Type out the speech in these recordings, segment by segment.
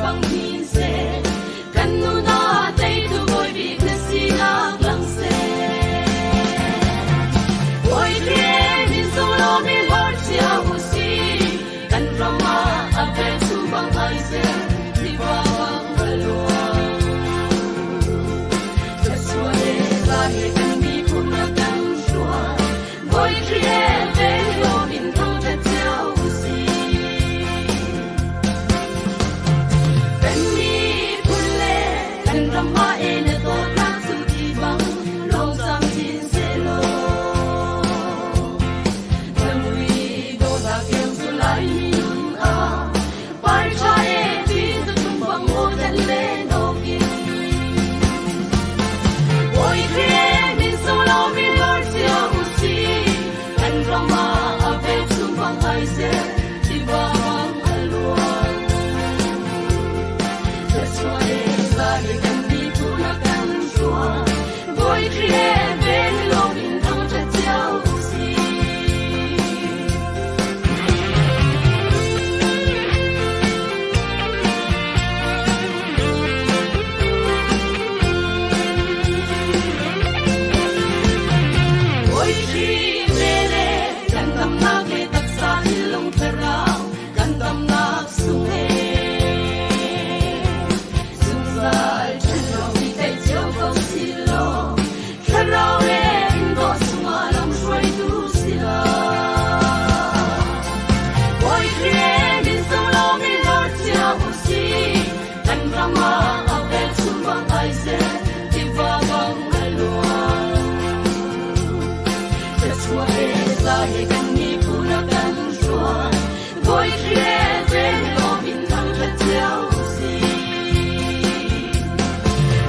bang hin seh, kan nun ah teitu bawi bik na sinak lang seh. Bawi Khrih min sunglawi hlawr cio u sih, kan ram ah a velchum bang ai seh, tiva bang a luang. Thluachuah le za he kan miphun a kan hruai, Bawi Khrih vel lawm in thangṭhat cio u sih. Kan miphun le kan ram ah e na dawtnak cu ti bang lawm camcin sehlaw. Na mui dawhnak iang cu Laimi nun ah par ṭha e ti zathum bang aw dan le nawk in. Bawi Khrih min sunglawi lor cio u sih, kan ram ah a velchum bang ai seh, tiva bang a luang. Thluachuah le za he kan miphun a kan hruai, Bawi Khrih vel lawm in thangṭhat cio u sih. Bawi Khrih ve le kan damnak le taksa thinlung thlarau kan damnak sung he zungzal ṭhen lo i tlaih cio ko si law thlarau le dawh chungah lamhruaitu si lo. Bawi Khrih min sunglawi lor cio u sih, kan ram ah a velchum bang ai seh, tiva bang a luang. Thluachuah he za he kan miphun a kan hruai, Bawi Khrih vel lawm in thangṭhat cio u sih.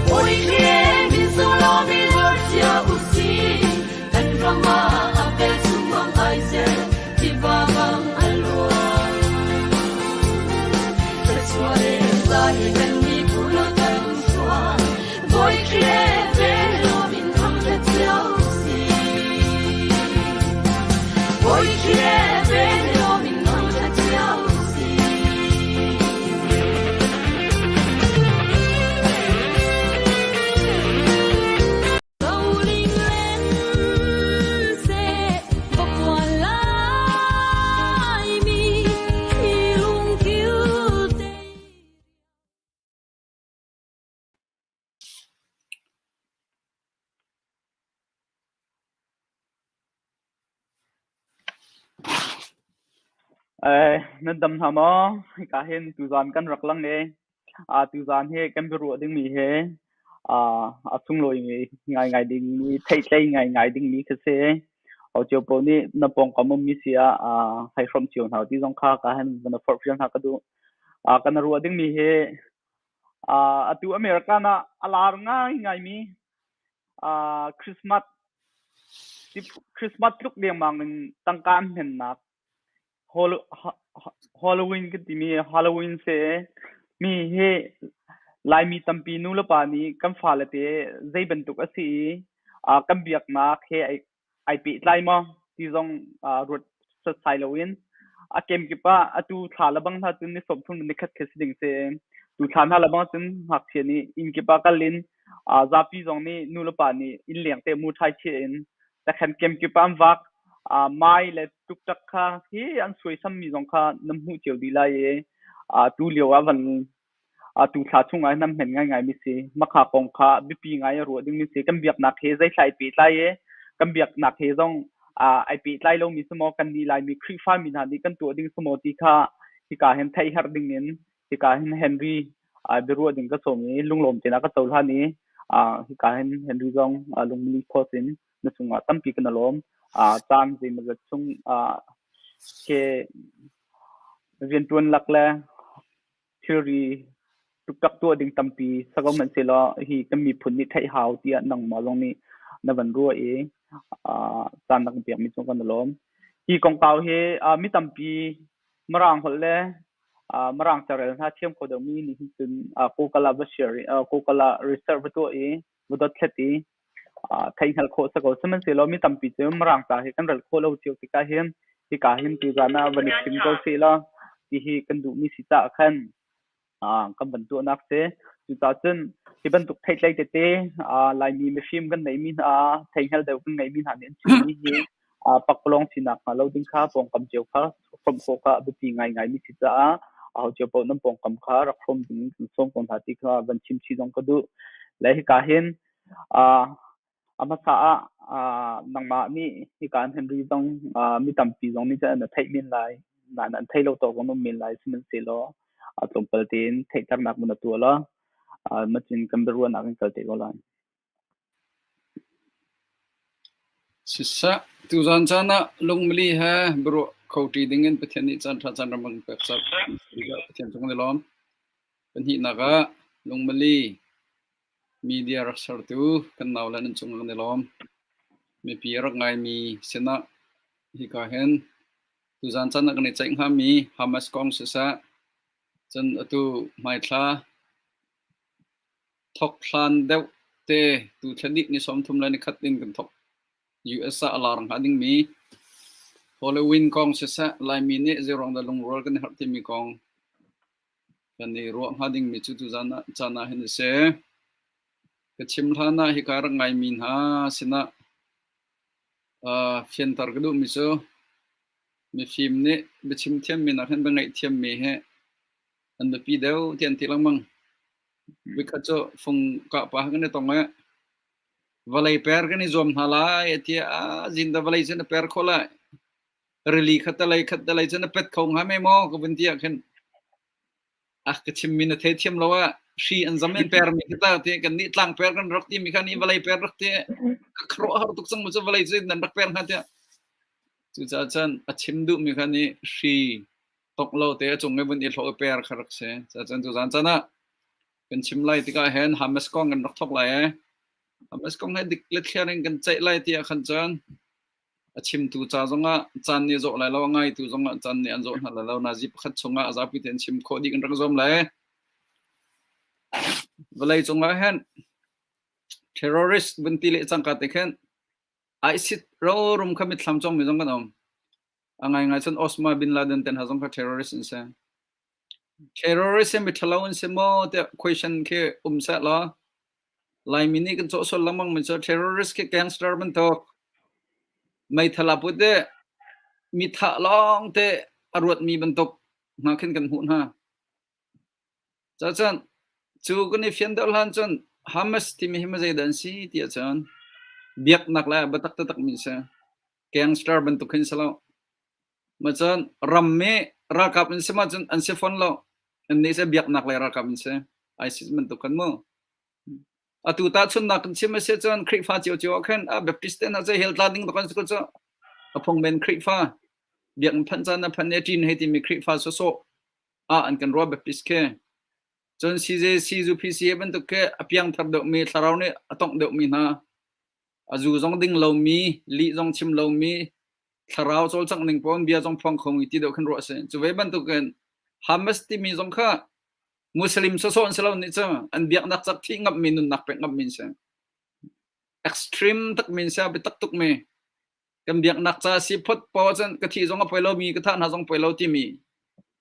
Bawi Khrih min sunglawi lor cio u sih, kan ram ah a velchum bang ai seh, tiva bang a luang. Thluachuah le za he kan miphun a kan hruai, Bawi Khrih vel lawm in thangṭhat cio u sih. Bawi Khrih vel lawm in thangṭhat cio u sih. Roling len seh papuan laimi mi lungkil te. Nan dam hna maw? Hika hin tuzaan kan rak lang i tuzaan hi kan biaruah dingmi hi a sunglawi ngaingai dingmi, theihtlei ngaingai dingmi khi si. Ho cio paoh nih na pawngkam ummi si ah hei hrawmh cio hna u ti zong kha ka han van forhfial hna ka duh. Kan ruah dingmi hi atu American ah a lar ngaingaimi Christmas Christmas tluk dengmang in tangka an hmennak Halloween kan timi Halloween si mi hi Laimi tampi nu le pa nih kan fale te zei bantuk a si i kan biaknak he ai pehtlai maw ti zong ruat setsai loin a kemkip ah atu thla le bang hna cun ni 30 ni khat khi si ding si. Tu thla hna le bang cun ngakchia nih inn kip ah kal in zapi zong nih nu le pa nih inn leng te mu ṭhai chih in takhan kemkip ah an vak. Mai le tuktak kha hi an suaisammi zong kha nan hmuh cio dih lai i tu lio ah van Tu thla chung ah hin an hmen ngaingaimi si. Makha kong kha biapi ngai a ruah dingmi si. Kan biaknak he zeithla ai pehtlai i kan biaknak he zong ai pehtlai lomi si maw, kan nih Laimi Khrihfami hna nih kan tuah ding si maw ti kha hika hin theih herh ding in hika hin Henry biaruah ding ka sawm i lunglawm tein a ka cohlan i hika hin Henry zong lungmili post in na cungah tampi kan i lawm. Caan zeimawzat chung ke rianṭuan lak le thilri tuktak tuah ding tampi sa ko hmanhsehlaw hi kan miphun nih theih hau tiah nangmah zong nih na van ruah i caan na kan pekmi cung kan i lawm. Hi kongkau hi mi tampi Mirang holh le Mirang carel hna thiam kho deuhmi nih hin cun Google ah va share i Google ah research va tuah i va dothlat i theihhngalh khawh si ko. Sihmanhsehlaw mi tampi cu Mirang ca hi kan rel khawh lo cio tikah hin hika hin tuzaan ah van i chim ko seh law ti hi kan duhmi si caah khan Kan van tuahnak si. Cucaah cun hi bantuk theihtlei tete Laimi mifim kan neihmi hna, theihngal deuh kan ngeihmi hna nih an chimmi hi pakpalawng sinak hnga lo ding kha pawngkam cio kha hrawmh khawh kha a biapi ngaingaimi si caah aho cio paoh nan pawngkam kha rak hrawm ding in kan sawm ko hna ti kha van chim chih zong ka duh. Le hika hin A hmasa ah nangmah nih hika in Henry zong mi tampi zong nih cun na theih men lai. Nain an thei lo tawk zong na um men lai. Sihmanhsehlaw tlawmpal tein theihternak na tuah law macun kan biaruahnak in kal te ko lai. Siseh, tuzaan caan ah lungmili he biaruah kho ṭi dingin Pathian nih caanṭha caan ram a kan pek caah Pathian cung kan i lawm. Pahnihnak ah lungmili Media rak sertu kan naule nan cung kan i lawm. Mipi a rak ngaimi sinah hika hin tuzaan caan ah kan i ceih hngami Hamas kong siseh, cun atu hmaithla thok hlan deuh te tu thla dih ni 33 le nikhat in kan thok US ah a lar hnga dingmi Halloween kong siseh, Laimi nih zeiruang dah lungrual kan i harh timi kong Kan i ruah hnga dingmi cu tuzaan ah caan ah hin a si. Ka chim hlan ah hika rak ngaimi hna sinah uh, fianter ka duhmi cu mifim nih biachim thiammi nak hin biangaih thiammi hi an biapi deuh ti an ti lengmang. Vikhat cu fung kah pa kan i tong i vawlei per kan i zuam hna lai a ti ah zin da vawlei cu na per kho lai. Rili khat talei khat talei cun a pet kho hnga me maw ka vun ti ah khin ah ka chimmi na thei thiam lo ah hri an zam in per mi khi ta ti kan nih tlang per kan rak ti mi kha nih vawlei per rak ti ka khuaruah har tuk cang mu cu vawlei cu nan rak per hnga tiah cucaah cun a chim duh mi kha nih hri tok lo te a cung i vun i hlawh i per kha rak si cucaah tuzaan caan ah kan chim lai tikah hin Hamas kong kan rak thok lai e Hamas kong he dik le thliar in kan ceih lai ti ah khan cun A chimtu ca zongah caan nih a zawh lai lo, a ngaitu zongah caan nih an zawh hna lai lo. Nazi pakhat chungah a zapi tein chim khawh dih kan rak zuam lai. Vawlei cungah hin terrorist vun ti leh cangka te khin ISIS rorum kha mitthlam congmi zong kan um. A ngaingai cun Osama bin Laden ten hna zong kha terrorist an si. Terrorist hi miṭhalo an si maw tiah question khi um seh law Laimi nih kan cawhsual lengmang mi cu terrorist khi gangster bantuk meithal aa put i mi thah lawng te a ruatmi bantuk hna khin kan hmuh hna. Cucun cu kan i fian deuh hlan cun Hamas timi hi zeidah an si ti ahcun biaknak le biatak taktak mi si. Gangster bantuk hin si lo. Macun rammi ralkap an si ma cun an si fawn lo. Annih cu biaknak le ralkap an si. ISIS bantuk khan mu. Atu tahchunhnak kan chim a si cun Khrihfa ciocio ah khan ah Baptist te hna cu hell tla ding bak an si ko cu. A phung men Khrihfa biakinn phanh caan na phanh i ṭin hei timi Khrihfa sawsawh ah an kan ruah Baptist khi. Cun CJC UPC bantuk khi a piangthar deuhmi thlarau nih a tongh deuhmi hna a zu zong ding lomi lih zong chim lomi thlarau cawlcangh ning pawn bia zong phuang khomi ti deuh khin ruah a si. Cu ve bantukin Hamas timi zong kha Muslim sawsawh an si lo nih cu an biaknak cak thih ngamhmi nunnak pek ngamhmi an si. Extreme takmi an si, a biatak tukmi. Kan biaknak ca si phot paoh ahcun ka thih zong a poi lomi, ka thah hna zong poi lo timi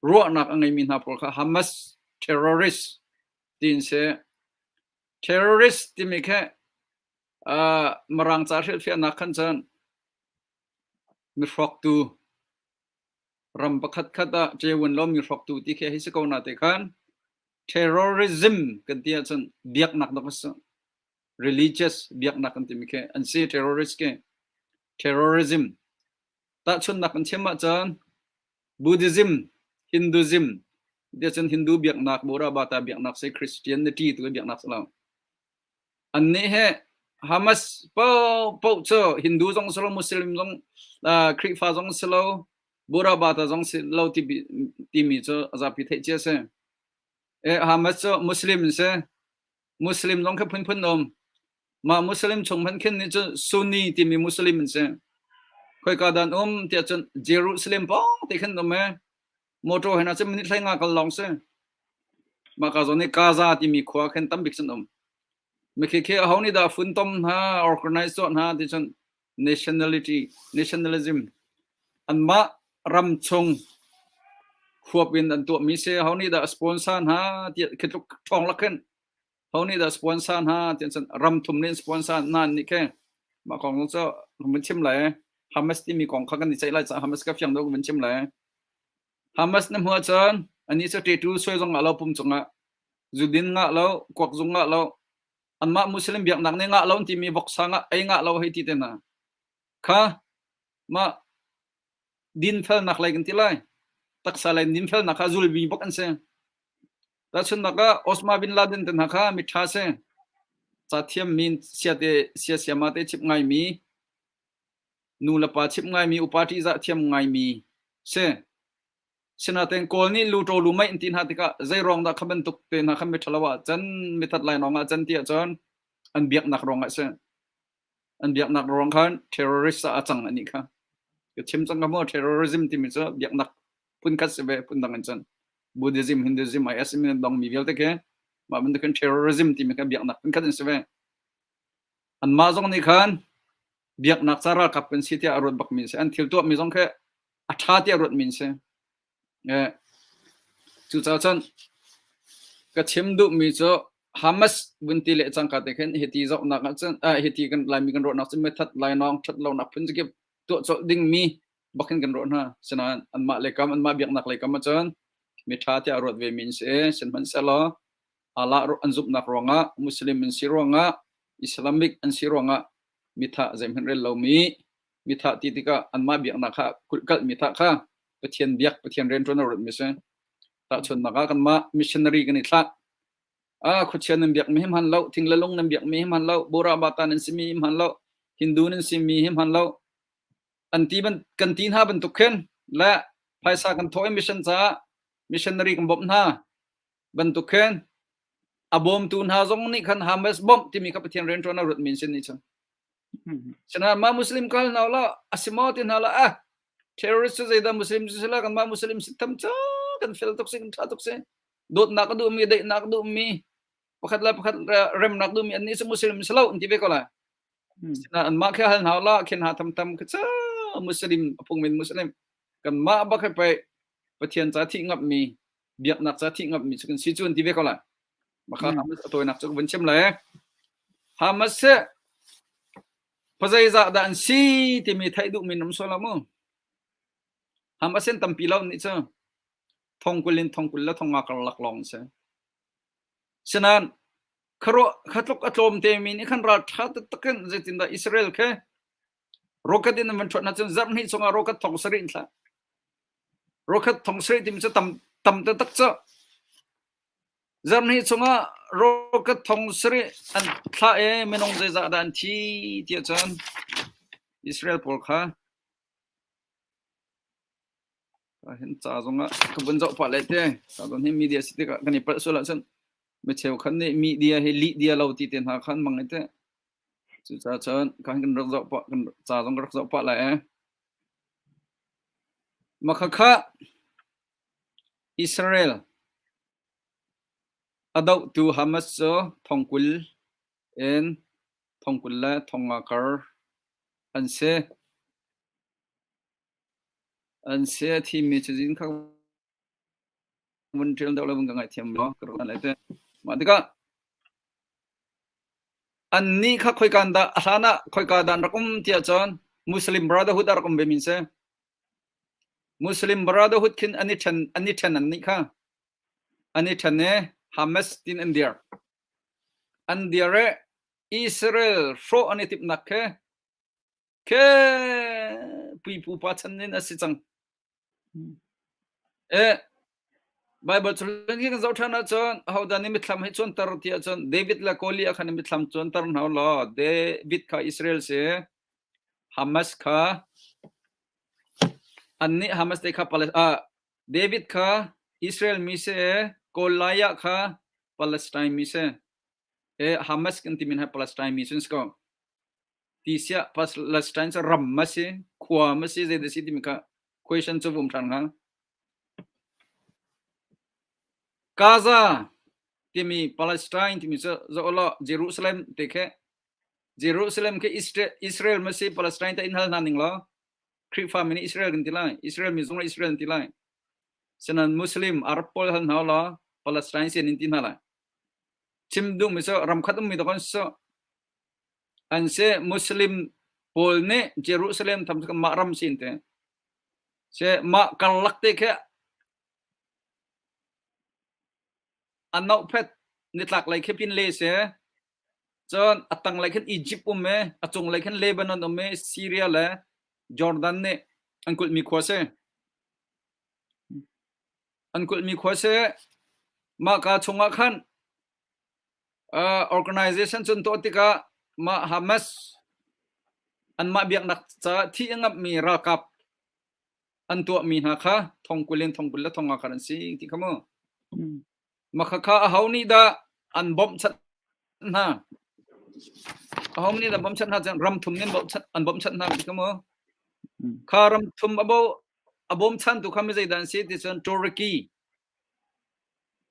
ruahnak a ngeimi hna pawl kha Hamas terrorist ti an si. Terrorist timi khi uh, Mirang ca hrilhfiahnak khan cun mihrawktu ram pakhat khat ah ṭeun lomi hrawktu ti khi hei si ko na te khan terrorism kan ti ahcun biaknak dok a si religious biaknak kan timi khi an si terrorist ke terrorism tahchunnak kan chim ahcun Buddhism Hinduism ti ahcun Hindu biaknak Buddha Bata biaknak si Christianity tu biaknak si lo Annih hi Hamas paohpaoh cu Hindu zong si lo, Muslim zong, uh, Khrihfa zong si lo, Buddha Bata zong si lo timi cu a zapi theih cia si. Eh, Hamas cu Muslim an si. Muslim zong kha phunphun um. Mah Muslim chung hmanh khin nih cun Sunni timi Muslim an si. Khoika dan um tiah cun Jerusalem pawng te khin um e. Motor he na cun minute hlei nga kal lawng si. Mah ka zawn i Gaza timi khua khin tambik cun um. Mikhi khi aho nih dah funtom hna, organize tuah hna ti cun nationality, nationalism anmah ram chung Huap in an tuahmi si. Ho nih dah sponsor hna tiah khi tluk ṭhawng lak khin ho nih dah sponsor hna tiah cun ram thum nih sponsor hna nih khi mah kong cu kan vun chim lai. Hamas timi kong kha kan i ceih lai caah Hamas ka fiang deuh kan vun chim lai. Hamas na hmuh ahcun anih cu ṭeṭu suai zong ngah lo pum cungah zudin ngah lo, kuak zung ngah lo, anmah Muslim biaknak nih ngah lo an timi voksa ngah ei ngah lo hei ti te hna kha mah dinfelnak lei kan ti lai. Taksa lei dinfelnak kha zulmi bak an si. Tahchunhnak ah Osama bin Laden te hna kha miṭha si. Ca thiammi siate sia siama te chimh ngaimi nu le pa chimh ngaimi upa ṭihzah thiam ngaimi si. Sinain Kawl nih lu ṭaw lu mei an ti hna tikah zei ruang dah kha bantuk te hna kha miṭhalo ah can mithat lainawng ah can ti ahcun an biaknak ruangah a si. An biaknak ruang khan terrorist ah a cang anih kha. Ka chim cang ka mu terrorism timi cu biaknak phunkhat si ve phundang in cun Buddhism, Hinduism, IS in dongmi vialte khi mah bantukin terrorism timi kha biaknak phunkhat an si ve. Anmah zong nih khan biaknak ca ralkap kan si tiah a ruat bakmi an si. An thil tuahmi zong khi a ṭha tiah ruatmi an si. Cucaah cun ka chim duhmi cu Hamas vun ti le cangka te khin hiti zohnak ahcun hiti kan Laimi kan ruahnak cun mithat lainawng ṭhat lonak phun zakip tuah colh dingmi bak hin kan ruah hna. Sinain anmah le kam anmah biaknak lei kam ahcun miṭha tiah ruat vemi an si. Sihmanhsehlaw Allah an zumhnak ruangah Muslim an si ruangah Islamic an si ruangah mithah zeihmanh rel lomi mithah ti tikah anmah biaknak kha kulhkalh mithah kha Pathian biak Pathian rianṭuan a ruatmi si. Tahchunhnak ah kanmah missionary kan i thlah. Ah khuachia nan biakmi hi hman lo, thing le lung nan biakmi hi hman lo, Bora Bata nan simi hi hman lo, Hindu nan simi hi hman lo. An ti ban kan ti hna bantuk khin le phaisa kan thawh i mission caah missionary kan bawmh hna bantuk khin a bawmtu hna zong nih khan Hamas bawmh timi kha Pathian rianṭuan a ruatmi an si ni cu. Sinain mah Muslim kal hna la asimo ti hna la ah terrorist cu zeidah Muslim cu sila kanmah Muslim si tham ca kan fel tuk si kan ṭha tuk si dawtnak a duhmi daihnak a duhmi pakhat le pakhat remnak duhmi annih cu Muslim si lo an ti ve ko lai. Sinain anmah khi hal hna la khin ha tham tham khi ca Muslim a phungmin Muslim kanmah bak he pei Pathian ca thih ngapmi biaknak ca thih ngapmi cu kan si cu an ti ve ko lai. Maka Hamas a tawinak cu ka vun chim lai. Hamas hi pazeizah dah an si timi theih duhmi nan um sual lo mu. Hamas in tampi lo nih cu thongkul in thongkul le thonga karlak lawng si. Sinain kharuah khatluk a tlawm te mi nih khan ral ṭha taktak in zeitindah Israel khi rocket in an van ṭhuat hna cun zarh hnih chungah rocket thong sarih in thlah. Rocket thong sarih timi cu tam tam taktak cu Zarhhnih chungah rocket thong sarih an thlah i minung zeizah dah an thi tiah cun Israel pawl kha hin ca zongah ka vun zoh pah le te ca zong hi media si tikah kan i palh sual ahcun mi cheukhat nih media hi lih dia lo ti te hna khan mang i te cucaah cun kan kan rak zoh pah kan ca zong ka rak zoh pah lai e Makhakha Israel a dohtu Hamas cu thongkul in thongkul le thongnga kar an si. An si a thimi cazin kha vun ṭial deuh le vun ka ngaihthiam law ka ruah lai te. Mah tikah annih kha khoika dah a hlan ah khoika dah an rak um tiah cun Muslim Brotherhood a rak um ve mi si. Muslim Brotherhood khin an i ṭhen an i ṭhen annih kha an i ṭhen i Hamas tin an dir. An dir i Israel hrawh an i timhnak khi khi puipupa chan in a si cang. E Bible chung hi kan zoh ṭhan ahcun ahodah nih mitthlam hi cuanter ti ahcun David le Goliath kha nih mitthlam cuanter hna law David kha Israel si Hamas kha annih Hamas te kha Palestine David kha Israel mi si Goliath kha Palestine mi si e Hamas kan timi hi Palestine mi sun si ko ti siah Palestine cu ram ma si khua ma si zeidah si timi kha question cu vum ṭhan hnga Gaza timi Palestine timi cu zoh law Jerusalem te khi Jerusalem khi Israel ma si Palestine ta in hal hna ning law Khrihfa mi nih Israel kan ti lai Israel mi zong Israel an ti lai. Sinan Muslim Arab pawl hal hna law Palestine si an in ti hna lai. Chim duhmi cu ramkhat ummi dawk an si. An si Muslim pawl nih Jerusalem tham cu mah ram si an ti. Si mah karlak te khi a nohphet nitlak lei khi pin le si. Cun a tanglei khin Egypt um i a cunglei khin Lebanon um i Syria le Jordan nih an kulhmi khua si. An kulhmi khua si. Mahka chungah khan uh, organization cun tuah tikah mah Hamas anmah biaknak caah thi a ngamhmi ralkap an tuahmi hna kha thong 20 in thong 20 le thong nga khan an si ti kha mu. Makhakha aho nih dah an bawmhchanh hna? Aho nih dah bawmhchanh hna? Cun ram thum nih an bawmhchanh hna ti kha mu. Kha ram thum a bo a bawmchantu kha mi zeidah an si ti cun Turkey.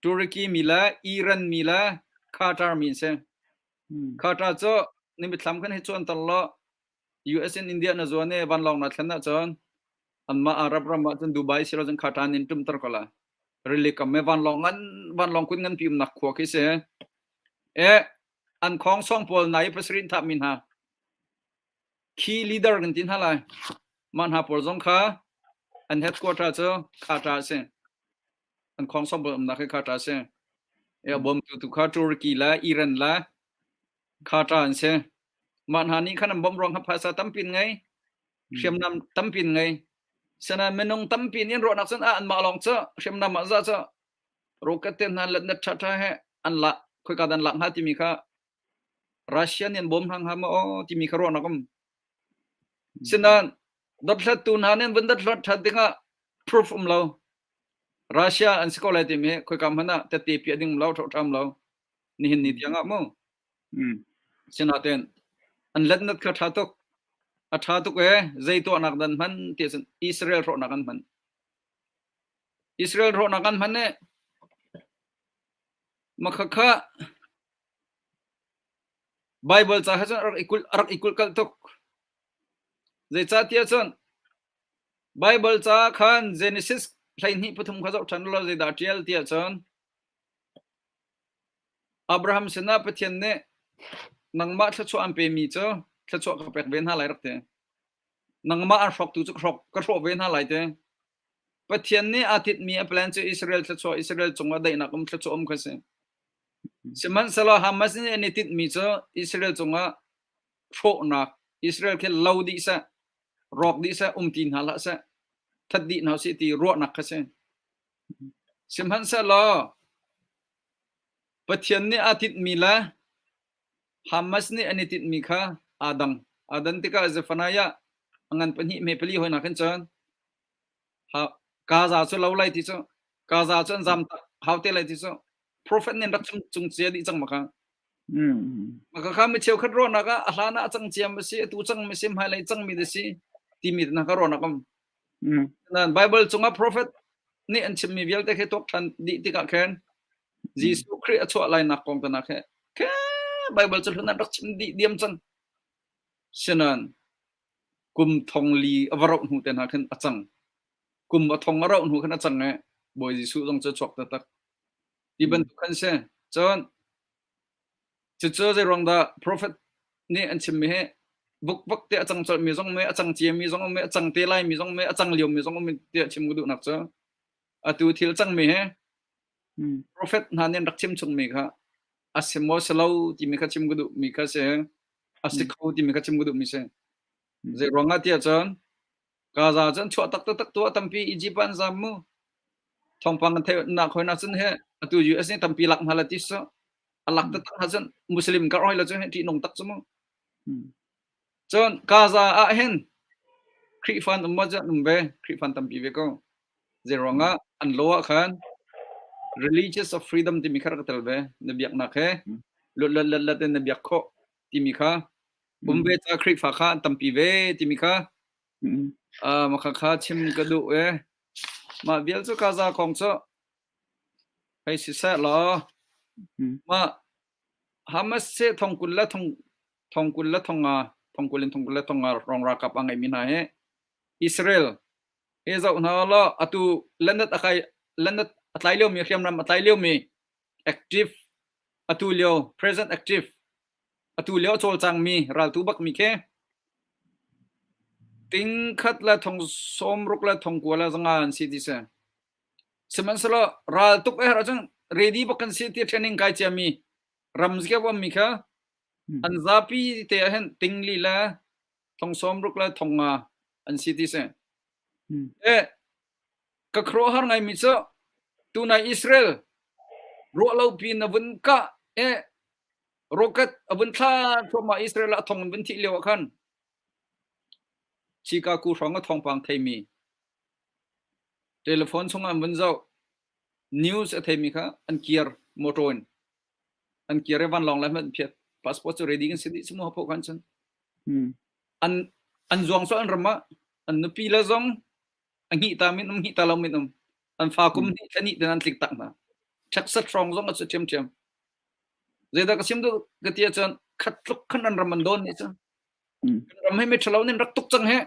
Turkey mi le Iran mi le Qatar mi an si. Qatar cu ni mithlam kan hi cuanter law US in India na zuan i vanlawng na thlen ahcun anmah Arab ram ah cun Dubai silo cun Qatar nin ṭumter ko lai. Rili kam i vanlawng ngan vanlawng kun nganpi umnak khua khi si. E an khong song pawl nai pasarih thah mi hna. Key leader kan ti hna lai. Mah hna pawl zong kha an headquarter cu Qatar a si. An khong song pawl umnak hi Qatar a si. E a bawmtu tu kha Turkey le Iran le Qatar an si. Mah hna nih khan an bawmh ruang kha phaisa tampi an ngei, hriamnam tampi an ngei. Sinain minung tampi nih an ruahnak cun ah anmah lawng cu hriamnam ah zah cu rocket te hna letnet ṭhaṭha he an lak khoika dah an lak hnga timi kha Russia nih an bawm hna hnga maw aw timi kha ruahnak um. Sinain dothlattu hna nih an vun dothlat ṭhan tikah proof um lo. Russia an si ko lai timi khoika hmanh ah tette piah ding um lo, ṭhoṭham lo. Nihin ni tiang ah mu. Sinain an letnat kha ṭha tuk. A ṭha tuk ee. Zei tuahnak dan hman ti cun Israel hrawhnak an hman. Israel hrawhnak an hman i makhakha Bible ca he cun a rak i kulh a rak i kulhkalh tuk. Zeicahtiah cun Bible ca khan Genesis 12 pathum kha zoh ṭhan law zeidah a ṭial tiah cun Abraham sinah Pathian nih nangmah thluachuah an pemi cu thluachuah ka pek ve hna lai rak ti. Nangmah an hrawktu cu ka hrawk ka hrawh ve hna lai ti. Pathian nih aa tinhmi a plan cu Israel thluachuah Israel cungah daihnak um thluachuah um kha si. Sihmanhsehlaw Hamas nih an i tinhmi cu Israel cungah hrawhnak Israel khi lo dih seh, rawk dih seh, um ti hna hlah seh, that dih hna usih ti ruahnak kha si. Sihmanhsehlaw Pathian nih aa tinhmi le Hamas nih an i tinhmi kha aa dang. Aa dan tikah Zephaniah a ngan pahnih hme pali hoi hna khin cun Gaza cu lo lai ti cu Gaza cu an zam tak hau te lai ti cu prophet nih an rak chim cung cia dih cang ma kha. Maka kha mi cheukhat ruahnak ah a hlan ah a cang ciam a si, atu cang mi si, hmailei cang mi a si timi hna kha ruahnak um. Nain Bible cungah prophet nih an chimmi vialte khi tuak ṭhan dih tikah khin Jesuh Khrih a chuah lainak kong te khi khe Bible cu hlun an rak chim dih diam cang. Sinan kum thong li a va rauh hnu te hna khin a cang. Kum a thong a rauh hnu khin a cang i Bawi Jesuh zong cu a chuak taktak. Ti bantuk khan si. Cun Cucu zeiruang dah profet nih an chimmi hi vukvak te a cang colhmi zong um i a cang ciami zong um i a cang te laimi zong um i a cang liomi zong um i tiah chim ka duhnak cu atu thil cangmi hi profet hna nih an rak chim chungmi kha a si maw si lo timi kha chim ka duhmi kha si a si kho timi kha chim ka duhmi si. Zei ruangah tiah cun Gaza cu an chuah taktak tu ah tampi Egypt ah an zam mu. Thawngpang kan theih nak hoi na cun he atu US nih tampi lak hna la ti su. A lak taktak ha cun Muslim kar hoi la cu he ṭihnung tak cu mu. Cun Gaza ah hin Khrihfa an um maw cu an um ve. Khrihfa an tampi ve ko. Zei ruangah an law ah khan religious of freedom timi kha rak tel ve. Na biaknak he lut lut lut lut in na biak khawh timi kha um ve ca Khrihfa kha an tampi ve timi kha Mah kha chim ka duh i mah vial cu Gaza kong cu hei siseh law mah Hamas hi thong 20 le thong thong 20 le thong nga thong 20 in thong 20 le thong nga rong ralkap a ngeimi hna hi Israel hi zoh hna law atu lendat a kai. Lan a tlai liomi hriamnam a tlai liomi active atu lio present active atu lio a cawlcangmi raltu bakmi khi ting khat le thong sawm ruk le thong kua le zanga an si ti si. Sihmanhsehlaw ral tuk a herh ahcun ready bak kan si ti training kai ciami ram zikep ummi kha an zapi te ah hin ting li le thong sawm ruk le thong nga an si ti si. E ka khuaruahhar ngaimi cu tunai Israel ruah lo piin a vun kah e rocket a vun thla thluahmah Israel ah a thong in vun thih lio ah khan Chicago hrawng a thawngpang theimi telephone chungah an vun zoh news a theimi kha an kir motor in an kir i vanlawng le hmanh phiat passport cu ready kan si dih simu pho khan cun an an zuang so an ram ah an nupi le zong a hngih ta min um hngih ta lo min um an fa kum hnih thla hnih ten an tlik tak hna Texas hrawng zong a cu ṭhiamṭhiam zeidah ka sim duh ka ti ahcun khat tluk khan an ram an dawn nih cu kan ram hi mi ṭhalo nih rak tuk cang he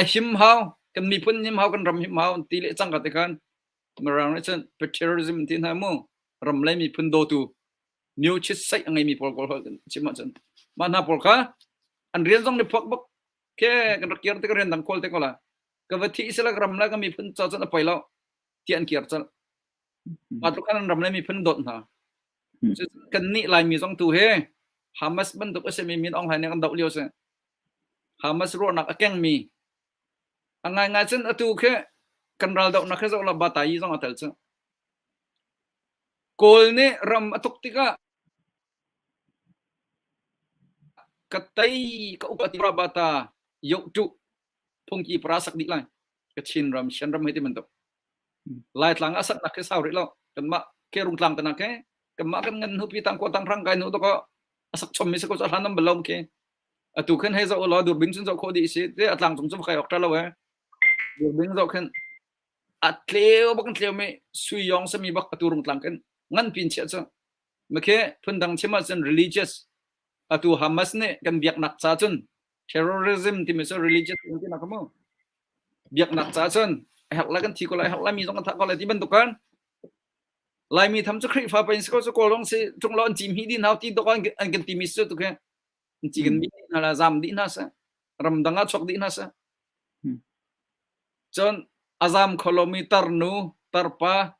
a him hau kan miphun him hau kan ram him hau an ti le cang ka ti khan Mirang nih cun patriotism an ti hna mu ram le miphun dawtu new chit saih a ngeimi pawl kawl holh chim ahcun mah hna pawl kha an rian zong nih phuak bak ke kan rak kir te ka rian dang kawl te ko la ka va thi sila ram le ka miphun ca cun a poi lo ti an kir colh mah tluk khan an ram le miphun dawt hna kan nih laimi zong tu he Hamas bantuk a simi Min Aung Hlaing nih kan doh lio si Hamas ruahnak a kengmi a ngaingai cun atu khi kan ral dohnak khi zoh la batayi zong a tel cu Kawl nih ram a tuk tikah Ka tei ka uk a bata yoh ṭuh phungki para sak dih lai. Ka Chin ram, Shan ram hei ti bantuk. Laitlang ah saknak khi sau rih lo. Kanmah ke Rungtlang te nak he kanmah kan ngan hnu pi tang kua tang rang kai hnu to ko a sak chom mi si ko cu hlan nam bal lo khi. Atu khin hei zoh law durbing cun zoh khawh dih si te a tlang cung cu kai ok ta lo eh. Durbing zoh khin a tleu bak in tleu mi sui yong sami bak atu Rungtlang khin ngan pin chia cu Makhe phundang chim ahcun religious atu Hamas nih kan biaknak ca cun terrorism timi cu religious an ti nak mu. Biaknak ca cun a herh lai kan thi ko lai, a herh lai mi zong kan thah ko lai ti bantuk kan Laimi tham cu Khrihfa pa in si ko cu Kawlrong si ṭung lo an cim hi dih hna ti dok an kan timi si tu khi an ci kan bi hna la zam dih hna seh ramdang ah chuak dih hna seh cun a zam kho lomi tarnu tarpa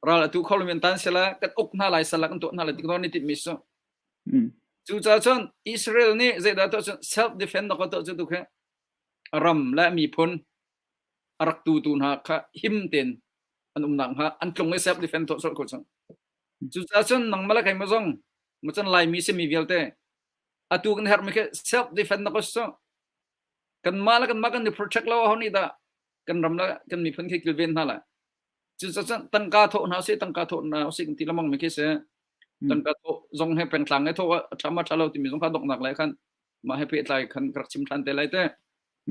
ral atu kho lomi an tan sila kan uk hna lai sala kan tuah hna lai ti kan ni timmi su cucaah cun Israel nih zeidah tuah cun self defend nak tuah cu tu khi ram le miphun a rak tu tu hna kha him ten an umnak hnga an tlung i self defend tuah sol ko cun cucaah cun nangmah le keimah zong macun Laimi simi vialte atu kan herhmi khi self defend nak su kanmah le kanmah kan i protect lo ho nih dah kan ram le kan miphun khi kilven hna lai cucaah tangka thawh hna usih tangka thawh hna usih kan ti lengmang mi khi si tangka thawh zong he pengtlang he thawh a ṭha ma ṭha lo timi zong kha donghnak lai khan mah he pehtlai khan ka rak chim ṭhan te lai te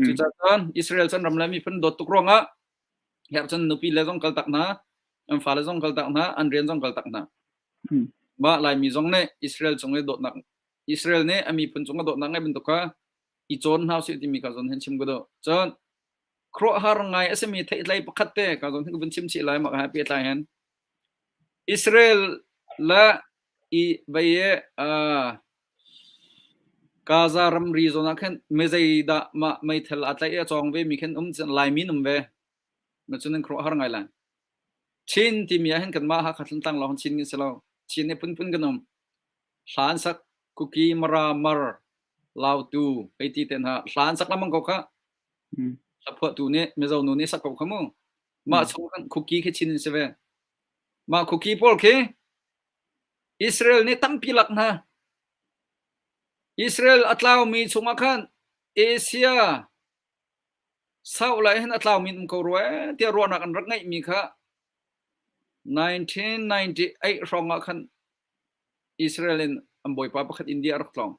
cucaah cun Israel cun ram le miphun dawt tuk ruangah herh cun nupi le zong kal tak hna an fale zong kal tak hna an rian zong kal tak hna mah Laimi zong nih Israel cung i dawtnak Israel nih a miphun cung a dawtnak ngai bantuk kha i cawn hna usih timi kha zon hin chim ka duh cun khuaruahhar ngai a simi theihtlei pakhat te ka zon hin ka vun chim chih lai mah he pehtlai hin Israel le i vei i uh, Gaza ramri zawn ah khin mizei dah mah meithal aa tlaih i a cawng ve mi khin um cun Laimi um ve ma cun an khuaruahhar ngai lai Chin timi ah hin kanmah Hakha Thantlang lawng Chin kan si lo Chin hi phunphun kan um hla an sak Kuki Mara Mar Lautu hei ti te hna hla an sak lengmang ko kha Hla phuahtu nih Mizo nu nih sak ko kha mu. Mah chung khan Kuki khi chin in si ve. Mah Kuki pawl khi Israel nih tampi lak hna. Israel a tlaumi chungah khan Asia sau lai hin a tlaumi um ko rua tiah ruahnak an rak ngeihmi kha 1998 hrawng ah khan Israel in an bawipa pakhat India a rak tlawng.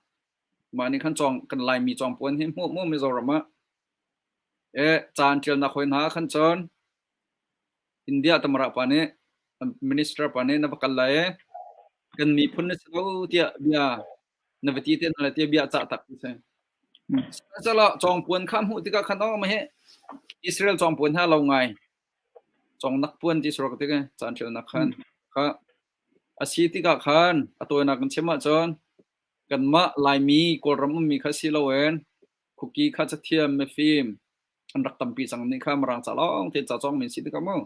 Mah nih khan cawng kan Laimi cawngpuan hi hmuh mu Mizoram ah e caan ṭialnak hoi hna khan cun India tamara pa nih minister pa nih na va kal lai e kan miphun na si lo tiah bia na va ti te na le tiah bia cah tak ti si. Sihmanhsehlaw cawngpuan kha hmuh tikah khan oh mah hi Israel cawngpuan ha lo ngai. Congnak puan ti surak ti caan ṭialnak khan kha a si tikah khan a tawinak kan chim ahcun kanmah Laimi Kawlram ummi kha si loin khuki kha cathiam mifim an rak tampi cang nih kha Mirang ca lawng te ca cawngmi si tikah mu.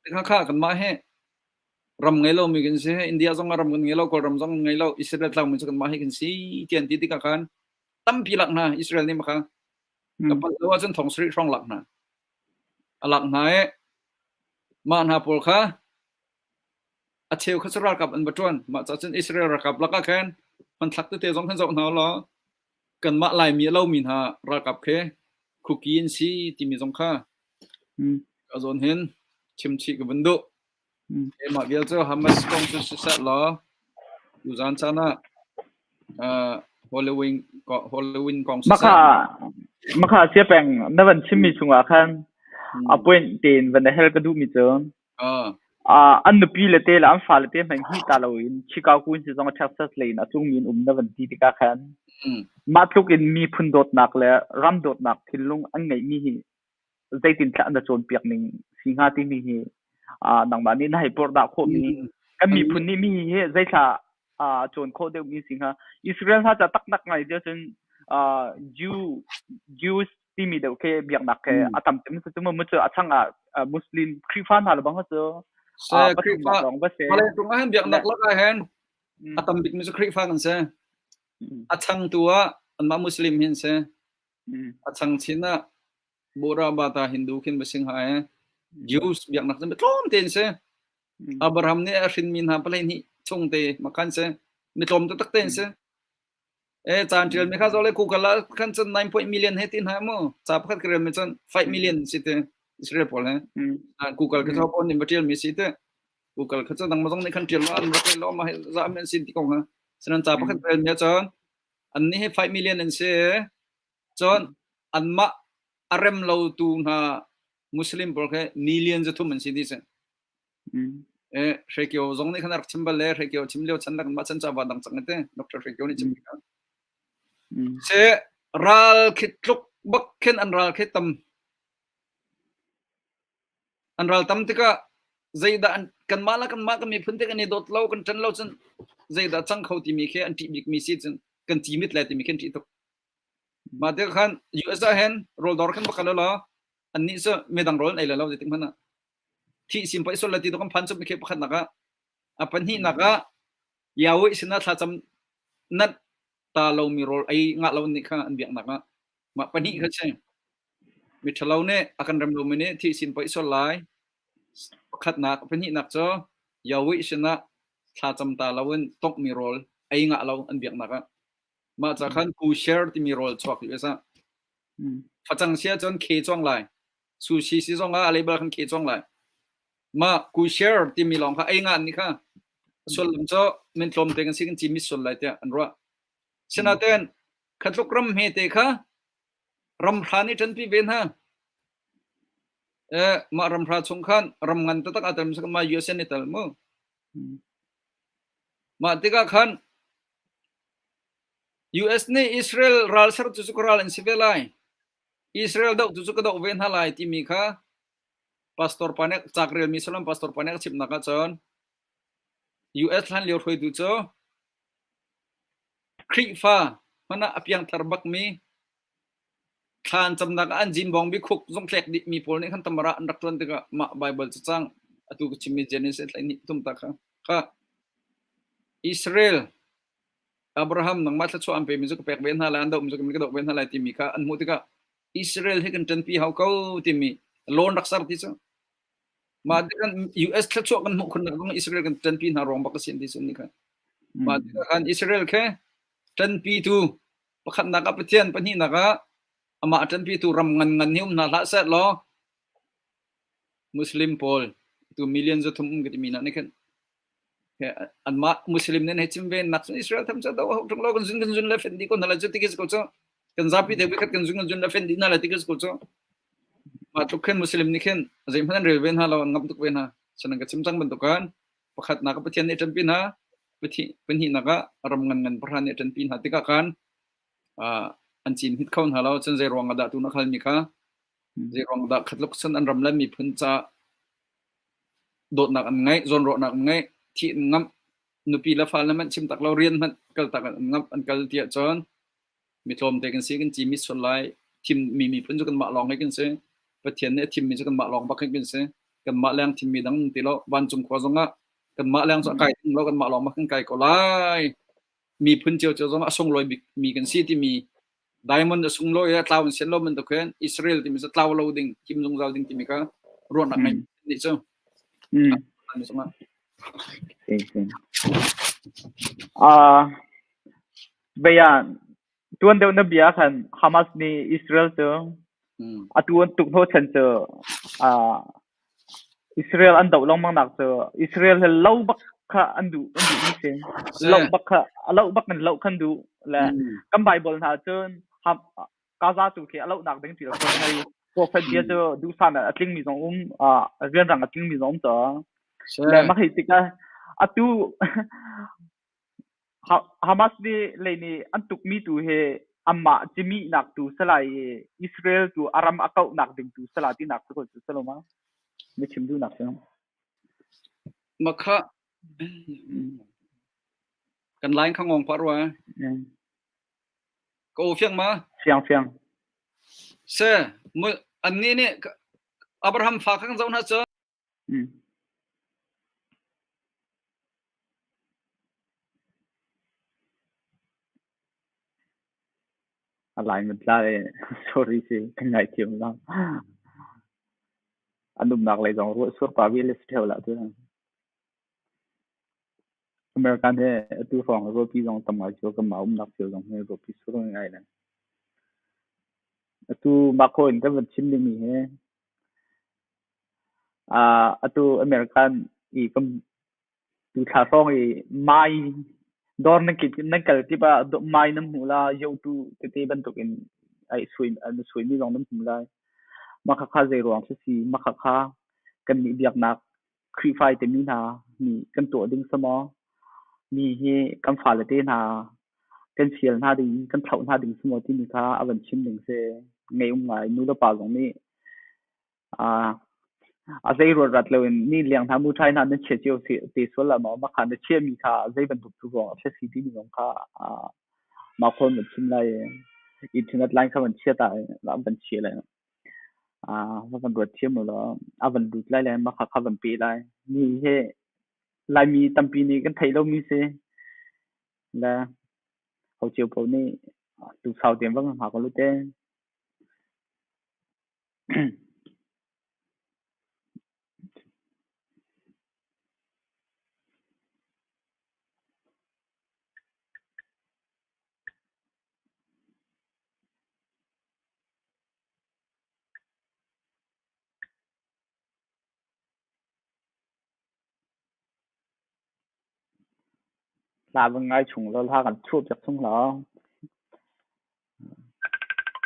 Tikah kha kanmah hi ram ngei lomi kan si. India zong ah ram kan ngei lo, Kawlram zong kan ngei lo, Israel tlangmi cu kanmah hi kan si ti an ti tikah khan tampi lak hna Israel nih makha ka palh lo ahcun thong sarih hrawng lak hna. A lak hna i mah hna pawl kha a cheu kha cu ralkap an va ṭuan. Mah caah cun Israel ralkap lakah khan hmanthlak tete zong khan zoh hna law kanmah Laimi a lomi hna ralkap khi khuki an si timi zong kha ka zawn hin chimchih ka vun duh. Mah vial cu Hamas kong cu siseh law tuzaan caan ah uh, Halloween Halloween kong siseh. Makha makha sia peng na van chimmi chungah khan a point tein van hel ka duhmi cu an nupi le te le an fale te hmanh hi ta loin Chicago in si zong Texas lei in a tlungmi in um na van ti tikah khan mah tluk in miphun dawtnak le ram dawtnak thinlung an ngeihmi hi zeitinthlah na cawnpiak ning si hnga timi hi nangmah nih na hei purhdah khawhmi kan miphun nih mi hi zeithla cawn khawh deuhmi si hnga Israel hna ca taktak ngai ti cun Jew Jews timi deuh khi biaknak khi a tam cem cu mu cu a chang ah Muslim Khrihfa hna le bang cu Khrihfa vawlei cung ah hin biaknak lak ah hin a tam bikmi cu Khrihfa kan si a changtu ah anmah Muslim hin si A changchin ah Buddha Bata Hindu khin va sing ha e. Jews biaknak cu tlawm tein si. Abraham nih a hrinmi hna palei hnih chung te makan si. Mi tlawm taktak tein si. E caan ṭial mi kha zole Google ah khan cun 9 million he ti hna mu. Ca pakhat ka rel mi cun 5 million si te Israel pawl he. Google kha thau pawn nih va ṭial mi si te. Google kha cun dang zong nih khan ṭial lo an rak rel lo ma za men sin ti ko ha. Sinan ca pakhat rel mi cun Annih hi 5 million an si. Cun anmah a rem lotu hna Muslim pawl khi million 300 an si ti si. Eh, Hrekio zong nih khan a rak chim bal le Hrekio chim lio chan rak mah chan ca va dang cang te Dr. Hrekio nih chim kha. Se ral khi tluk bak khin an ral khi tam An ral tam tikah zeidah an kanmah le kanmah kan miphun te kan i dawt lo kan ṭan lo cun zeidah cang kho timi khi an ṭih bikmi si cun kan cimit lai timi khi an ṭih tuk. Mah tikah khan US ah hin rawldawr khan va kal law annih cu midang rawl an ei lai lo zeitik hmanh ah. Thih sim paih sual lai ti tu kan phan cupmi khi pakhatnak ah. A pahnihnak ah Yahweh sinah thlacam nat ta lomi rawl ei ngah lo nih kha an biaknak ah mah pahnih kha si. Miṭhalo nih a kan rem lomi nih thih sin poih sual lai. Pakhatnak, pahnihnak cu Yahweh sinah thlacam ta loin tonghmi rawl ei ngah lo an biaknak ah. Mah ca khan kosher timi rawl chuak US ah. Facang si ahcun khe cuang lai. Sushi si zong ah a label khan khe cuang lai. Mah kosher timi lawng kha ei ngah nih kha sullam cu min tlawmte kan si kan ci mis sual lai tiah an ruah. Sinain khatluk ram hmete kha Ramhra nih ṭanpi ve hna. Eh, mah ramhra chung khan ram ngan taktak aa tel mah USA nih tel mu. Mah tikah khan US nih Israel ral ser cu cu ral an si ve lai. Israel doh cu cu ka doh ve hna lai timi kha pastor pa nih cak relmi salam pastor pa nih a chimnak ahcun US hlan lio hruaitu cu Khrihfa hmanh ah a piangthar bakmi thla an camnak ah an zin bawngbi khuk zong thlek dihmi pawl nih khan tamara an rak ṭuan tikah mah Baibal cacang atu ka chimmi Genesis hleihnih pathum ta kha kha Israel Abraham nangmah thluachuah an pemi cu ka pek ve hna lai an dohmi cu ka doh ve hna lai timi kha an hmuh tikah Israel hi kan ṭanpi hau ko timi loan rak ser ti cu Mah tikah US thluachuah kan hmuh khunnak zong Israel kan ṭanpi hna ruang bak a si ti sun nih khan. Mah tikah khan Israel khe ṭanpitu pakhatnak ah Pathian pahnihnak ah amah ṭanpitu ram ngan ngan hi um hna hlah seh law Muslim pawl tu million 300 um ka timi na nih khan anmah Muslim nih hei chim ve nak cun Israel tham cu do ho ṭung lo kan zun kan zun le fen dih ko hna lai cu ti ko cu kan zapi te khat kan zun kan zun le fen dih hna lai ti ko cu mah tluk khin Muslim nih khin zeihmanh an rel ve hna lo an ngamh tuk ve hna sanan ka chim cang bantukan pakhatnak ah Pathian nih ṭanpi hna pahnihnak ah ram ngan ngan pahra nih ṭanpi hna tikah khan an cin hit kho hna lo cun zei ruang ah dah tu na khalmi kha zei ruang dah khatluk cun an ram le miphun ca. Dawtnak an ngeih, zawnruahnak an ngeih, thih an ngamh, nupi le fale hmanh chim tak lo, rian hmanh kal tak an ngamh, an kal ti ahcun mi tlawmte kan si, kan ci mi sual lai. Thimmi miphun cu kanmah lawng hi kan si. Pathian nih a thimmi cu kanmah lawng bak hi kan si. Kanmah leng thimmi dang ti lo. Vancung khua zongah kanmah leng cu a kai ding lo, kanmah lawng bak kan kai ko lai. Miphun ciocio zong a sunglawi bikmi kan si timi diamond a sunglawi a tlau in sian lo bantuk hin Israel timi cu tlau lo ding, him zungzal ding timi kha ruahnak ngei nih cu. Bia tuan deuh na bia khan Hamas nih Israel cu atu an tuk hnawhchan cu Israel an doh lengmang nak cu Israel he lo bak kha an duh an duhmi si. Loh bak kha a loh bak in loh khan duh le kan Bible hna cun Gaza tu khi a lohnak ding ti lo hei prophet bia cu duhsah a tlingmi zong um rianrang a tlingmi zong um caw. Le mah hi tikah atu Hamas nih lei nih an tukmi tu hi anmah cihmihnak tu si lai i Israel tu a ram a kauhnak ding tu si lai tinak si ko cu si lo ma? Na chim duhnak si. Makha kan line kha ngong pah rua. Ka aw fiang ma? Fiang fiang. Se an nih nih Abraham fa kha kan zoh hna cu A lai mit la i sorry si kan ngaithiam lo. An umnak lei zong ruah sur pa vial si ṭheo lah tu. American he atu hrawng ruahpi zong tam ngai cio kanmah umnak cio zong hi ruahpi sur ngai le. Atu mah kho in kan van chim dingmi hi Atu American i kan tuthla hrawng i mai dawr nan kal tip ah mai nan hmuh la, yotu tete bantukin ai suai an suaimi zong nan hmu lai. Mah khakha zei ruang cu si? Mah khakha kannih biaknak Khrihfa timi hna nih kan tuah ding si maw? Mi hi kan fale te hna kan fial hna ding, kan thlauh hna ding si maw timi kha a van chim ding si. Ngei um ngai nu le pa zong nih A zei ruatrat loin mi leng hna muṭhai hna nan chia cio te sual la maw? Mah kha na chiahmi kha zei bantuk cu ruang a si timi zong kha mah khawn van chim lai i internet line kha van chia ta i van chia lai. Va van ruat thiam u law a van lut lai le mah kha kha van pe lai. Mi hi Laimi tampi nih kan theih lomi si. Le ho cio paoh nih tu sau tein va hngak u te. Hla van ngai chung law hla kan chuah piak chung law.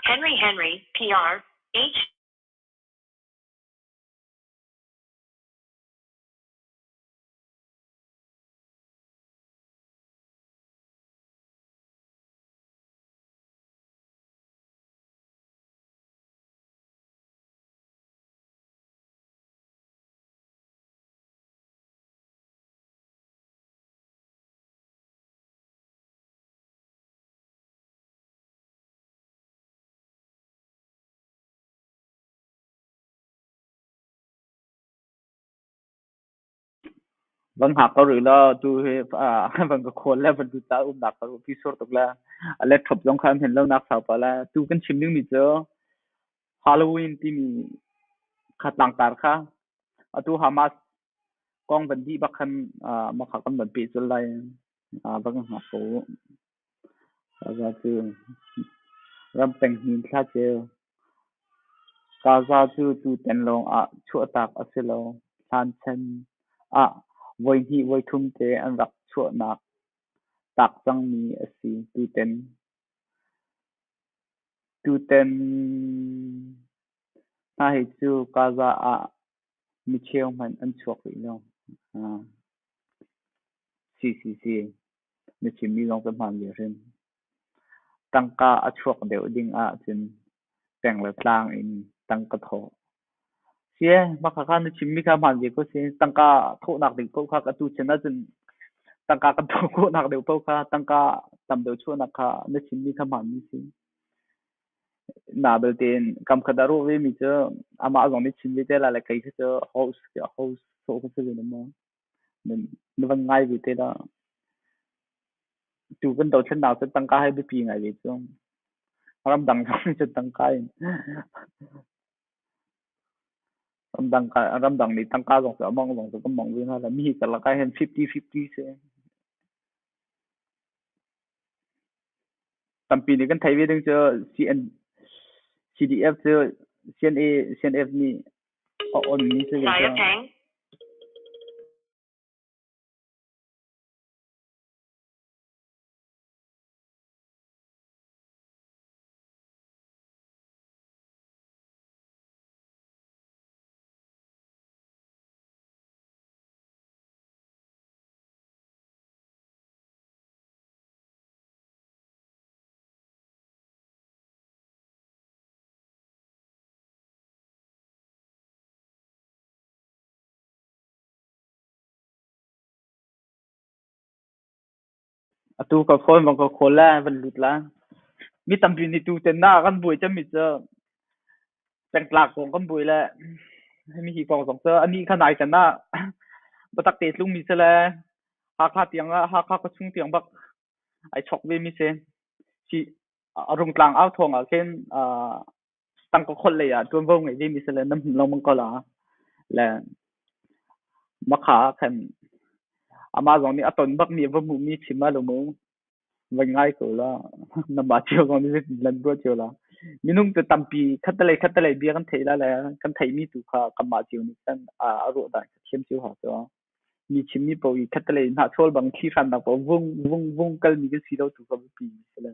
Henry Henry, PR, H. Van hngak ko rih law tu hi van ka khawl le van tu ta umnak ka pi sur tuk le a laptop zong kha an hen lo nak sau pa le tu kan chim dingmi cu Halloween timi kha tlangtar kha atu Hamas kong van dih bak khan makha kan van peh cul lai va kan hngak ko u. Gaza cu ram peng hnin thla ceu. Gaza cu tutan lawng ah chuahtak a si lo. Hlan chan ah voihnih voithum te an rak chuahnak tak cangmi a si. Tutan Tutan hna hi cu Gaza ah micheu hmanh an chuak rih lo. CCC na chimmi zong cu hmaan ve hrim. Tangka a chuak deuh ding ahcun peng le tlang in tangka thawh. Si mah kha na chimmi kha hmaan ve ko si. Tangka thawhnak ding paoh kha atu chan ahcun tangka kan thawh khawhnak deuh paoh kha tangka tam deuh chuahnak kha na chimmi kha hmaanmi si. Na belte in kam khat a ruah vemi cu amah zong nih chim ve te la le kei khi cu host host sawh ka si ve na maw. Na van ngai ve te la. Tu kan dothlennak cu tangka he biapi ngai ve cu. Ramdang zong nih cun tangka in ramdang nih tangka zong cu a mong zong cu kan mong ve hna la. Mi hi karlak ah hin 50-50 si. Tampi nih kan theih ve ding cu CN, CDF cu CNA, CNF nih a onmi si ve cu. Atu ka phone bang ka khawl le van lut la. Mi tampi nih tu ten na kan buai cemmi cu pengtlak kong kan buai le mi hi kong zong cu anih kha nai can ah biatak te tlungmi si le Hakha tiang ah Hakha khuachung tiang bak ai chok ve mi si. Si a rungtlang au thawng ah khin tangka kholh lei ah ṭuanvo ngei ve mi si le nan hmu lengmang ko la. Le makha ah khan amah zong nih a ton bak mi a va hmuh mi chim ah lo mu. Vai ngai ko la. Namah cio zong nih lan ruah cio la. Minung cu tampi khattelei khattelei bia kan theih la le kan theihmi tu kha kanmah cio nih khan a ruah dan kha thiam cio hau cu. Mi chimmi paoh i khattelei hnahchawl bang thli hrannak paoh vung vung vung kalmi kan si lo tu kha biapi si le.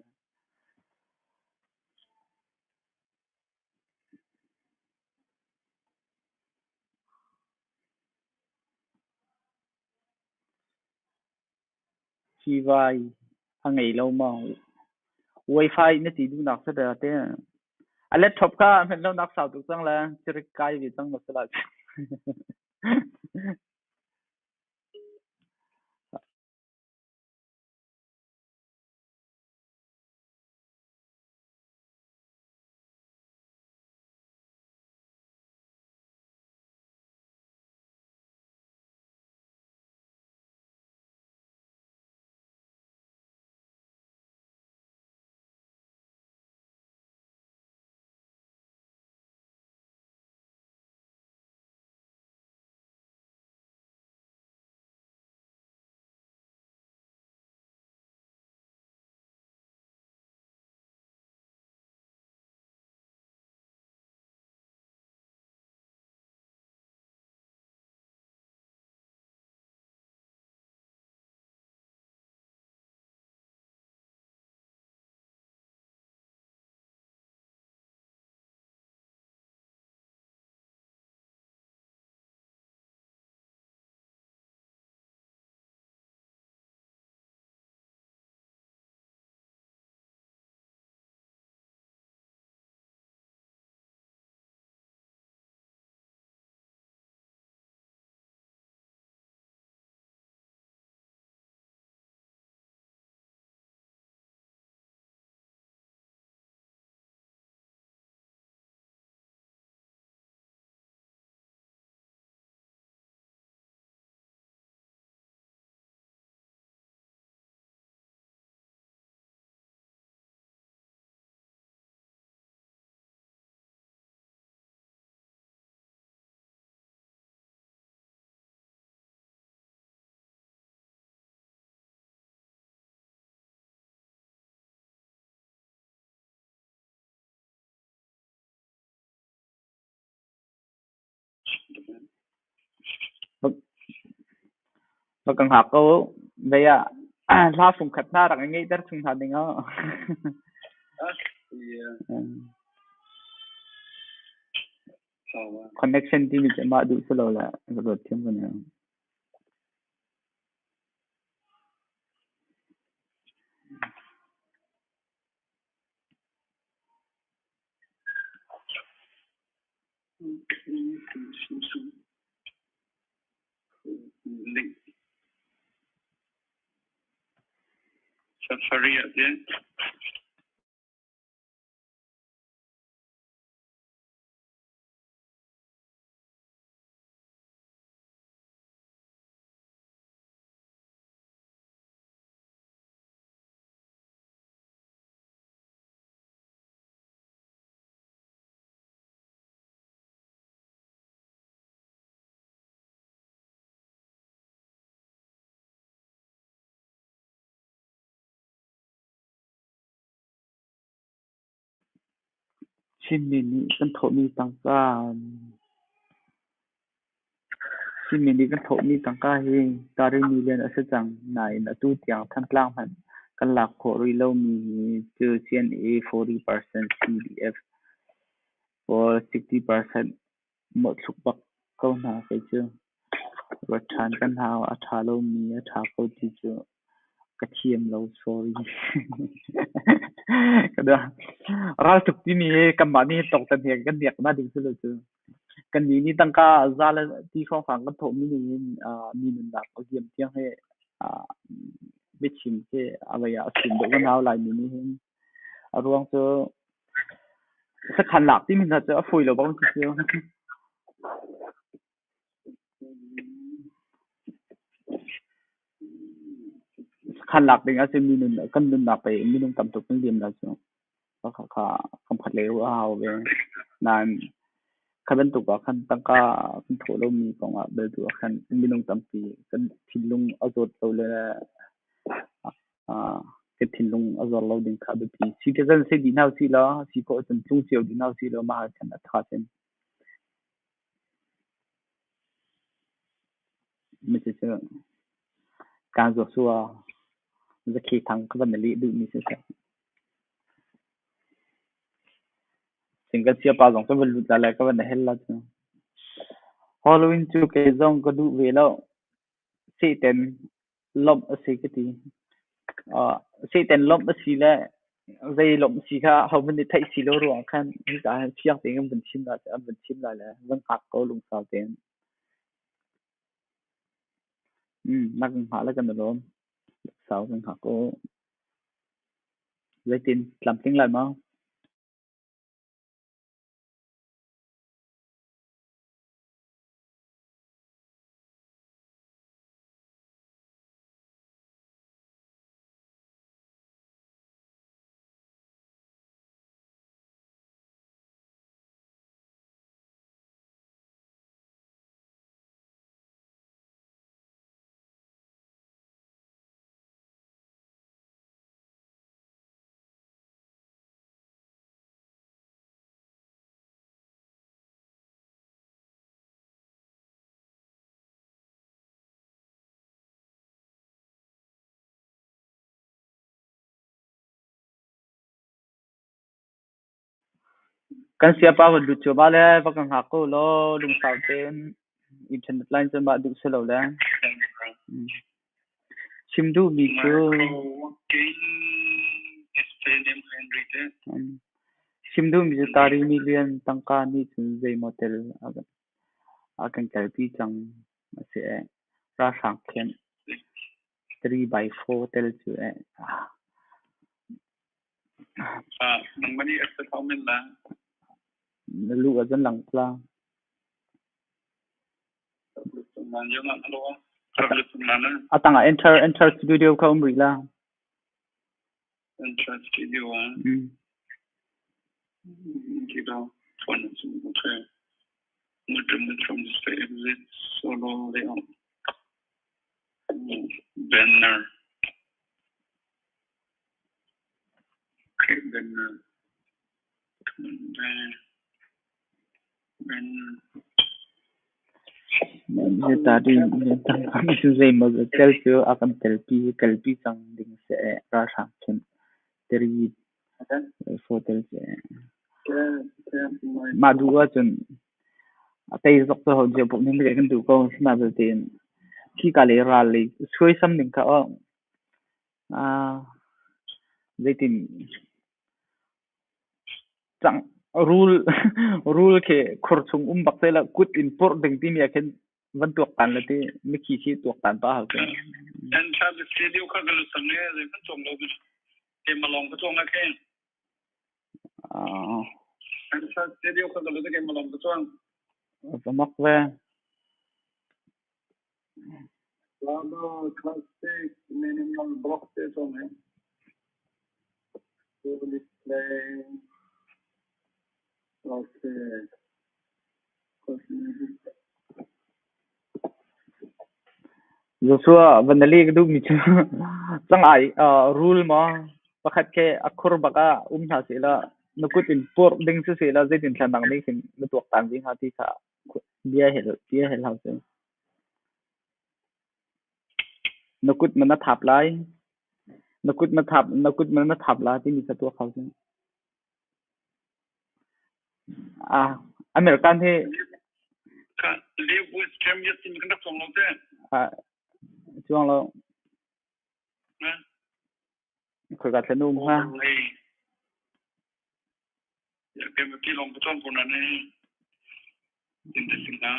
Civai a ngei lo maw? Wifi na ti duhnak si dah te. A laptop kha hman lonak sau tuk cang le cirik kai ve cang na si lai. Va ka hngak ko. Vei ah hla fungkhat hna rak i ngeihter chung hna ding ah. Connection timi cu mah duh si lo le ka ruat thiam ko ne. Safari ah teh? Chinmi nih kan thawhmi tangka Chinmi nih kan thawhmi tangka hi tari million a si cang nain atu tiang Thantlang hmanh kan lak khawh rih lomi hi cu CNA 40%, CDF pawl 60% mawhthluk bak ko hna kei cu. Ruat ṭhan kan hau. A ṭha lomi a ṭha ko ti cu ka thiam lo sorry. Raltuk timi hi kanmah nih tawktan he kan miak na ding si lo cu. Kannih nih tangka za le ti hrawnghrang kan thawhmi ning in mi nunnak a ziam tiang hi biachim khi a vei ah a sum deuh kan hau Laimi nih hin. A ruang cu sakhan lak timi hna cu a fawi lo bak si cu. Sakhan lak ding ahcun mi nun kan nunnak pei minung tam tuk kan liam lai cu. Khakha kam khat lei ruah a hau ve. Nain kha bantuk ah khan tangka kan thawh lomi kongah bel tu ah khan minung tampi kan thinlung a zawt lo le kan thinlung a zor lo ding kha a biapi. Citizen si dih hna usih law si khawh ahcun tlung cio dih hna usih law mah ah khan a ṭha cem. Cucu kaan Joshua Zakhi Thang ka van na leh duhmi siseh. Cun kan siapa zong cu van lut la le ka van na hel la cu. Halloween cu kei zong ka duh ve lo. Satan lawmh a si ka ti. Satan lawmh a si le zei lawmh si kha ahohmanh nih theih si lo ruangah khan hika ah hin fiang tein kan vun chim lai an vun chim lai le van hngak ko lungsau tein. Na kan hngah le kan i lawm. Lungsau kan hngak ko. Zeitin tlamtling lai maw? Kan siapa van lut cuahmah le va ka hngak ko law lungsau tein internet line cu mah duh si lo le. Chim duhmi cu chim duhmi cu tari million tangka nih cun zeimaw tel a kan kalpi cang a si eh. Ralhrang khen 3x4 tel cu eh. Nangmah nih a sa men la. Na lu ah cun lang tla. A tangah enter studio kha um rih la. Enter studio. Okay. Exit solo layout. Banner. Create banner. Banner. Zeimaw tel cu a kan telpi kalpi cang ding si eh ralhrang khin 3 4 tel cu eh. Mah duh ahcun a tei zok cu ho cio paoh nih kan duh ko sinain belte khika lei ral lei suaisam ning kha aw zeitin cang. Rul rul khi khur chung um bak sehla kut in purh ding timi ah khin van tuaktan le ti mikhi khi tuaktan pah hau si. An tha studio kha ka lu sang e zei kan chuang lo ke malong ka chuang la khe. An tha studio kha ka lu ke malong ka chuang. Mak ve. Lado classic minimal block te chuang he. Full display. Okay. Joshua van na leh ka duhmi cu cangai rul maw pakhat khi a khur bak ah um hna sehlaw na kut in purh ding siseh law zeitin thla nang nih khin na tuaktan ve hnga ti kha bia hel hau si. Na kut ma na thap lai, na kut ma thap na kut ma na thap la timi kha tuak hau si. American hi Liverpool Champions team kan rak cawng lo te. Cuang lo. Khoika thlen um ha. Ke long ka cawng ko na ne. Interesting na.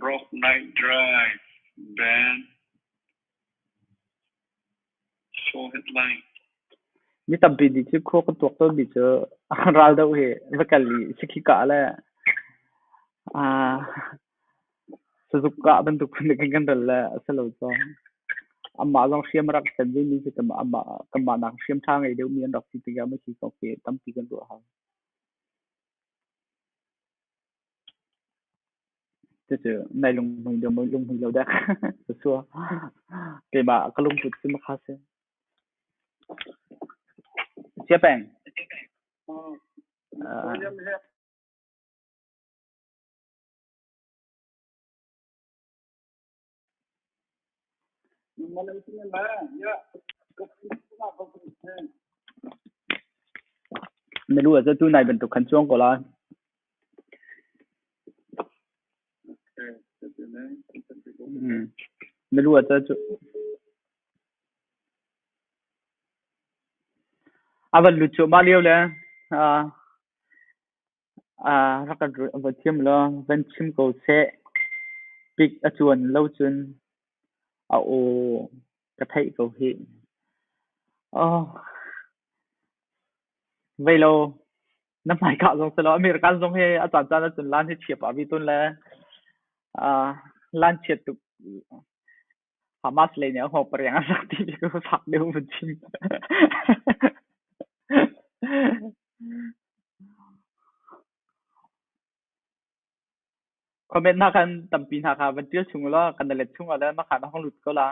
Rock Night Drive Band Show headline. Mi tampi nih cu khua kan tuak tawnmi cu raldoh hi va kal i sakhi kah le sazuk kah bantuk phun in kan ral le a si lo cu. Amah zong hriam a rak ken vemi si amah kanmah nak hriam ṭha ngei deuhmi an rak si tikah mah hi kong hi tampi kan ruah hau. Cucu nai lunghmui deuh maw lunghmui lo dek ka sua. Keimah ka lungput cu makha si. Sia peng. Na lu ah tu nai bantuk khan cuang ko lai. Na lu ah cu a van lut cuahmah lio le rak kan va thiam law van chim ko seh. Pik a cuan lo cun a aw ka theih ko hih. Oh, vei lo na hmaikah zong si lo American zong hi a caancaan ahcun lan hi chia pah vi tawn le lan chiat tuk Hamas lei nih a hngawng pariang an rak ti mi cu fak deuh vun chim. Comment hna khan tampi hna kha van ṭial chung ulaw kan na let chung ah le mah kha na hong lut ko la.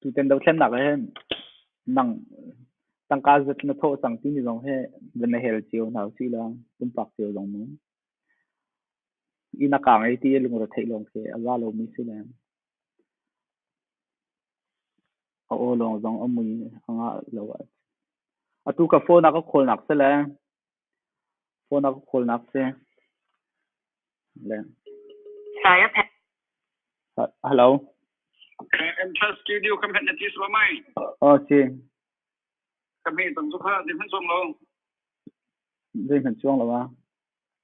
Tutan dothlennak ah hin nang tangka zat na thawh cang timi zong hi van na hel cio hna usih law pumpak cio zong mu. Inn a kaang ei ti lungre theih lawng khi a za lomi si le a aw lawng zong a mui a ngah lo ah. Atu ka phone a ka call nak si le phone a ka call nak si. Le. Hello. Enter studio kam het na ti slo mai. Oh si. Kam he tang zu kha di hman song lo. Zei hman chuang lo a.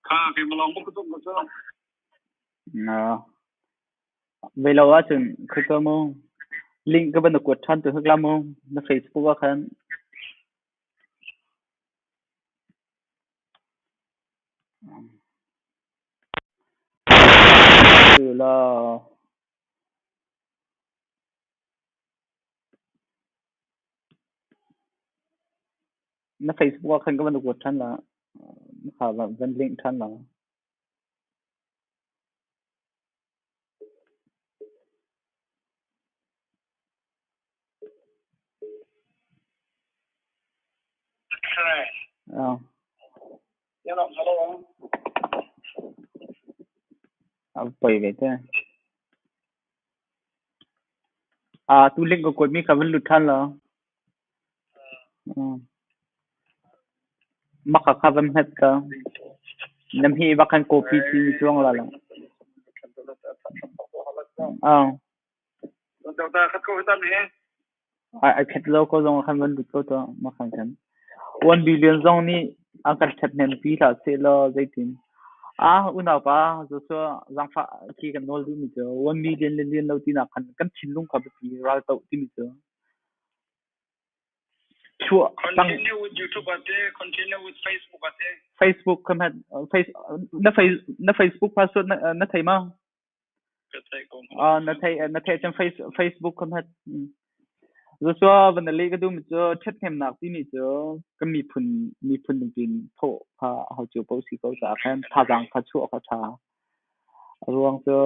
Kha ke malong bu ku ko. Na. Ve lo ahcun khika mu link ka van na kuat ṭhan tu hek la mu na Facebook ah khan. La na Facebook ah khan ka van na kuat ṭhan la kha van link ṭhan la. A poi ve te. Tu link ka kuatmi kha van lut ṭhan law. Maka kha van hmet ka. Nam hi bak khan copy timi cuang la lo. Ai khat lo ko zong khan van lut ko to ma khan khan. 1 billion zong nih an kan ṭhathnem pi hlah seh law zeitin. Ah unau pa Joshua zaangfah khi kan nawl duhmi cu 1 million le lian lo tinak khan kan thinlung kha biapi ral toh timi cu chuah cang. Continue with YouTube ate, continue with Facebook ate. Facebook kha hmet face na face na Facebook password na na thei ma? Ka theih ko. Ah na thei na thei cun face Facebook kha hmet. Joshua van na leh ka duhmi cu ṭhathnemnak timi cu kan miphun miphun ningin thawh kha a hau cio ko si ko caah khan thazaang kha chuah kha ṭha. A ruang cu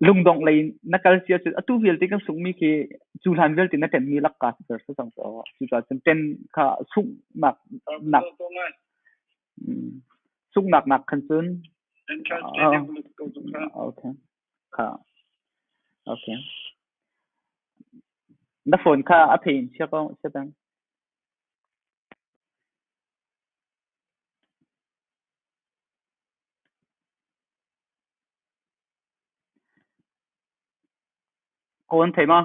lungdongh lei in na kal si ahcun atu vialte kan sunghmi khi cu hlan vialte na ṭenmi lakka si ter cang cu. Cucaah cun ṭen kha sunghnak nak sunghnak nak khan cun okay kha okay na phone kha a phei in chia ko chia peng. Kawn thei ma?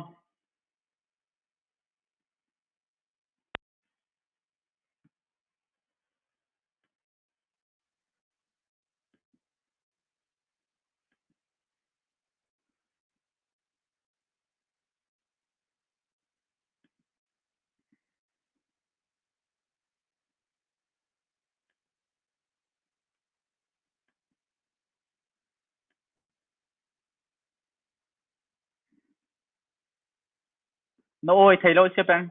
Na awi thei lo sia peng.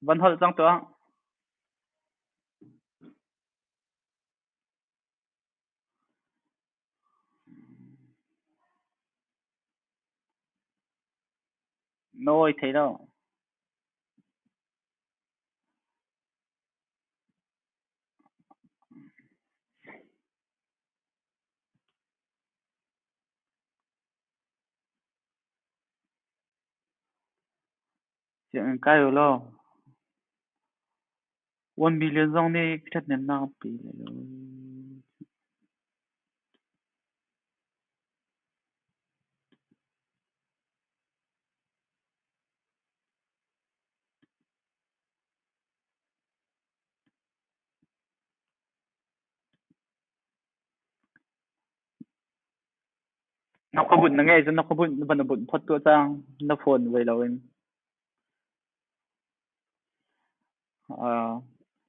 Van holh cang tuah. Na awi thei lo. Sianginn kai u law 1 million zong nih ṭhathnemnak a pe lai lo. Na khuabunh na ngeih cun na khuabunh van na bunh phot tuah cang. Na phone voi loin.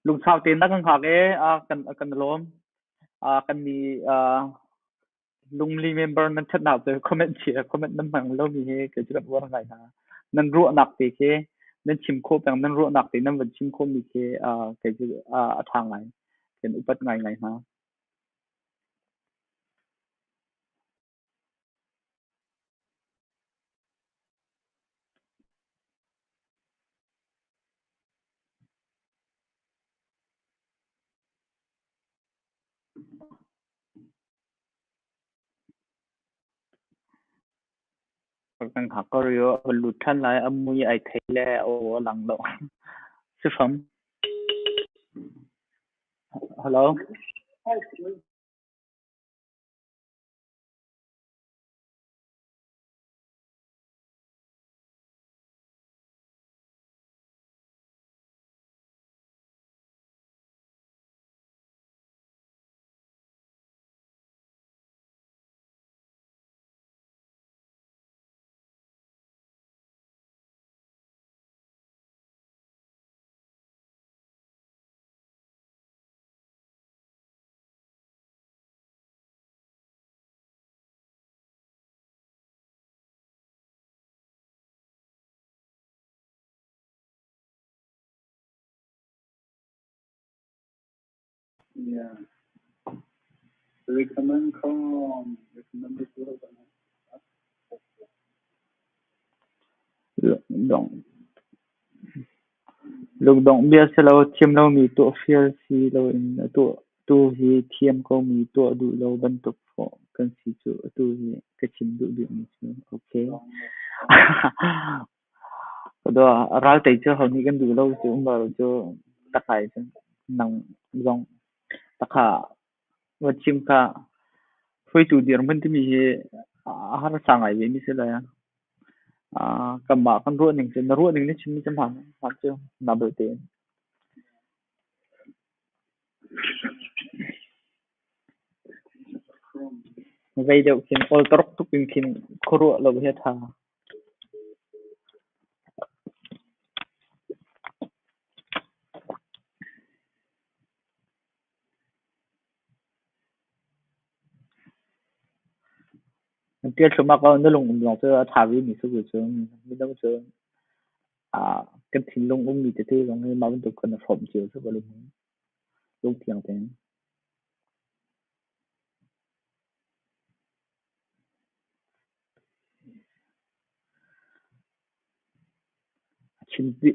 Lungsau tein na kan hngak i kan lawm. Kan nih lungli member nan ṭhatnak cu comment chia comment nan hmang lomi hi kei cu kan uar ngai hna. Nan ruahnak te khi nan chim khawh peng nan ruahnak te nan van chim khawhmi khi kei cu a ṭha ngai. Kan upat ngaingai hna. Kan hngak ko rih a van lut ṭhan lai. A mui ai thei le a aw a lang lo. Si fam. Hello. Yeah. Recommend com. Recommend this Dong. Lungdongh bia si lo, thiam lomi tuah fial si loin a tuahtu hi thiam komi tuah duh lo bantuk fawh kan si cuh atu hi ka chim duh bikmi cu. Okay. Raltei cu ho nih kan duh lo cu um lo cu takai cun nang zong takha va chim kha hruaitu dirhmun timi hi a harsa ngai ve mi si lai. Kanmah kan ruah ning cu na ruah ning na chimmi cu hmaan hmaan cu na belte in. Zei deuh khin awltorok tuk in khin khuaruah lo hi a ṭha. An ṭial thluahmah ko. Na lung um zong cu a ṭha vemi si ko cu. Mino cu kan thinlung ummi tete zong hi mah bantuk kan i hrawm cio cu ka lung lungthiang tein.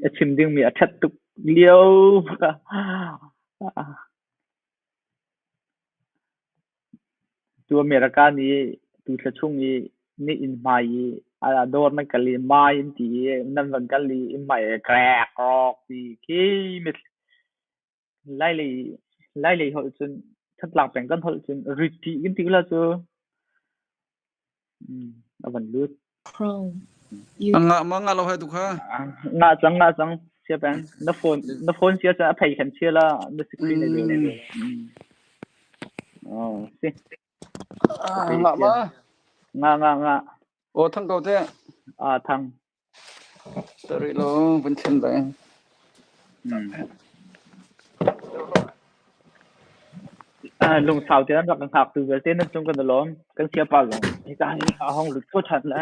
A chim dingmi a ṭhat tuk lio. Tu America nih tu thla chung i na inn hmai i dawr nan kal i mai an ti i nan van kal i inn hmai i krek rawk ti khi Lailei holh cun Thantlang peng kan holh cun rit kan ti la cu a van lut. Ngah ma ngah lo hai tu kha. Ngah cang ngah cang sia peng na phone na phone sia cun a phei khan chia la na screen a zel. Oh si. Ngah ma? Ngah ngah ngah. O thang ko te. Ah thang. Sorry lo vun thlen dai. Lungsau te an rak kan hngak tu vialte nan cung kan i lawm. Kan siapa zong hika hin a hong lut kho ṭhan le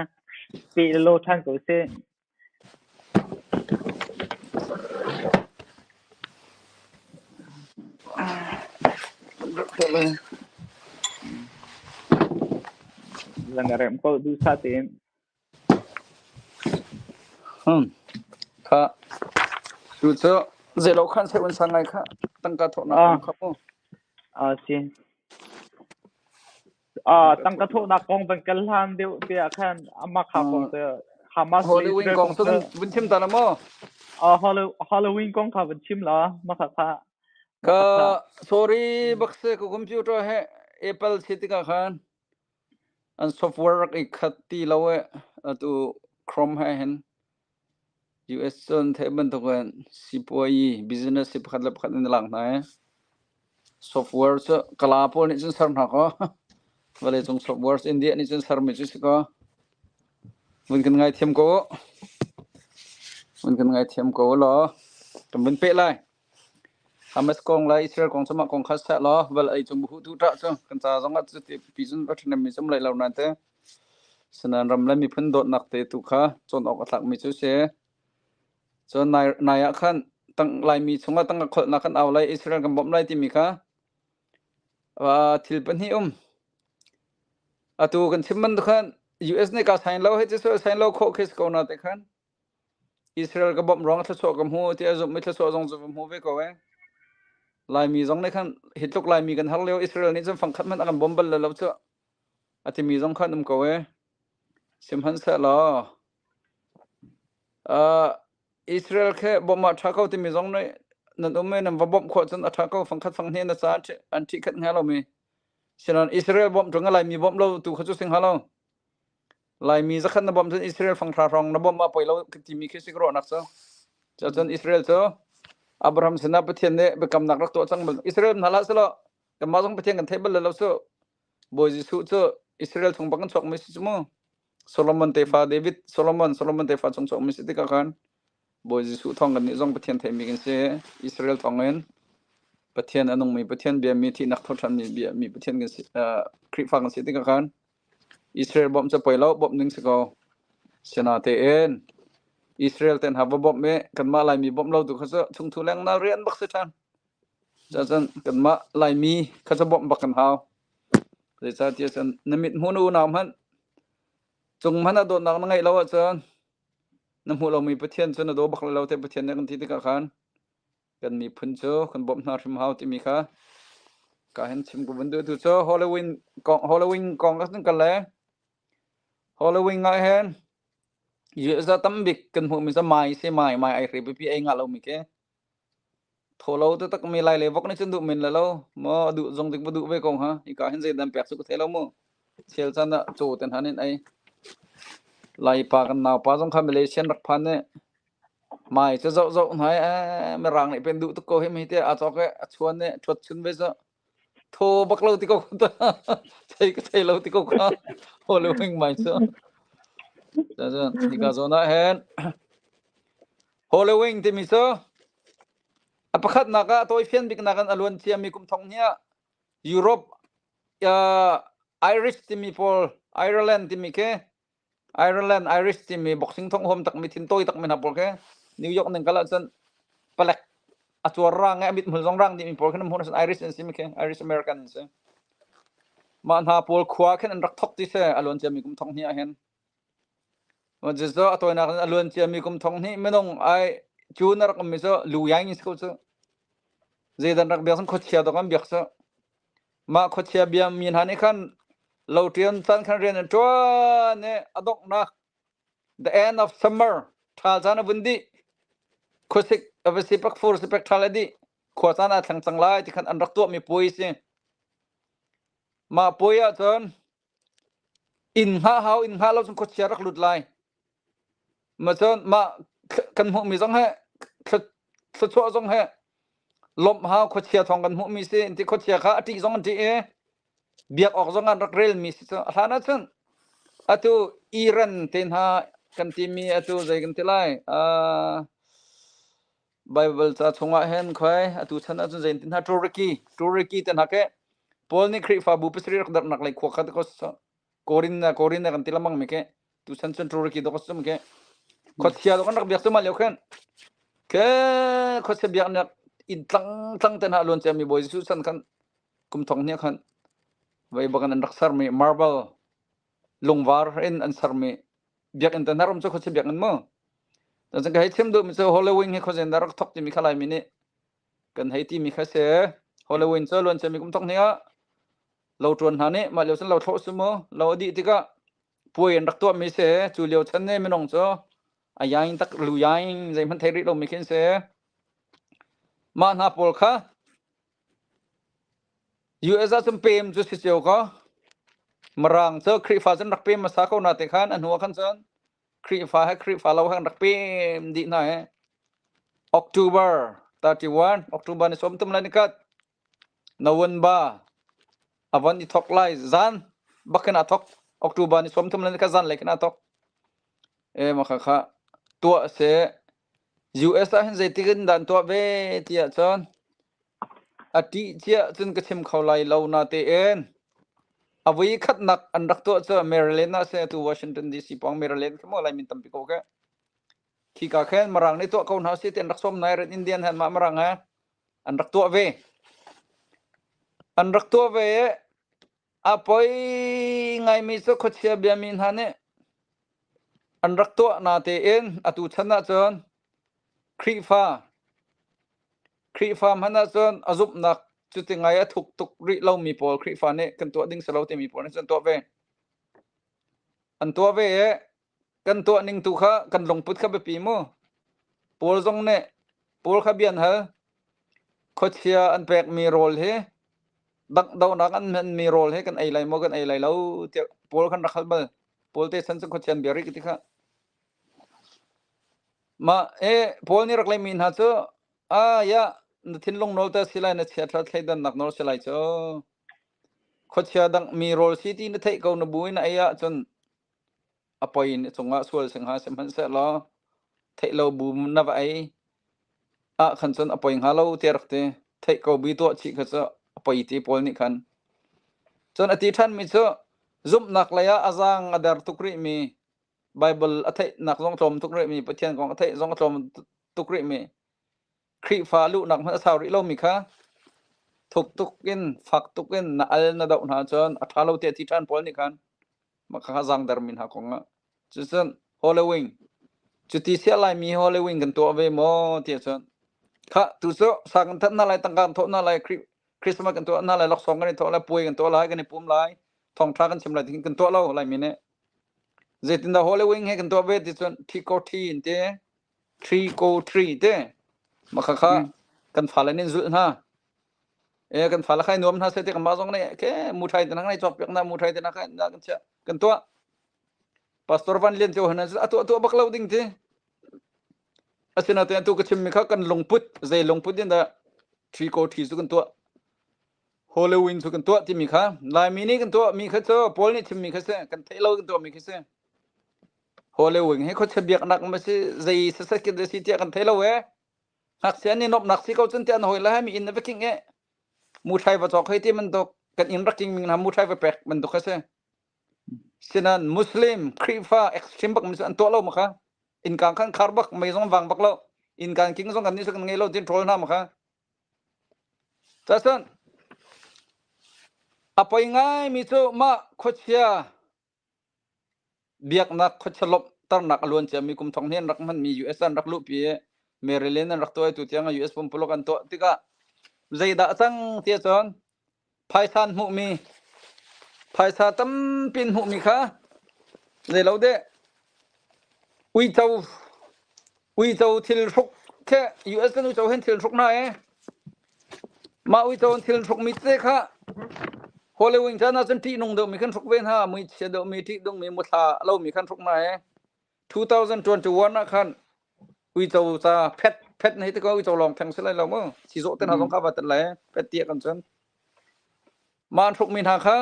pe lo ṭhan ko sih. Lang a rem ko duhsah tein. Kha tu cu zeilo khan seh un sang ngai kha tangka thawhnak kong kha mu. A si. Tangka thawhnak kong van kal hlan deuh te ah khan amah kha kong te Hamas le Halloween Israel kong kong cu cu vun chim ta la maw? Halloween kong kha van chim la mah kha kha Ka sorry bak se ka computer he Apple si tikah khan An software rak i khat ti lo i atu Chrome he hin US cun theih bantukin sipuayi business hi pakhat le pakhat an i lak hna i software cu Kala pawl nih cun ser hna kaw vawleicung software India nih cun sermi cu si kaw vun kan ngaithiam ko u. Vun kan ngaithiam ko u law kan vun peh lai. Hamas kong le Israel kong cu mah kong kha seh law vawlei cung buhu tu ṭah cu kan ca zongah cuti pipi cun va ṭhahnemmi cu um lai lo nain teh Sinain ram le miphun dawtnak te tu kha cawn awk a tlakmi cu si. Cun nai, nai ah khan tang, Laimi chungah tangka kholhnak kan au lai, Israel kan bawmh lai timi kha thil pahnih um. Atu kan chim bantuk khan US nih ka sign lo hei ti sign lo khawh khi si ko na te khan Israel ka bawmh ruang thluachuah ka hmu ti a zumh i thluachuah zong cu va hmu ve ko ee. Laimi zong nih khan hi tluk Laimi kan har lio Israel nih cun fangkhat hmanh a kan bawm bal lo cu a timi zong khan um ko ee. Sihmanhsehlaw Israel khe bawmh ah ṭha ko timi zong nih nan um i nan va bawmh khawh cun a ṭha ko fangkhat fanghnih na ca an ṭhi khat hnga lomi. Sinain Israel bawmh ṭung a Laimi bawmh lo tu kha cu si hnga lo. Laimi zakhat na bawmh cun Israel fanghra hrawng na bawmh ah poi lo timi khi si ka ruahnak cu. Cucun Israel cu Abraham sinah Pathian nih biakamnak rak tuah cang bal. Israel hna hlah selaw kanmah zong Pathian kan theih bal lo cu. Bawi Jesuh cu Israel chung bak in chuakmi si cu mu. Solomon tefa David Solomon Solomon tefa chung chuakmi si tikah khan Bawi Jesuh thawng kan nih zong Pathian theihmi kan si. Israel thawng in Pathian a nungmi Pathian biami thihnak thoṭhanmi biami Pathian kan si Khrihfa kan si tikah khan Israel bawmh cu poi lo, bawmh ding si ko. Sinatein Israel ten ha va bawmh i kanmah Laimi bawmh lo tu kha cu chungthu lengnal rian bak si ṭhan. Cucun kanmah Laimi kha cu bawmh bak kan hau. Zeicahtiah cun na mit hmu na unau hmanh cung hmanh ah dawtnak na ngeih lo ahcun na hmuh lomi Pathian cu na daw bak lai lo te Pathian nih kan ti tikah khan. Kan miphun cu kan bawmh hna hrim hau timi kha ka hin chim ka vun duh tu cu Halloween kong Halloween kong ka kal le Halloween ah hin US ah tambik kan hmuhmi cu mai si mai mai ai hri pipi ei ngah lomi khi. Thaw lo taktak mi lai le vok nih cun duh men le lo maw a duh zong dik va duh ve ko hnga. Hika hin zeidah an pek cu ka thei lo mu. Chel caan ah caw te hna nih an ei. Laipa kan naupa zong kha Malaysian rak phan i mai cu zoh zoh hna i ee mirang nih pen duh tuk ko hi mi tiah aa cawk i a chuan i ṭhuat chun ve cu. Thaw bak lo ti ko kha thei ka thei lo ti ko kha. Halloween mai cu. Cun hika zawn ah hin Halloween timi cu a pakhatnak ah a tawifian biknak in a luan ciami kum thong hnih ah Europe uh, Irish timi pawl Ireland timi khi Ireland Irish timi boxing thong huam takmi thin tawi takmi hna pawl khi New York ning kal ahcun palek a cuar rang i a mithmul zong rang dihmi pawl khi na hmuh ahcun Irish an si mi khi Irish American an si. Mah hna pawl khua khin an rak thok ti si a luan ciami kum thong hnih ah hin. Cucu a tawinak in a luan ciami kum thong hnih minung ai cu na rak ummi cu lu yaing in si ko cu. Zeidan rak biak cun khuachia dawk an biak cu. Mah khuachia bia mi hna nih khan lo ṭian caan khan rian an ṭuan i a donghnak the end of summer ṭhal caan a vun dih. Khuasik a va si pak fur si pek ṭhal a dih. Khua caan aa thleng cang lai ti khan an rak tuahmi puai si. Mah puai ahcun Inn hngah hau, inn hngah lo cun khuachia rak lut lai. Ma cun mah kan hmuhmi zong he thluachuah zong he lawmh hau khuachia thawng kan hmuhmi si inti khuachia kha a ṭih zong an ṭih i biak awk zong an rak relmi si cu a hlan ahcun atu Iran te hna kan timi atu zei kan ti lai uh, Bible ca chungah hin khoi atu chan ahcun zei tin hna Turkey Turkey te hna ke Paul nih Khrihfabu pasarih rak darhnak lei khua kha ko Korin na Korin na kan ti lamang mi ke tu chan cun Turkey do ko sum ke khuachia do kan rak biak cu ma lio khen ke khuachia biaknak in tlang tlang te hna luan cia mi Bawi Jesuh chan khan kum thong hnih khan vai bakan an rak sermi marble lungvar in an sermi biakinn te hna rum cu khuachia biakinn mu Cun ka hei chim duhmi cu Halloween hi khuazen dah rak thok timi kha Laimi nih kan hei timi kha si. Halloween cu luan ciami kum thok hnih ah lo ṭuan hna nih mah lio cun lo thlawh si mu lo a dih tikah puai an rak tuahmi si. Cu lio chan nih minung cu a yaing tak lu yaing zeihmanh thei rih lomi khin si. Mah hna pawl kha US ah cun pem cu si cio ko. Mirang cu Khrihfa cun rak pem hmasa ko na te khan a hnu ah khan cun Khrihfa he Khrihfa lo he an rak pem dih hna he. October 31, October ni sawm tum lai ni kat November a von i thok lai zan bakin a thok October ni sawm thum lai ni khat zan lei khin a thok e ma kha kha tuah se US ah hin zeitik in dan tuah ve tiah cun A ṭih cia cun ka chim kho lai lo natein a voi khatnak an rak tuah cu Maryland ah si atu Washington DC pawng Maryland khi maw Laimi tampi ko ke. Khika khin Mirang nih tuah ko hna sih ti an rak sawm nai Red Indian he mah Mirang he an rak tuah ve. An rak tuah ve i a poi ngaimi cu khuachia biami hna nih an rak tuah natein atu chan ahcun Khrihfa Khrihfa hmanh ahcun a zumhnak cuti ngai a thuk tuk rih lomi pawl Khrihfa nih kan tuah ding si lo timi pawl nih cun an tuah ve. An tuah ve i kan tuah ning tu kha kan lungput kha biapi mu. Paul zong nih Paul kha bia an hal. Khuachia an pekmi rawl hi dangdonak an hmanmi rawl hi kan ei lai maw kan ei lai lo tiah Paul khan rak hal bal. Paul te chan cu khuachia an bia rih ka ti kha. Mah e Paul nih rak leimi hna cu ah ya na thinlung nawl te si lai na chiaṭha thleidannak nawl si lai cu khuachia dang mi rawl si ti na theih ko na bu in na ei ahcun a poi in cungah sual sing ha sihmanhsehlaw theih lo bu na va ei ah khan cun a poi hnga lo tiah rak ti theih ko bi tuah chih kha cu a poi ti Paul nih khan cun a ti ṭhan mi cu zumhnak lei ah a zaang a der tuk rih mi Baibal a theihnak zong tlawm tuk rihmi, Pathian kong a theih zong a tlawm tuk rihmi, Khrihfa luhnak hmanh a sau rih lomi kha thuk tuk in, fak tuk in na al na doh hna cun a ṭha lo tiah ti ṭhan pawl nih khan mah kha zaangdermi hna kong ah cucun Halloween cuti siah Laimi Halloween kan tuah ve maw tiah cun. Kha tu cu sa kan that hna lai, tangka kan thawh hna lai, Christmas kan tuah hna lai, laksawng kan i thawh lai, puai kan tuah lai, kan i pum lai, thawngṭha kan chim lai ti kan tuah lo Laimi nih. Zeitindah Halloween he kan tuah ve ti cun trick or treat in ti, trick or treat ti. Mah khakha kan fale nih zulh hna. E kan fale khai nuam hna seh ti kanmah zong nih ke muṭhai te hna cawk piak hna muṭhai te hna kha kan chiah kan tuah. Pastor Van Lian cu hna a tuah tuah bak lo ding ti. Asinain atu ka chimmi kha kan lungput zei lungput in dah ṭhi ko ṭhi cu kan tuah Halloween cu kan tuah timi kha Laimi nih kan tuahmi kha cu Paul nih chimmi kha si kan theih lo kan tuahmi kha si Halloween hi khuachia biaknak ma si zei sasat kin si tiah kan thei lo e ngakchia nih nuamhnak si ko cun tiah an hawi le mi inn na va king e muṭhai va cawk hei ti bantuk kan inn rak king mi hna muṭhai va pek bantuk kha si sinan Muslim Khrihfa extreme bak mi cu an tuah lo ma kha innkaan khan khar bak mei zong vang bak lo innkaan king zong kan nih kan ngei lo tin ṭhawl hna ma kha Cacun a poi ngaimi cu mah khuachia biaknak khuachia lawmhternak a luan ciami kum thong hnih an rak hmanmi US an rak luhpi i Maryland an rak tuah i tutiang ah US pumpuluk an tuah tikah zeidah a cang ti ahcun Phaisa an hmuhmi phaisa tampi an hmuhmi kha zeilo deh uico uico thil hruk khi US kan uico hin thil hruk hna i mah uico an thil hrukmi tete kha Halloween caan ahcun ṭihnung deuhmi khan hruk ve hna muichia deuhmi ṭihdungmi muthla lomi khan hruk hna i 2021 ah khan uico ca phet phet na hei ti ko uico lawng theng si lai lo mu sizawh te hna zong kha va tel lai phet tiah kan cun mah an hrukmi hna kha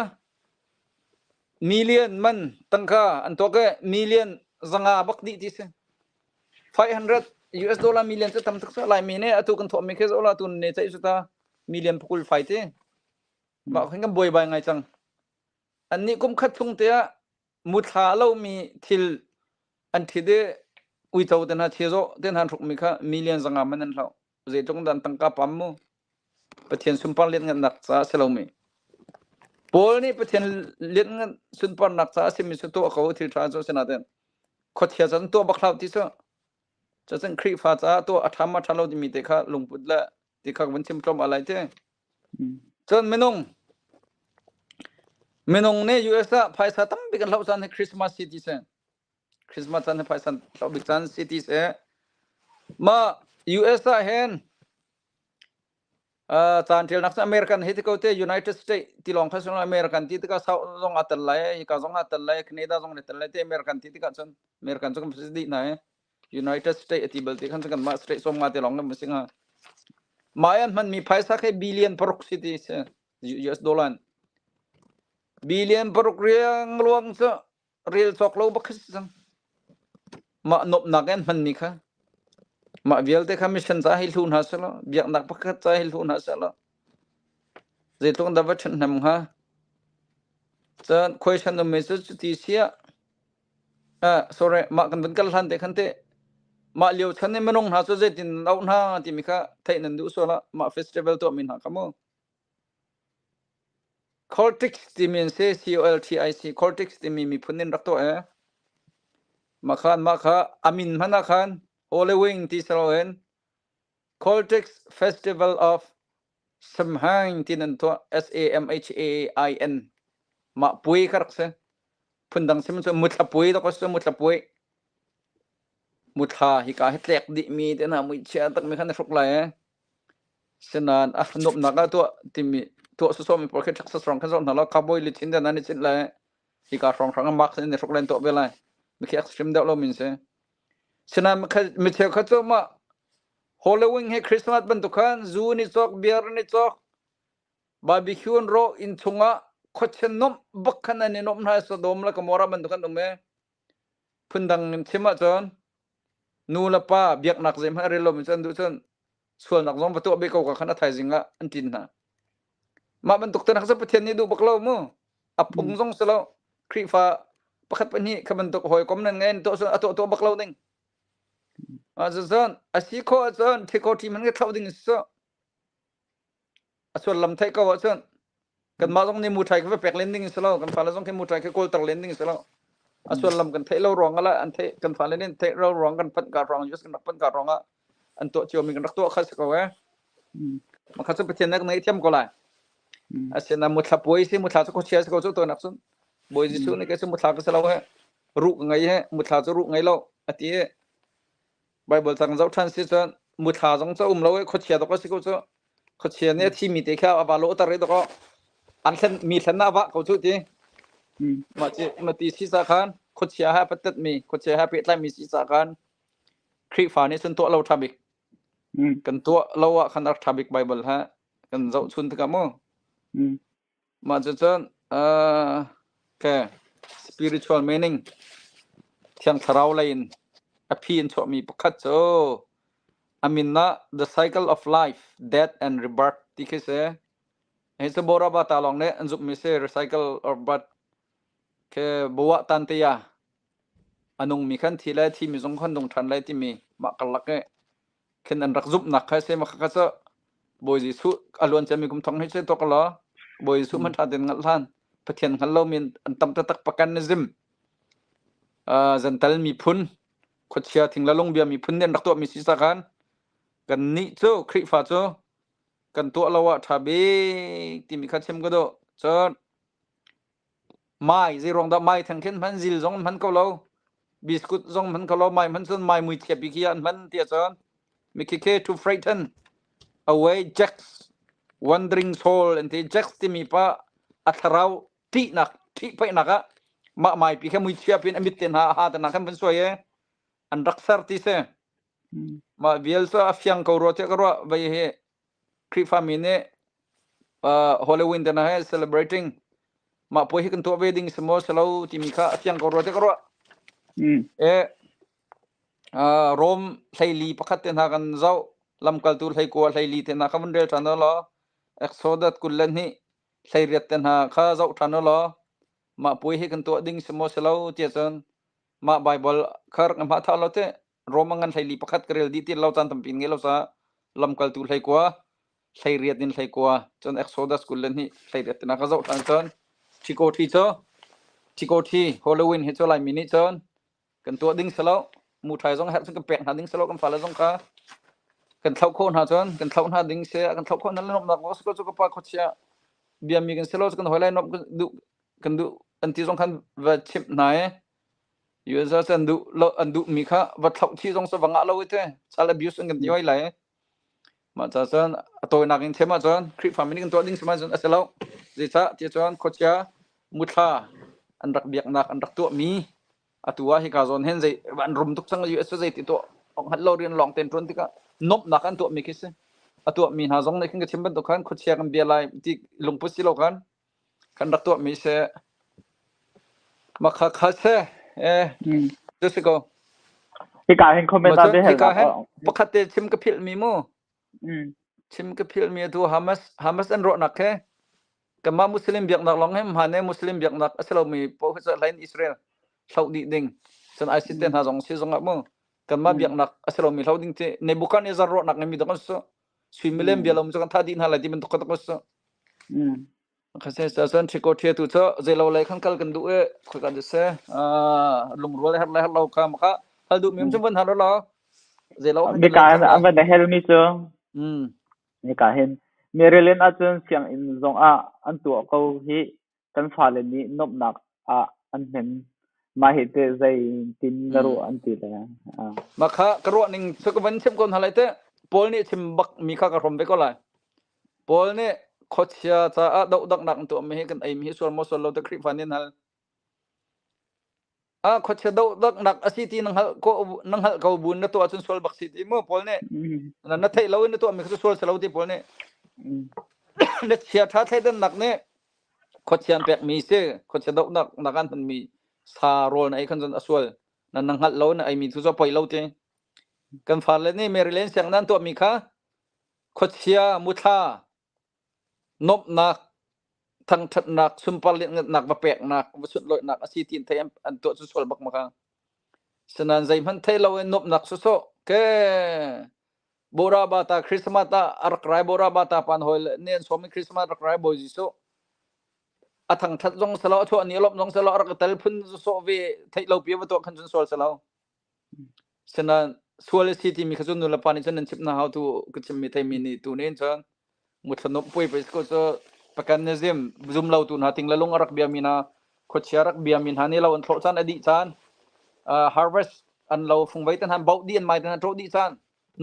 million man tangka an tuak i million zanga bak dih ti si 500 US dollar million cu tam tuk sa laimi nih atu kan thawhmi khi zola tu ne ceih su ta million pakul fai ti mah khin kan buai bai ngai cang an nih kum khat chung te ah muthla lomi thil an ṭhit i uico te hna chizawh te hna an hrukmi kha million zanga man an hloh. Zeitluk dah an tangka pam mu. Pathian sunpar lianhngannak caah a si lomi. Paul nih Pathian lianhngan sunparnak caah a simi cu tuah ko thil ṭha cu a si nain khuachia cun tuah bak hlah ti cu. Cucun Khrihfa caah tuah a ṭha ma ṭha lo timi te kha lungput le ti kha vun chim tlawm lai ti. Cun minung minung nih US ah phaisa tampi kan hloh caan hi Christmas si ti si. Christmas caan hi phaisa hloh bik caan si ti si. Mah US ah hin uh, caan ṭialnak cu American hi ti ko te United States ti lawng kha sung American ti tikah South zong aa tel lai, hika zong aa tel lai, Canada zong aa tel lai te American ti tikah cun American cu kan si dih hna i United States a ti bal ti khan cun kanmah state 50 te lawng kan si hnga. Mah i an hmanmi phaisa khi billion paruk si ti si US dollar in. Billion paruk riang luang cu rel cawk lo bak khi si cang. Mah nuamhnak in an hmanmi kha mah vialte kha mission ca hi hlu hna selaw biaknak pakhat ca hi hlu hna selaw zeitluk dah va ṭhathnem hnga. Cun question ummi cu cuti siah Sorry, mah kan vun kal hlan te khan teh mah lio chan i minung hna cu zeitin an auh hna timi kha theih nan duh sual ah mah festival tuahmi hna kha mu. Cultics timi an si, C-O-L-T-I-C, Cultics timi miphun in rak tuah e. Mah khan mah kha a min hmanh ah khan Halloween ti si loin Cultics Festival of Samhain tin an tuah S-A-M-H-A-I-N mah puai kha rak si. Phundang sim cu muthla puai dok a si muthla puai. Muthla hika hi tlek dihmi te hna muichia takmi khan a hruk lai ee. Sinain a nuamhnak ah tuah timi tuah sawsawmi pawl khi Texas hrawng khan zoh hna law cowboy lichin te hna nih cinh lai hika hrawng hrang mark in hruk len tuah ve lai. Mikhi extreme deuh lo min si. Sinain mi cheukhat cu mah Halloween he Christmas bantuk khan zu ni cawk, beer ni cawk, barbecue an rawh inn chungah khuachen nuamh bak khan an i nuamh hna i Sodom le Gomorrah bantuk an um i phundang in chim ahcun nu le pa biaknak zeihmanh a rel lomi cu an duh cun sualnak zong va tuah beh ko ka khan a thaizing ah an ṭin hna. Mah bantuk te cu Pathian nih duh bak lo mu. A phung zong si lo. Khrihfa pakhat pahnih kha bantuk hawikom nan ngei tuah a tuah tuah bak lo ding. Cucun a si khawh ahcun thi kho ṭi hmanh ka thlauh ding a si. A sullam theih ko ahcun kanmah zong nih muṭhai kha va pek len ding a si lo. Kan fale zong khi muṭhai khi kawlter len ding a si lo. A sullam kan theih lo ruang ah le an theih kan fale nih an theih lo ruang kan phanh ka ruang US kan rak phanh ka ruang ah An tuah cio mi kan rak tuah kha si ko eh. Mah kha cu Pathian nih kan ngaihthiam ko lai. Asinain muthla puai si muthla cu khuachia si ko cu tunak cun Bawi Jesuh nih kei cu muthla ka si lo he ruh ka ngei he muthla cu ruh ngei lo a ti i Bible cang zoh ṭhan si cun muthla zong cu um lo i khuachia dawk a si ko cu. Khuachia nih a thimi te kha a va lawhter i dawk an thlen mi thlen ah a vah ko cu ti. Mah ci mah ti si ca khan khuachia he a pattet mi khuachia he a pehtlai mi si ca khan Khrihfa nih cun tuah lo ṭha bik. Kan tuah lo ah khan a rak ṭha bik Bible he kan zoh chun tikah mu. Mah cucun uh, ke spiritual meaning Thiang Thlarau lei in a phi in chuahmi pakhat cu a min ah The Cycle of Life, Death and Rebirth ti khi si. Hi cu Boraba ta lawng nih an zumhmi si recycle or birth ke buah tan te ya a nungmi khan thi le thimi zong khan nung ṭhan lai timi mah karlak i khin an rak zumhnak kha si mah kha cu Bawi Jesuh a luan ciami kum thong hi cu tuak law Bawi Jesuh hmanh ṭha tein hngalh hlan Pathian hngal lomi an tam taktak paganism Zental miphun khuachia thing le lungbia miphun nih an rak tuahmi si ca khan kannih cu Khrihfa cu kan tuah lo ah ṭha bik timi kha chim ka duh. Cun Mai zeiruang dah mai theng khin hman zil zong an hman ko lo. Biscuit zong hman ko lo. Mai hman cun mai mui thiapi khi an hman ti ahcun mikhikhe to frighten away Jack's wandering soul an ti. Jack timi pa a thlarau ṭihnak ṭihphaihnak ah mah maipi kha mui chia pin a mit te hna a ha te hna khan van suai i an rak ser ti si. Mah vial cu a fiang ko rua tiah ka ruah. Vei hi Khrihfami nih Halloween te hna he celebrating mah puai hi kan tuah ve ding si maw si lo timi kha a fiang ko rua tiah ka ruah. E Rome hleili pakhat te hna kan zoh lamkaltu hleikua hleili te hna kha vun rel ṭhan law Exodus 22 hleiriat te hna kha zoh ṭhan law mah puai hi kan tuah ding si maw si lo tiah cun mah Bible kha rak hma tha lo teh Rome ngan hleili pakhat ka rel dih ti lo caan tampi ngei lo ca lamkaltu hleikua hleiriat in hleikua cun Exodus 22 hleiriat tina ka zoh ṭhan cun Thiko thi cu Thiko thi Halloween hi cu Laimi nih cun kan tuah ding si lo muṭhai zong herh cun kan pek hna ding si lo kan fale zong kha kan thlauh khawh hna cun kan thlauh hna ding si kan thlauh khawh hna le nuamhnak si ko cu ka pa khuachia biami kan si lo kan hawi lai nuamh kan duh kan duh an ti zong khan va chimh hna i US an duh lo an duh mi kha va thlauh thi zong sa va ngah lo i te child abuse an kan ti hoi lai mah ca cun a tawinak in chem ahcun Khrihfa mi nih kan tuah ding si cun a si lo zeicah ti cun khuachia muthla an rak biaknak an rak tuah mi atu ah hika zawn hin zei an rum tuk cang US cu zei ti tuah awk hngalh lo rian lawng ten ṭuan tikah nomhnak an tuah mi khi si a tuah mi hna zong nih khin ka chim bantuk khan khuachia kan bia lai ti lungput si lo khan kan rak tuah mi si mah kha kha si eh cu si ko Hika hin comment ah biahalnak hika hin pakhat te chim ka philh mi mu chim ka philh mi atu Hamas Hamas an rawhnak he kanmah Muslim biaknak lawng he hman he Muslim biaknak a si lomi paoh hi cu hlain Israel hloh dih ding cun ISIS te hna zong si zong ah mu kanmah biaknak a si lomi hloh ding ti Nebuchadnezzar ruahnak ngeimi dong an su suimilem bia lo cu kan tha dih hna lai ti bantuk kha su Khase sa cun ṭhiko ṭhia tu cu zeilo lei khan kal kan duh i khoika dah si lungrual her le her lo kha maka hal duh mi cu van hal lo zeilo khan Mika hin an van hel mi cu Hika hin Maryland ahcun sianginn zongah an tuah ko hi kan fale nih nuamhnak ah an hman. Mah hi teh zeitin na ruah an ti le. Mah kha ka ruah ning cu ka van chim ko hna lai teh. Paul nih chim bak mi kha ka hrawm ve ko lai. Paul nih khuachia caah dohdaknak an tuahmi hi kan eimi hi sual maw sual lo ti Khrihfa nih an hal. Ah khuachia dohdaknak a si ti na hngalh ko na hngalh ko buin na tuah ahcun sual bak si ti mu Paul nih. Na na theih lo in na tuahmi kha cu sual si lo ti Paul nih. Na chia ṭha thleidannak nih khuachia an pekmi si khuachia dohnak nak an hmanmi sa rawl na ei khan cun a sual. Na na hngalh lo na eimi cu cu a poi lo ti. Kan fale nih Maryland sianginn an tuahmi kha Khuachia muthla nuamhnak, thangṭhatnak, sunpar lianhngannak va peknak, va sunlawihnak a si tiin thei an tuah cu sual bak ma kha. Sinain zeihmanh thei loin nuamhnak sawsawh ke Bora bata Christmas ah a rak rai Bora bata pan hawi le nih an sawm i Christmas rak rai Bawi Jesuh a thangṭhat zong selo a chuah ni a lawmh zong selo a rak i tel phun sawh ve theih lo pi va tuah khan cun sual selo. Sinain Sual a si timi kha cu nulepa nih cun nan chimh hna hau tu ka chimmi theimi nih tu nih cun muthla puai pei ko cu paganism zum lo tu hna ting le lung a rak biami hna khuachia rak biami hna nih lo an thlawh caan a dih caan harvest an lo fungvei te hna boh dih an mai te hna ṭawh dih caan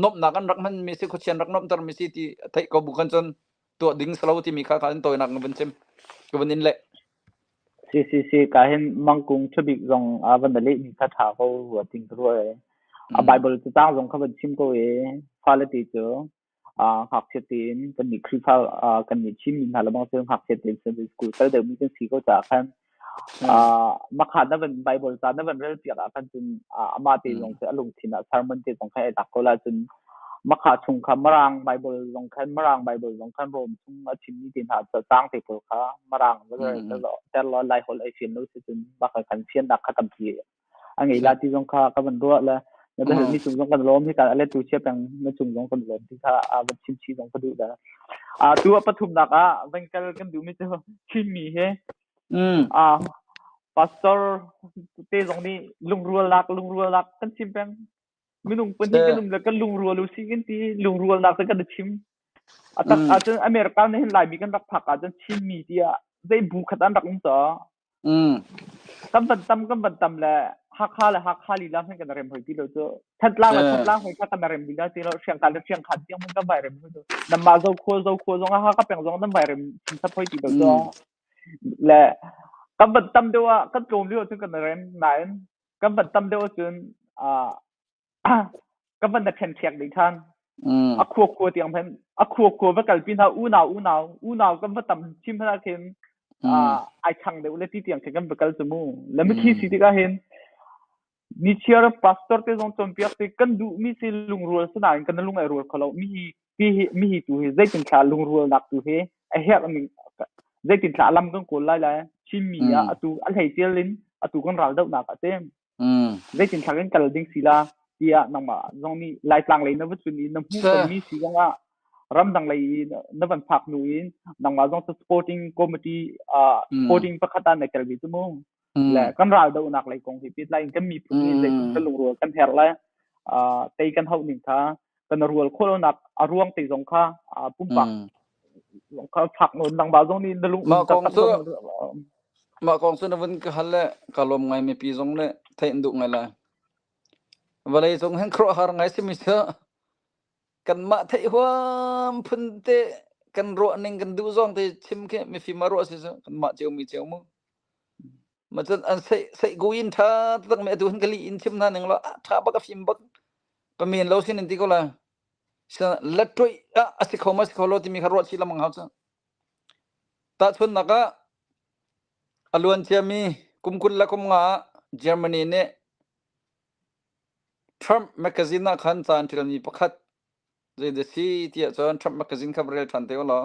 nomhnak an rak hman mi si khuachia an rak nomhter mi si ti theih ko bu khan cun tuah ding salo timi kha kha an tawinak na vun chim ka vun in leh. Si si si ka hin mangkung ṭhabik zong a van na lehmi kha ṭha ko rua ting ka ruah e. A Bible cacang zong kha van chim ko e. Fale te cu ngakchia tein kan nih Khrihfa kan nih Chinmi hna le bang cu ngakchia tein Sunday school kal deuhmi kan si ko caah khan Makha na van Bible ca na van rel piak ah khan cun amah te zong cu a lungthin ah sermon te zong kha ai lak ko la cun makha chung kha Mirang Bible zong khan Mirang Bible zong khan Rom chung a chimmi te hna caang te pawl kha Mirang ter law Lai holh ai fian lo si cun baka khan fiannak kha tampi a ngei la ti zong kha ka van ruah le na biahal mi cung zong kan lawm hi ka le tu chia peng na cung zong kan lawm ti kha a van chim chi zong ka duh da a tu a pathumnak ah van kal kan duh mi cu Chinmi he Pastor te zong nih lungrualnak lungrualnak kan chim peng. Minung pahnih kan um le kan lungrual u si kan ti lungrualnak cu kan i chim. A tak ahcun America nih hin Laimi kan rak phak ahcun Chinmi tiah zei bu khat an rak um caw. Kan van tam kan van tam le Hakha le Hakha lila hmanh kan rem hoi ti lo cu. Thantlang le Thantlang hoi kha kan rem lila ti lo. Hriangkhan le Hriangkhan tiang hmanh kan vai rem hoi lo. Nanmah Zokhua Zokhua zong ah Hakha peng zong nan vai rem chinchap hoi ti lo cu. Le kan van tam deuh ah kan tlawm lio ahcun kan rem nain kan van tam deuh ahcun kan van na ṭhen dih ṭhan. A khua khua tiang hmanh a khua khua va kalpi hna unau unau unau kan va tam chim hna khin ai chang deuh le ti tiang khin kan va kal cu mu. Le mithi si tikah hin nichiar pastor te zong cawnpiak si kan duhmi si lungrual si nain kan lung ai rual kho lo. Mi hi hi mi hi tu hi zeitin thla lungrualnak tu hi a herh ning zeitin thla lam kan kawl lai lai Chinmi ah atu a hlei tial in atu kan ral dohnak ah te zeitin thla kan kal ding si la tiah nangmah zong nih Laitlang lei na va cun i na hmuh tonmi si zong ah ramdang lei i na van phak hnu in nangmah zong supporting committee supporting pakhat ah na tel ve cu mu le kan ral dohnak lei kong hi pehtlai in kan miphun nih zeitin kan lungrual kan herh le tei kan hauh ning kha kan rual khawh lonak a ruang te zong kha pumpak zong kha fak nawn nangmah zong nih na lung Mah kong cu mah kong cu na vun ka hal le ka lawm ngai mipi zong nih theih an duh ngai lai. Vawlei cung hin khuaruahhar ngai simi cu kanmah theih huam phun te kan ruah ning kan duh zawng te chim khi mifim a ruah si cu kanmah cio mi cio mu. Ma cun an seih seih gu in tha tak me atu hin ka li in chim hna ning lo a tha bak a fim bak pamen lo sin in ti ko la la tuih ah a si kho ma si kho lo timi kha ruah chih lamang hau cu tahchunnak ah a luan ciami kum 20 le kum nga ah Germany nih Trump magazine ah khan ca an ṭialmi pakhat zeidah si tiah cun Trump magazine kha va rel ṭhan te u law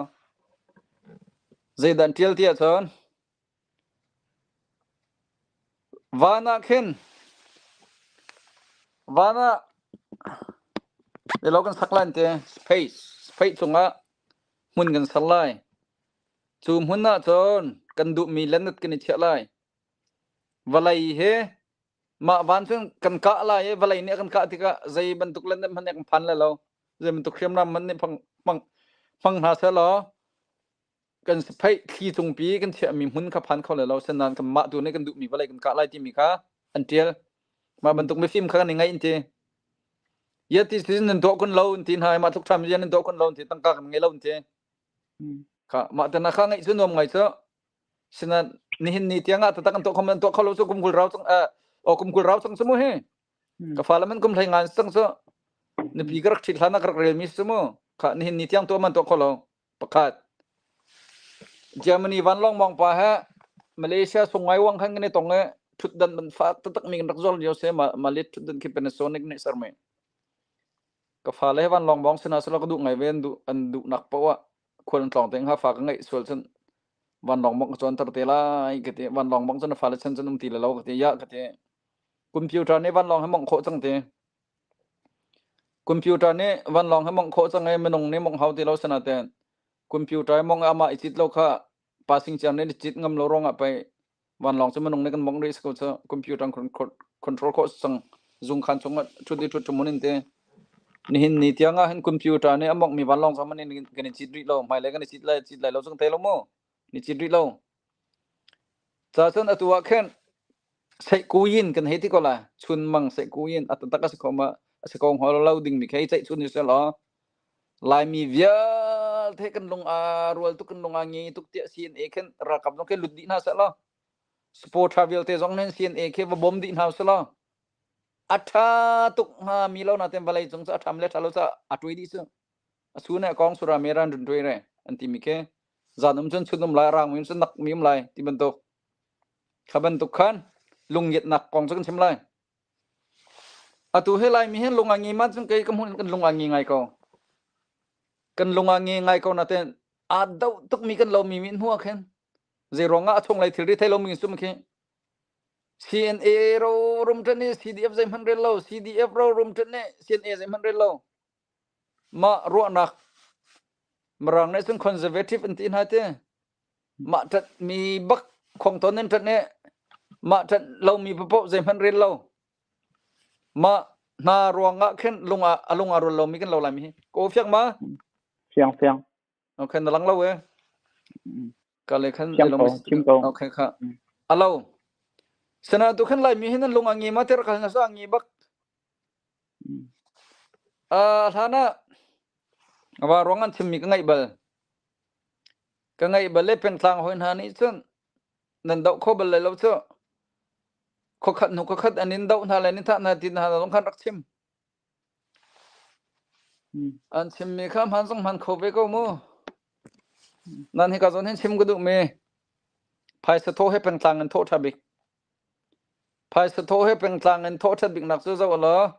zeidah an ṭial tiah cun van ah khin van ah ilo kan sak lai an ti space space cungah hmun kan ser lai cu hmun ah cun kan duhmi lennet kan i chiah lai vawlei hi Mah van cu kan kah lai i vawlei nih a kan kah tikah zei bantuk lennet hmanh nih a kan phan lai lo. Zei bantuk hriamnam hmanh nih hmang, hmang, hmang hna sehlaw kan pheih thli cungpi kan chiahmi hmun kha phan kho lai lo. Asinain kanmah tu nih kan duhmi vawlei kan kah lai timi kha an ṭial. Mah bantuk mifim kha kan i ngaih an ti. Ia ti sin nan tuah kun lo an ti hna i mah tluk ṭham rian nan tuah kun lo an ti tangka kan ngei lo an ti. Kha mah te na kha ngaih cu nuam ngai cu. Sinain nihin ni tiang ah taktak an tuah kho an tuah kho lo cu kum 20 rau cang o kum 20 rau cang cu mu hi. Ka fa man kum hlei ngan cang cu. Nupi ka rak ṭhit hlan ah ka rak rel mi cu mu. Kha nihin ni tiang tuah man tuah kho lo. Pakhat. Germany vanlawng mawng pa he Malaysia sungai wang khan kan i tong i thutdan man fak taktak mi kan rak zol lio se ma Malit thutdan khi Panasonic nih ser mi. Ka fale he vanlawng mawng sina sala ka duh ngai ve an duh an duhnak poah ah khual an tlawng te hnga fa ka ngeih sual cun vanlawng bang ka cawnter te lai ka ti vanlawng bang cun na fale chan cun um ti le lo ka ti ya ka ti computer nih vanlawng he mongh khawh cang ti computer nih vanlawng he mongh khawh cang i minung nih mongh hau ti lo sinaten computer mong amah i cit lo kha passing ciang nih cit ngam lo ruangah pei vanlawng cu minung nih kan mongh rih ko cu computer control khawh cang. Zungkhan chung ah ṭhut i ṭhut ṭhumhmun in ti. Nihin ni tiang ah hin computer nih a mawngmi vanlawng zong hmanh in kan i cit rih lo. Hmailei kan i cit lai cit lai lo cu kan thei lo mu. Ni cit rih lo. Ca cun atu ah khin seihkuyin kan hei ti ko lai. Chunmang seihkuyin a taktak a si kho ma a si ko hnga lo dingmi khi hei ceih chun ni seh law Laimi vialte kan lung aa rual tuk kan lung aa ngi tuk tiah CNA khin ralkap zong khi lut dih hna seh law supporter vialte zong nih CNA khi va bawm dih hna usih law a ṭha tuk hnga mi lo natin vawlei cung cu a ṭham le ṭha lo cu a ṭuai dih cu. A su nih a kong sura me ran run ṭuai re an timi khi zan um cun chun um lai rang um cun nak mi um lai ti bantuk kha bantuk khan lungngiatnak kong cu kan chim lai. Atu hi Laimi hin lung a ngi man cun kei ka hmuh kan lung a ngi ngai ko. Kan lung a ngi ngai ko natin aa doh tukmi kan lomi mi hnu ah khin zei ruangah a chunglei thilri thei lomi sum khi CNA ro rum ṭan i CDF zeihmanh rel lo CDF ro rum ṭan i CNA zeihmanh rel lo mah ruahnak Mirang nih cun conservative an ti hna ti mah ṭanh mi bak khong tawn in ṭanh i mah ṭanh lomi paoh zeihmanh rel lo mah hna ruangah khin lung ah a lung aa rual lomi kan lo lai mi hi ko fiang ma Fiang fiang. Okay na lang lo e ka le khan Fiang ko, chim ko. Okay kha alo sana tu khan lai mi hin an lung a ngi ma ter khal na sa ngi bak a hlana wa rong an chim mi ka ngaih bal ka ngaih bal le pengtlang hoi hna nih cun nan doh kho bal lai lo cu khokhat hnu khokhat an in doh hna le ni thah hna ti hna zong khan rak chim An chimmi kha hmaan zong hmaan kho ve ko mu. Nan hika zawn hin chim ka duhmi phaisa thaw he pengtlang in thawh ṭha bik. Phaisa thaw he pengtlang in thawh ṭhat biknak cu zoh law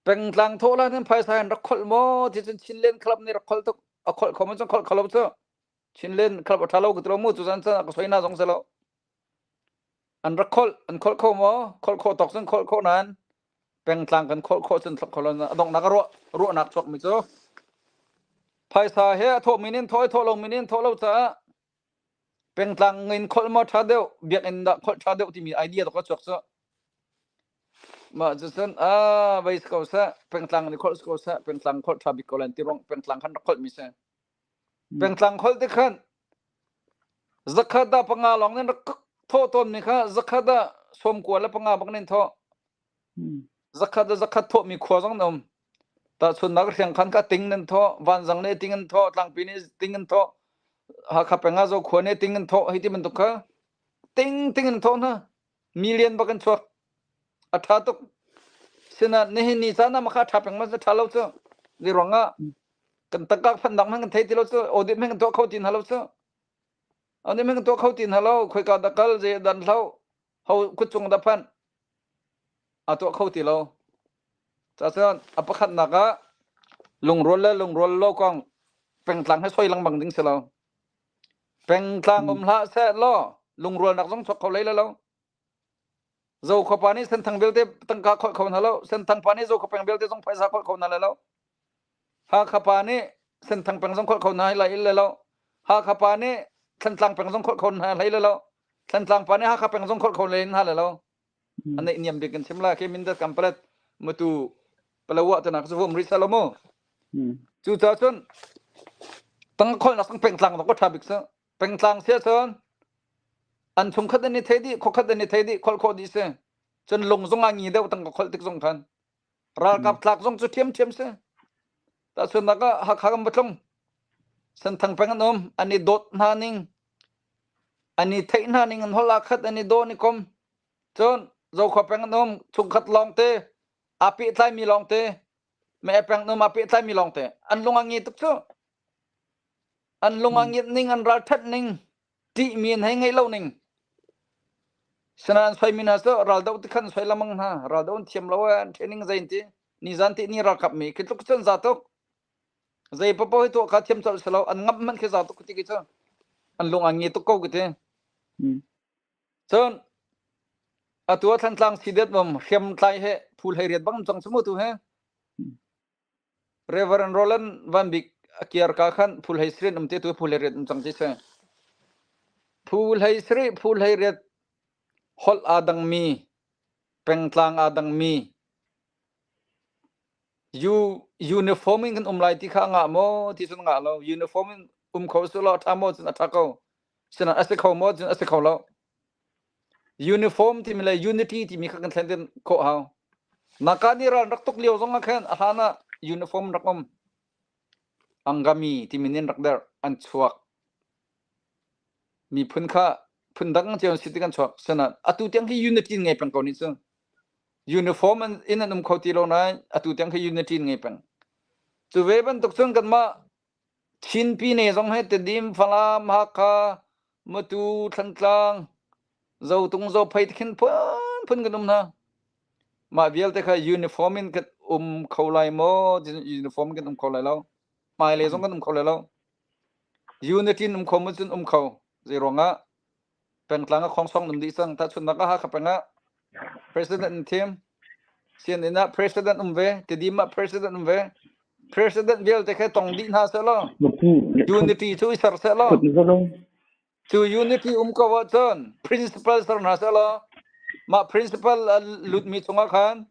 pengtlang thawh la hin phaisa in rak kholh maw ti cun Chinland Club nih rak kholh tuk a kholh kho maw cun kholh kho lo cu Chinland Club a ṭha lo ka ti lo mu cu zan chan ah ka soi na zong si lo. An rak kholh. An kholh kho maw? Kholh khawh tawk cun kholh khawh nain pengtlang kan kholh khawh cun kholh lo a donghnak a ruah ruahnak chuakmi cu phaisa he a thawhmi nih an thawh i thawh lomi nih an thawh lo caah pengtlang in kholh maw ṭha deuh biakinn dah kholh ṭha deuh timi idea tok a chuak cu mah cucun a vei si ko seh pengtlang in kholh si ko seh pengtlang kholh ṭha bik ko lai ti ruang pengtlang khan rak kholh mi si Pengtlang holh te khan zakhat ah panga lawng nan rak thawh tawnmi kha zakhat ah sawmkua le panga bak nan thawh. Zakhat ah zakhat thawhmi khua zong nan um. Tahchunhnak hriang khan kha ting nan thawh, vanzang nih ting an thawh, tlangpi nih ting an thawh, Hakha peng ah Zokhua nih ting an thawh, hei ti bantuk kha ting ting an thawh hna. Million bak an chuak. A ṭha tuk. Sinain nihin ni caan ah makha ṭha peng ma ṭha lo cu. Zei ruangah kan tangka phannak hmanh kan thei ti lo cu audit hmanh kan tuah kho ti hna lo cu. Audit hmanh kan tuah kho ti hna lo. Khoika dah kal zei dan hlo ho kut cung dah phanh a tuah kho ti lo. Cacun a pakhatnak ah lungrual le lungrual lo kong pengtlang he soi lengmang ding si lo. Pengtlang um hlah seh law lungrualnak zong chuak kho lei lo. Zokhua pa nih Senthang vialte tangka kholh kho hna lo. Senthang pa nih Zokhua peng vialte zong phaisa kholh kho hna lai lo. Hakha pa nih Senthang peng zong kholh kho hna lai lai lo. Hakha pa nih Thlantlang peng zong kholh kho hna lai lo. Thlantlang pa nih Hakha peng zong kholh kho lai hna lai lo. An neih niam bik kan chim la khi Mindat Kampalet Matu Palawa tanak cu vum ri salo mu. Cu ca cun tang kholnak sang pengtlang zong ko tha bik sa. Pengtlang sia cun An chungkhat an i thei dih, khuakhat an i thei dih, kholh khawh dih si. Cun lung zong a ngi deuh tang ka kholh tik zong khan. Ralkap tlak zong cu ṭhiamṭhiam si. Tahchunhnak ah Hakha kan va tlung. Senthang peng an um. An i dawt hna ning, an i theih hna ning an holh aa khat, an i daw, an i kom. Cun Zokhua peng an um. Chungkhat lawngte, aa pehtlaimi lawngte, me peng an um aa pehtlaimi lawngte. An lung a ngi tuk cu. An lung a ngiat ning, an ralṭhat ning, ṭihmi an hei ngeih lo ning. Sinain an soimi hna cu raldoh ti khan soi lengmang hna. Raldoh an thiam lo an training zei an ti. Nizan ti ni ralkap mi khi tluk cun za tuk. Zei paoh hi tuah kha thiam colh si lo. An ngamh hmanh khi za tuk ti khi cu. An lung a ngi tuk ko ka ti. Cun atu ah Thantlang sidet mom hriamtlai he phul hei riat bang cang cu mu tu he. Reverend Roland Van Bik a kiar ka khan phul hei srin um te tu phul hei riat um cang ti si. Phul hei sri phul hei riat holh aa dangmi. Pengtlang aa dangmi uniform in kan um lai ti kha a ngah maw ti cun ngah lo. Uniform in um kho seh law a ṭha maw cun a ṭha ko. Sinain a si kho maw cun a si kho lo. Uniform timi le unity timi kha kan thlen khawh hau. Naka nih ral rak tuk lio zong ah khan a hlan ah uniform rak um. Angami timi nin rak derh an chuak. Miphun kha phundang cio an si ti kan chuak. Sinain atu tiang hi unity ngei peng ko nih cu. Uniform in an um kho ti lo nain atu tiang hi unity ngei peng. Cu ve bantuk cun kanmah Chin pine zong hi Tedim, Falam, Hakha, Matu, Thlantlang, Zotung, Zophei ti khin phunphun kan um hna. Mah vialte kha uniform in kan um kho lai maw? Uniform in kan um kho lai lo. Hmailei zong kan um kho lai lo. Unity in um kho mu cun um kho. Zei ruangah pengtlang a khongsong um dih cang. Tahchunhnak ah Hakha peng ah president an thim. Sianginn ah president um ve, Tedim ah president um ve. President vialte kha tong dih hna seh law unity cu i ser seh law cu unity um ko ahcun principal ser hna seh law mah principal a lutmi chungah khan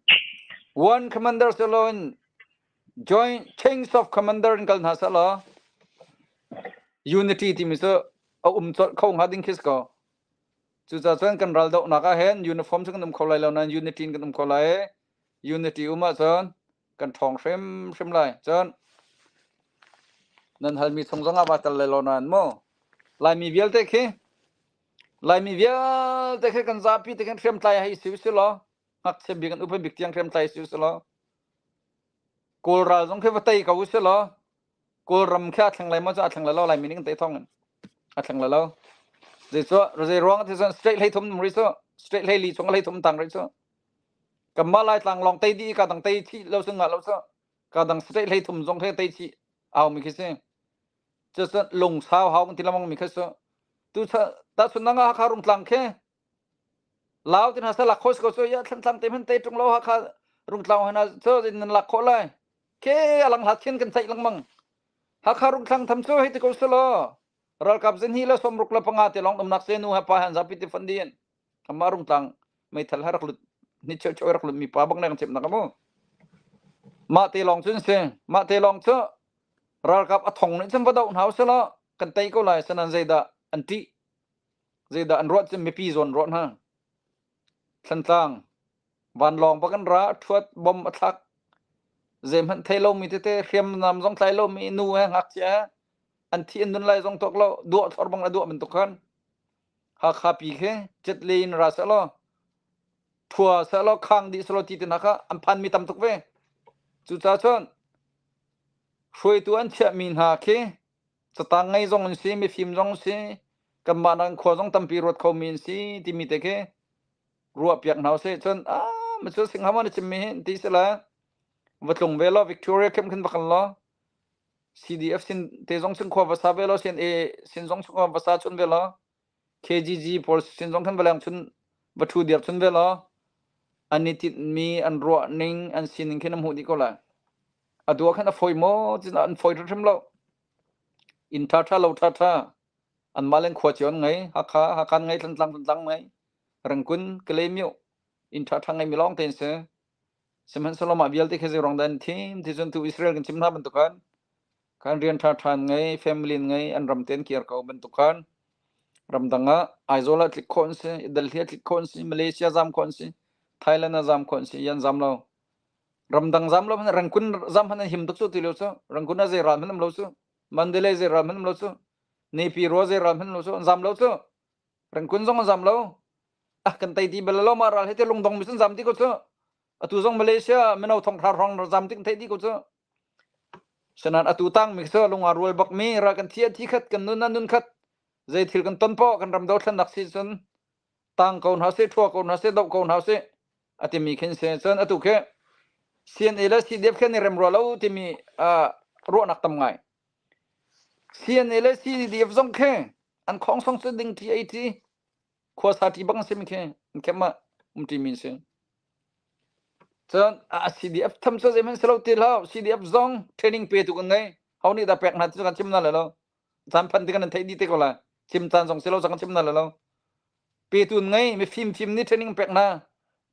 one commander seh law in joint change of commander in kal hna seh law unity timi cu a um colh kho hnga ding khi si ko. Cucaah cun kan ral dohnak ah hin uniform cu kan um kho lai lo nain unity in kan um kho lai i unity um ahcun kan ṭhawng hrimhrim lai. Cun nan halmi chung zong ah va tel lai lo nain mu Laimi vialte khi Laimi vialte khi kan zapi te khin hriamtlai hei si usih law ngakchia bik in upa bik tiang hriamtlai si usih law Kawl ral zong khi va tei ko usih law Kawlram khi a thleng lai maw cu a thleng lai lo Laimi nih kan tei thawng in a thleng lai lo. Zeicuah zei ruang ti cun straight hlei thum ri cu straight hlei li chung hlei thum tang ri cu kanmah Laitlang lawng tei dih ka dang tei chih lo cu ngah lo cu ka dang straight hlei thum zong khi tei chih au mi khi si. Cucun lungsau hau kan ti lengmang mi khi cu tu tahchun nang ah Hakha Rungtlang khi Lau ti hna seh lak khawh si ko cu ya Thlantlang te hmanh tei ṭung lo Hakha Rungtlang hna cu nan lak khawh lai. Ke a lang hlat khin kan ceih lengmang. Hakha Rungthlang tham cu hei ti ko selaw ralkap zinhi le 65 te lawng umnak se nu he pa han zapi ti fon din. Amah Rungtlang meithal he rak lut ni cheu cheu rak lut mi pa bak ne kan chim nak amu. Mah te lawng cun si. Mah te lawng cu ralkap a thong nih cun va doh hna uselaw kan tei ko lai sanan zeidah an ṭih zeidah an ruah cun mipi zawn ruah hna. Thlantlang Vanlawng bak an ra, ṭhuat bom a thlak. Zeihmanh thei lomi tete, hriamnam zong tlai lomi nu he ngakchia he an thi an nun lai zong tuak lo, duah thlor bang a duah bantuk khan. Hakha pi khi cetle in ra seh law, thua seh law, khang dih seh law ti te hna kha an phanmi tam tuk ve. Cucaah cun hruaitu an chiahmi hna khi catang ngei zong an si, mifim zong an si, kanmah nak in khua zong tampi ruat khomi an si timi te khi ruahpiak hna usih. Cun ah ma cu singham na chimmi hi ti si la va tlung ve law Victoria camp khin va kal law CDF sin te zong sin khua va sa ve law CNA sin zong khua va sa chun ve law KGG pawl sin zong khan va leng chun va thu dir chun ve law an i tinhmi an ruah ning an sining khin an hmuh dih ko lai. A dua khan a fawi maw cun an fawi hrimhrim lo. Inn ṭha ṭha lo ṭha ṭha anmah len khua cio an ngei Hakha Hakha an ngei Thantlang Thantlang ngei Rangkun Kalaymyo inn ṭhaṭha ngeimi lawng te an si. Sihmanhsehlaw mah vialte khi zeiruang dah an thim ti cun tu Israel kan chim hna bantuk khan khan rian ṭhaṭha an ngei, family an ngei, an ram te an kir ko bantuk khan ramdang ah Aizawl ah tlik khawh an si, Delhi ah tlik khawh an si, Malaysia zam khawh an si, Thailand ah zam khawh an si, yan zam lo. Ramdang zam lo hmanh Rangkun zam hmanh an him tuk cu ti lo cu. Rangkun ah zei ral hmanh um lo cu. Mandalay zei ral hmanh um lo cu. Nepi rua zei ral hmanh um lo cu. An zam lo cu. Rangkun zong an zam lo. Ah kan tei ti bal lo ma ral he te lungdong mi sun zam ti ko cu. Atu zong Malaysia mino thong thar hrawng zam tik thei di ko cu. Sanan atu tang mi cu lunga rual bak mi ra kan thi thi khat kan nun nun khat zei thil kan ton po kan ram do thlan nak si cun tang ko hna se thua ko hna se do ko hna se atimi khin se cun atu khi CNA le CDF khin i rem rua lo timi ruahnak tam ngai CNA le CDF zong khi an khong song cu ding ṭi ei ṭi khua sa ṭi bang sim khi an khem ah um ṭi mi si cun a CDF tham cu zeihmanh si lo ti hlah CDF zong training pe tu kan ngei ho nih dah pek hna ti kan chim na le lo caan phan ti kan theih dih te ko lai chim caan zong si lo kan chim na le lo pe tu ngei mi fim fim nih training pek hna.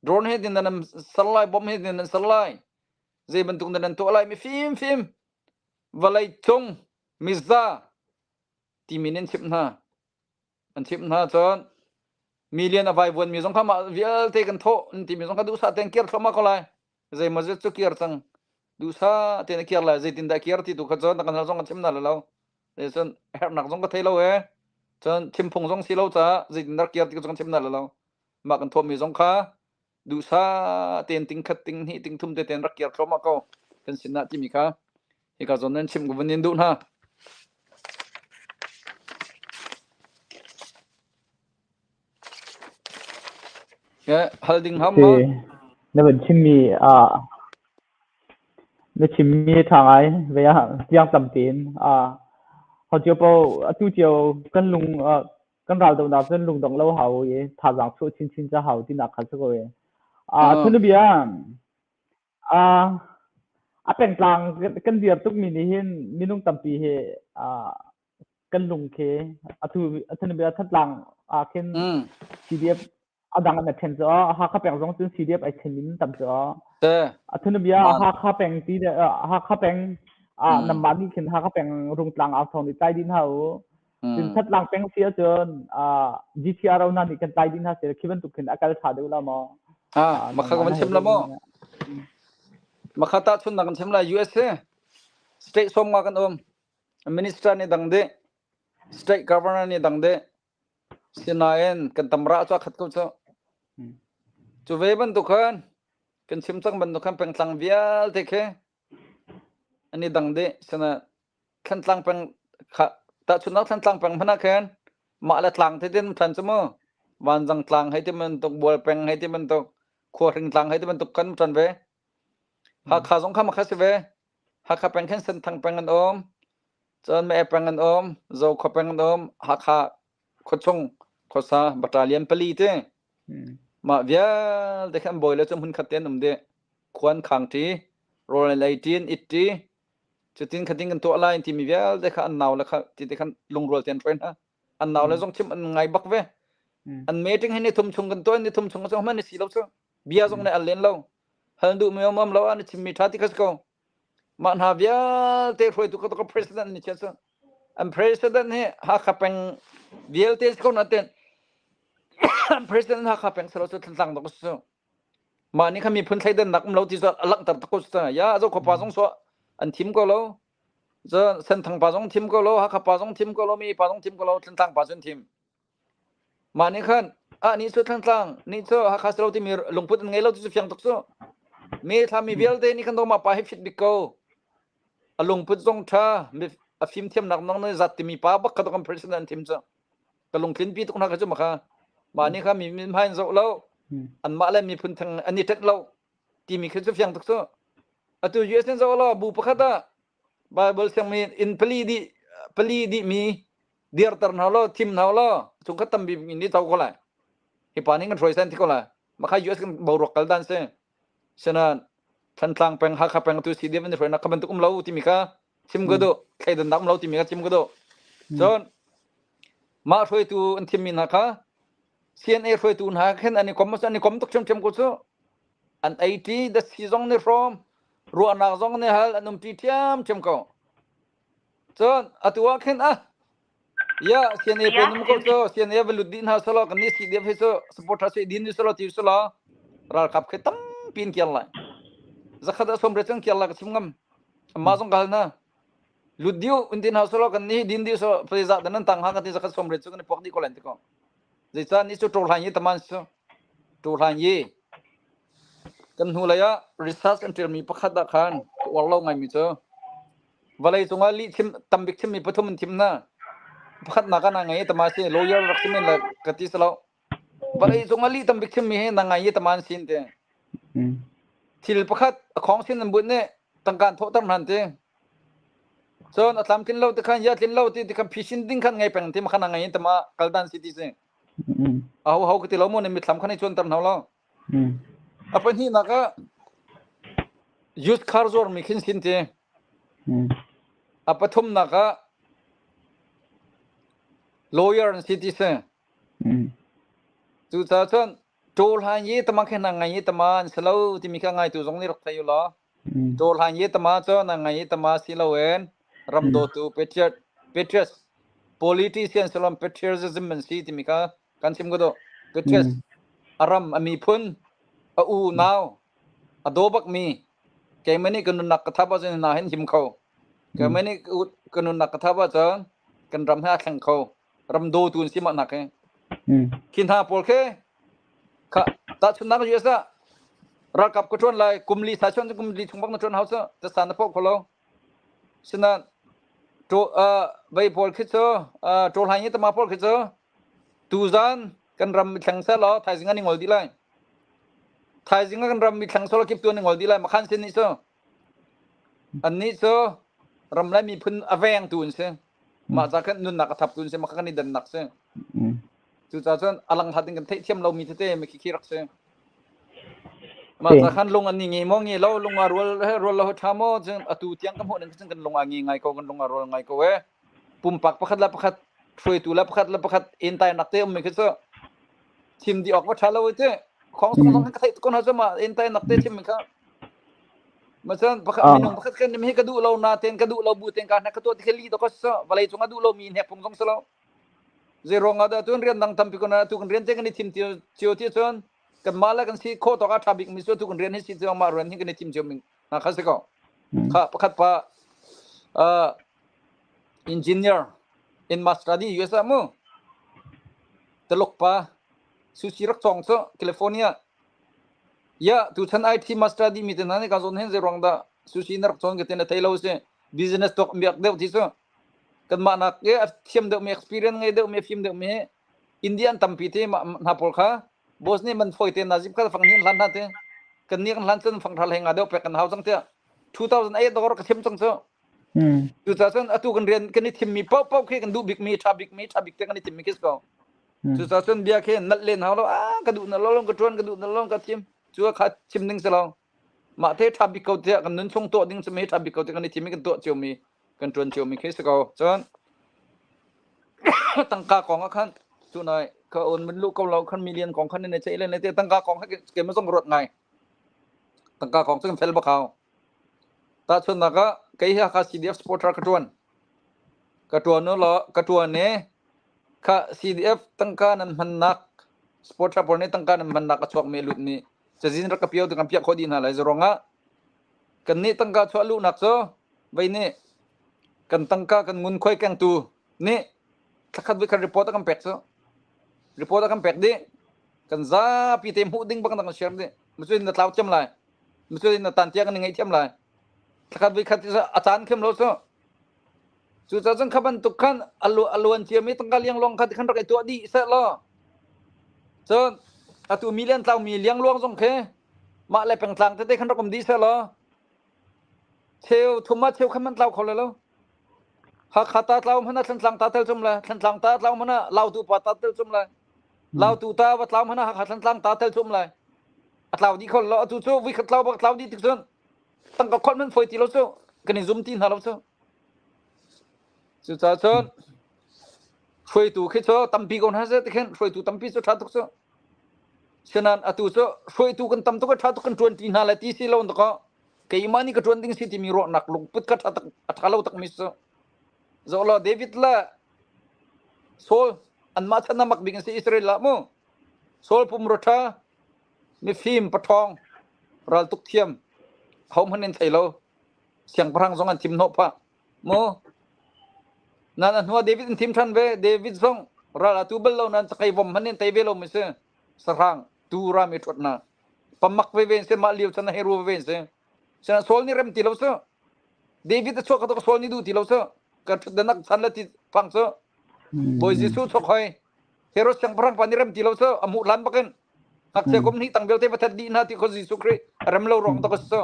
Drone he tin nan ser lai, bomb he tin nan ser lai. Zei bantuk nan tuah lai mi fimfim vawlei cung miza timi nan chimh hna. An chimh hna cun million a vaivuan mi zong kha mah vialte kan thawh an timi zong kha duhsah tein kir thluahmah ko lai. Zeimawzet cu kir cang. Duhsah tein a kir lai. Zeitindah kir ti tu kha cun na kan hal zong kan chim hna lai lo. Cun herhnak zong ka thei lo ee. Cun thimphung zong si lo caah zeitindah kir ti zong chim hna lai lo. Mah kan thawhmi zong kha duhsah tein ting khat ting hnih ting thum te tein rak kir thluahmah ko kan sinah timi kha hika zawn nan chim ka vun in duh hna. Hal ding ham ma? Na van chimmi ah Na chimmi a ṭha ngai. Vei ah tiang tam tein ho cio paoh atu cio kan lung kan raldohnak cun lungdong lo hau i thazaang chuah chinchin cu hau tinak kha si ko i. Thunabia a pengtlang kan dir tukmi nih hin minung tampi hi kan lung khi atu thunabia Thantlang ah khin CDF a dang an ṭhen cu Hakha peng zong cun CDF ai ṭhen in tam cu. A thunabia Hakha peng ti Hakha peng namah nih khin Hakha peng Rungtlang au thawng nih tlai din hau. Cun Thatlang peng si ahcun GTRO hna nih kan tlai din hna seh khi bantuk khin a kal ṭha deuh la maw? Ah, makha ka van chim la maw? Makha ta chun nak kan chim la USA state som nga kan um. Minister nih dang dih, state governor nih dang dih. Sinain kan tamra cu a khat ko cu. Cu ve bantuk khan kan chim cang bantuk khan pengtlang vialte khi an i dang dih. Sina Thantlang peng kha tahchunhnak Thantlang peng hmanh ah khin mah le tlang te tin than cu mu. Vanzang tlang hei ti bantuk, Bual peng hei ti bantuk, Khuahring tlang hei ti bantuk kan ṭan ve. Hakha zong kha makha si ve. Hakha peng khin Senthang peng an um. Cun Meh peng an um, Zokhua peng an um, Hakha khuachung khuasa battalion pali te. Mah vialte khan bawi le cu hmunkhat te an um dih. Khuan khang ṭi, rawl an ei ṭi, an it ṭi. Cutin khatin kan tuah lai timi vialte kha an nau le kha ti te khan lungrual te an hruai hna. An nau le zong chim an ngai bak ve. An meeting hi ni thum chung kan tuah ni thum chung cu hman ni si lo cu. Bia zong ne al len lo. Hal duh mi um lo an chimmi ṭha ti kha si ko. Mah hna vialte hruaitu ka ka president ni chia cu an president hi Hakha peng vialte si ko natin an president Hakha peng selo cu Thantlang dok su mah nih khan miphun thleidannak um lo ti cu a langhter tak ko su ya Zokhua pa zong so an thim ko lo cun Senthang pa zong thim ko lo Hakha pa zong thim ko lo mi pa zong thim ko lo Thantlang pa cu an thim Mah nih khan ah nih cu Thantlang nih cu Hakha si lo timi lungput an ngei lo ti cu fiang tuk cu. Mi thlami vialte nih khan mah pa hi fit bik ko. A lungput zong ṭha, a fimthiamnak nong nih zat timi pa bak kha kan president an thim cu. Ka lungtlin pi tuk hna kha cu maka. Mah nih kha mi min hmai in zoh lo. Anmah le miphun theng an i ṭet lo timi khi cu fiang tuk cu. Atu US in zoh lo bu pakhat ah Bible siangmi inn pali dih pali dih mi dirter hna law thim hna law chungkhat tampi in i to ko lai hi pa nih kan hruai sen thi ko lai makha US kan boruak kal dan si sinan Thantlang peng Hakha peng tu CDF in hruainak kha bantuk um lo timi kha chim ka duh thleidannak um lo timi kha chim ka duh cun mah hruaitu an thimmi hna kha CNA hruaitu hna khin an i kom an i kom tuk ṭhiamṭhiam ko cu an ei ṭi dasi zong nih hrawm ruahnak zong nih hal an um ṭi ṭhiamṭhiam ko Cun atu ah khin ah ya CNA pawl num ko cu CNA va lut dih hna selaw kan nih CDF hi cu supporter si din ni selaw ti selaw ralkap khi tampi in kiar lai zakhat ah som re cun kiar lai ka chim ngam amma zong ka hal na lut diu in tin hna selaw kan nih din diu so phaizah dan nan tang ha kan ti zakhat som re cu kan i puak dih ko len ti ko zeicah ni cu ṭo hlan yi taman su ṭo hlan yi Kan hnulei ah research an ṭialmi pakhat ah khan ka uar lo ngaimi cu vawlei cungah lih chim tambik chimmi pathum an thim hna. Pakhatnak ah na ngei i tama si lawyer rak si men le ka ti si lo. Vawlei cungah lih tambik chimmi hi na ngai i tama an sin ti. Thil pakhat a khawng sin an bunh nih tangka an thawhter hna an ti. Cun a tlamtlin lo ti khan ya tlin lo ti ti khan phisin ding khan ngei peng ti ma khan na ngei i tama kaldan si ti si. Aho ho ka ti lo mu na mitthlam khan i cuanter hna lo. A pahnihnak ah used car zuarmi khin sin ti. A pathumnak ah lawyer an si ti si. Cucaah cun. Ṭawhlan ye tama khe na ngai ye tama an si lo timi kha ngaitu zong nih rak thei u law. Ṭawhlan ye tama cu na ngai ye tama si loin ram dawtu patriot patriots politician silom patriotism an si timi kha kan chim ko dawh. Patriots a ram a miphun a u nau a daw bakmi keimah nih ka nunnak ka thap ahcun hna hin him kho. Keimah nih ka nunnak ka thap ahcun kan ram he aa thleng kho. Ram dawtu an si mah nak hi. Khi hna pawl khi kha tahchunhnak US ah ralkap ka ṭuan lai kum li sa chuan kum li chung bak na ṭuan hau cu tasa na poh kho lo. Sinain vei pawl khi cu ṭawlhain i tama pawl khi cu tuzan kan ram mi thleng seh law thaizing an i ngol dih lai. Thaizing ah kan ram mi thleng seh law kip tu an i ngol dih lai. Makhan sin nih cu annih cu ram le miphun a vengtu an si. Mah ca khan nunnak a thaptu an si. Mah kha kan i dannak si. Cucaah cun a langhlat in kan theihthiam lomi tete mi khi rak si. Mah ca khan lung an ni nge maw nge lo lung a rual he rual lo ṭha maw cun atu tiang ka hmuh ning cun kan lung a nge ngai ko kan lung a rual ngai ko ee. Pumpak pakhat le pakhat hruaitu le pakhat le pakhat entainak te ummi khi cu thim dih awk va ṭha lo te khong song zong ka theih ko hna cu ma entainak te chim mi kha ma cun pakhat minung pakhat kan hi ka duh lo na ten ka duh lo bu ten ka hnek ka tuah ti khi li to ka so vawlei cung a duh lo mi hnek phung zong si lo zei ruang ah dah tun rian dang tampi ko na tu kan rian te kan i thim cio ti cun kanmah le kan si khawh tawk ah ṭha bik mi cu tu kan rian hi si cu mah rian hi kan i thim cio mi hna kha si ko kha pakhat pa engineer in master di US ah mu Taluk pa sushi rak cawng cu California ya tu chan IT master di mi te hna nih ka zawn hin zei ruang dah sushi na rak cawn ka ti na thei lo si business tuak miak deuh ti cu kanmah nak i a thiam deuhmi experience ngei deuhmi a fim deuhmi hi Indian tampi te hna pawl kha boss nih man fawi te nazip kha fang hin hlan hna te kan ni kan hlan cun fang thal hei nga deuh pek kan hau cang tiah 2008 dawr ka thiam cang cu cucaah cun atu kan rian kan i thimmi paoh paoh khi kan duh bikmi ṭha bikmi ṭha bik te kan i thimmi khi si ko cucaah cun bia khi nalh len hau lo ah ka duh na lo ka ṭuan ka duh na lo ka thim cu kha chim ding si lo mah te ṭha bik ko tiah kan nun chung tuah ding cu mi ṭha bik ko tiah kan i thim i kan tuah ciomi kan ṭuan ciomi khi si ko. Cun tangka kong ah khan tunai ka on mun lu ko lo khan million kong khan ne chei le ne te tangka kong kha keimah zong ruat ngai. Tangka kong cu kan fel bak hau. Tahchunhnak ah kei hi Hakha CDF supporter ka ṭuan. Ka ṭuan u law ka ṭuan i kha CDF tangka nan hmannak supporter pawl nih tangka nan hmannak a chuakmi a lutmi cazin rak ka pio ti kan piah khawh dih hna lai. Zuruangah kannih tangka chuah luhnak cu vei nih kan tangka kan ngunkhuai kengtu nih thlakhat voi khat report a kan pek cu report a kan pek dih kan zapi te hmuh ding bak kan share dih mucuin na tlau thiam lai mucuin na tan tiang kan ngei thiam lai thlakhat voi khat a caan khem lo cu Cucaah cun kha bantuk khan a luan ciami tangka liangluang kha khan rak i tuah dih seh law cun atu mi lian tlaumi liangluang zong khi mah le pengtlang tete khan rak um dih seh law cheu thum ah cheu khan man tlau kho le lo. Hakha ta tlau hmanh ah Thlantlang ta tel cum le Thlantlang ta tlau hmanh ah Lautu pa ta tel cum le Lautu ta va tlau hmanh ah Hakha Thlantlang ta tel cum le a tlau dih kho lo atu cu vui khat tlau bak tlau dih tik cun tangka kholh man fawi ti lo cu kan i zum ti hna lo cu. Cucaah cun hruaitu khi cu tampi ko hna seh ti khin hruaitu tampi cu ṭha tuk cu. Sinain atu cu hruaitu kan tam tuk i ṭha tuk kan ṭuan ṭi hna lai ti si lo dakaw keimah nih ka ṭuan ding si timi ruahnak lungput kha ṭha tak a ṭha lo takmi cu. Zoh law David le Saul anmah chan a mak bik an si Israel ah mu. Saul pumrua ṭha mifim paṭhawng raltuk thiam hohmanh in thei lo siangpahrang zong an thim hnawh phah mu nan a hnuah David an thim ṭhan ve David zong ral a tu bal lo nan cakei vom hmanh in tei ve lo mi si sahrang tu rami ṭhuat na pamak ve ve si mah lio chan a hero ve si sina Saul nih rem ti lo su David a chuak ka Saul nih duh ti lo su ka ṭhutdan chan le ti phang cu Bawi Jesuh chuak hoi Herod siangpahrang pa nih rem ti lo cu a hmuh hlan bakin ngakchia kum hnih tang vialte va that dih hna ti kho Jesuh Khrih a rem lo ruang to ka si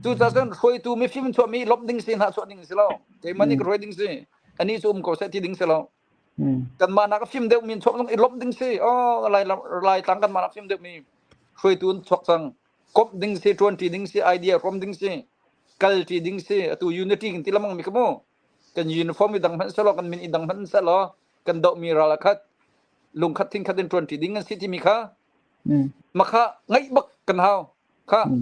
cucaah cun hruaitu mifim chuahmi lawmh ding si hna chuah ding si lo keimah nih ka hruai ding si ani cu um ko seh ti ding si lo kanmah nak a fim deuh mi chuak zong i lawmh ding si oh lai lai tlang kanmah nak fim deuh mi hruaitu an chuak cang komh ding si ṭuan ṭi ding si idea hrawm ding si kal ṭi ding si atu unity kan ti lamang mi ka mu kan uniform i dang hmanh selaw kan min i dang hmanh selaw kan dohmi ral a khat lungkhat thinkhat in ṭuanṭi ding an si timi kha. Makha ngaih bak kan hau. Kha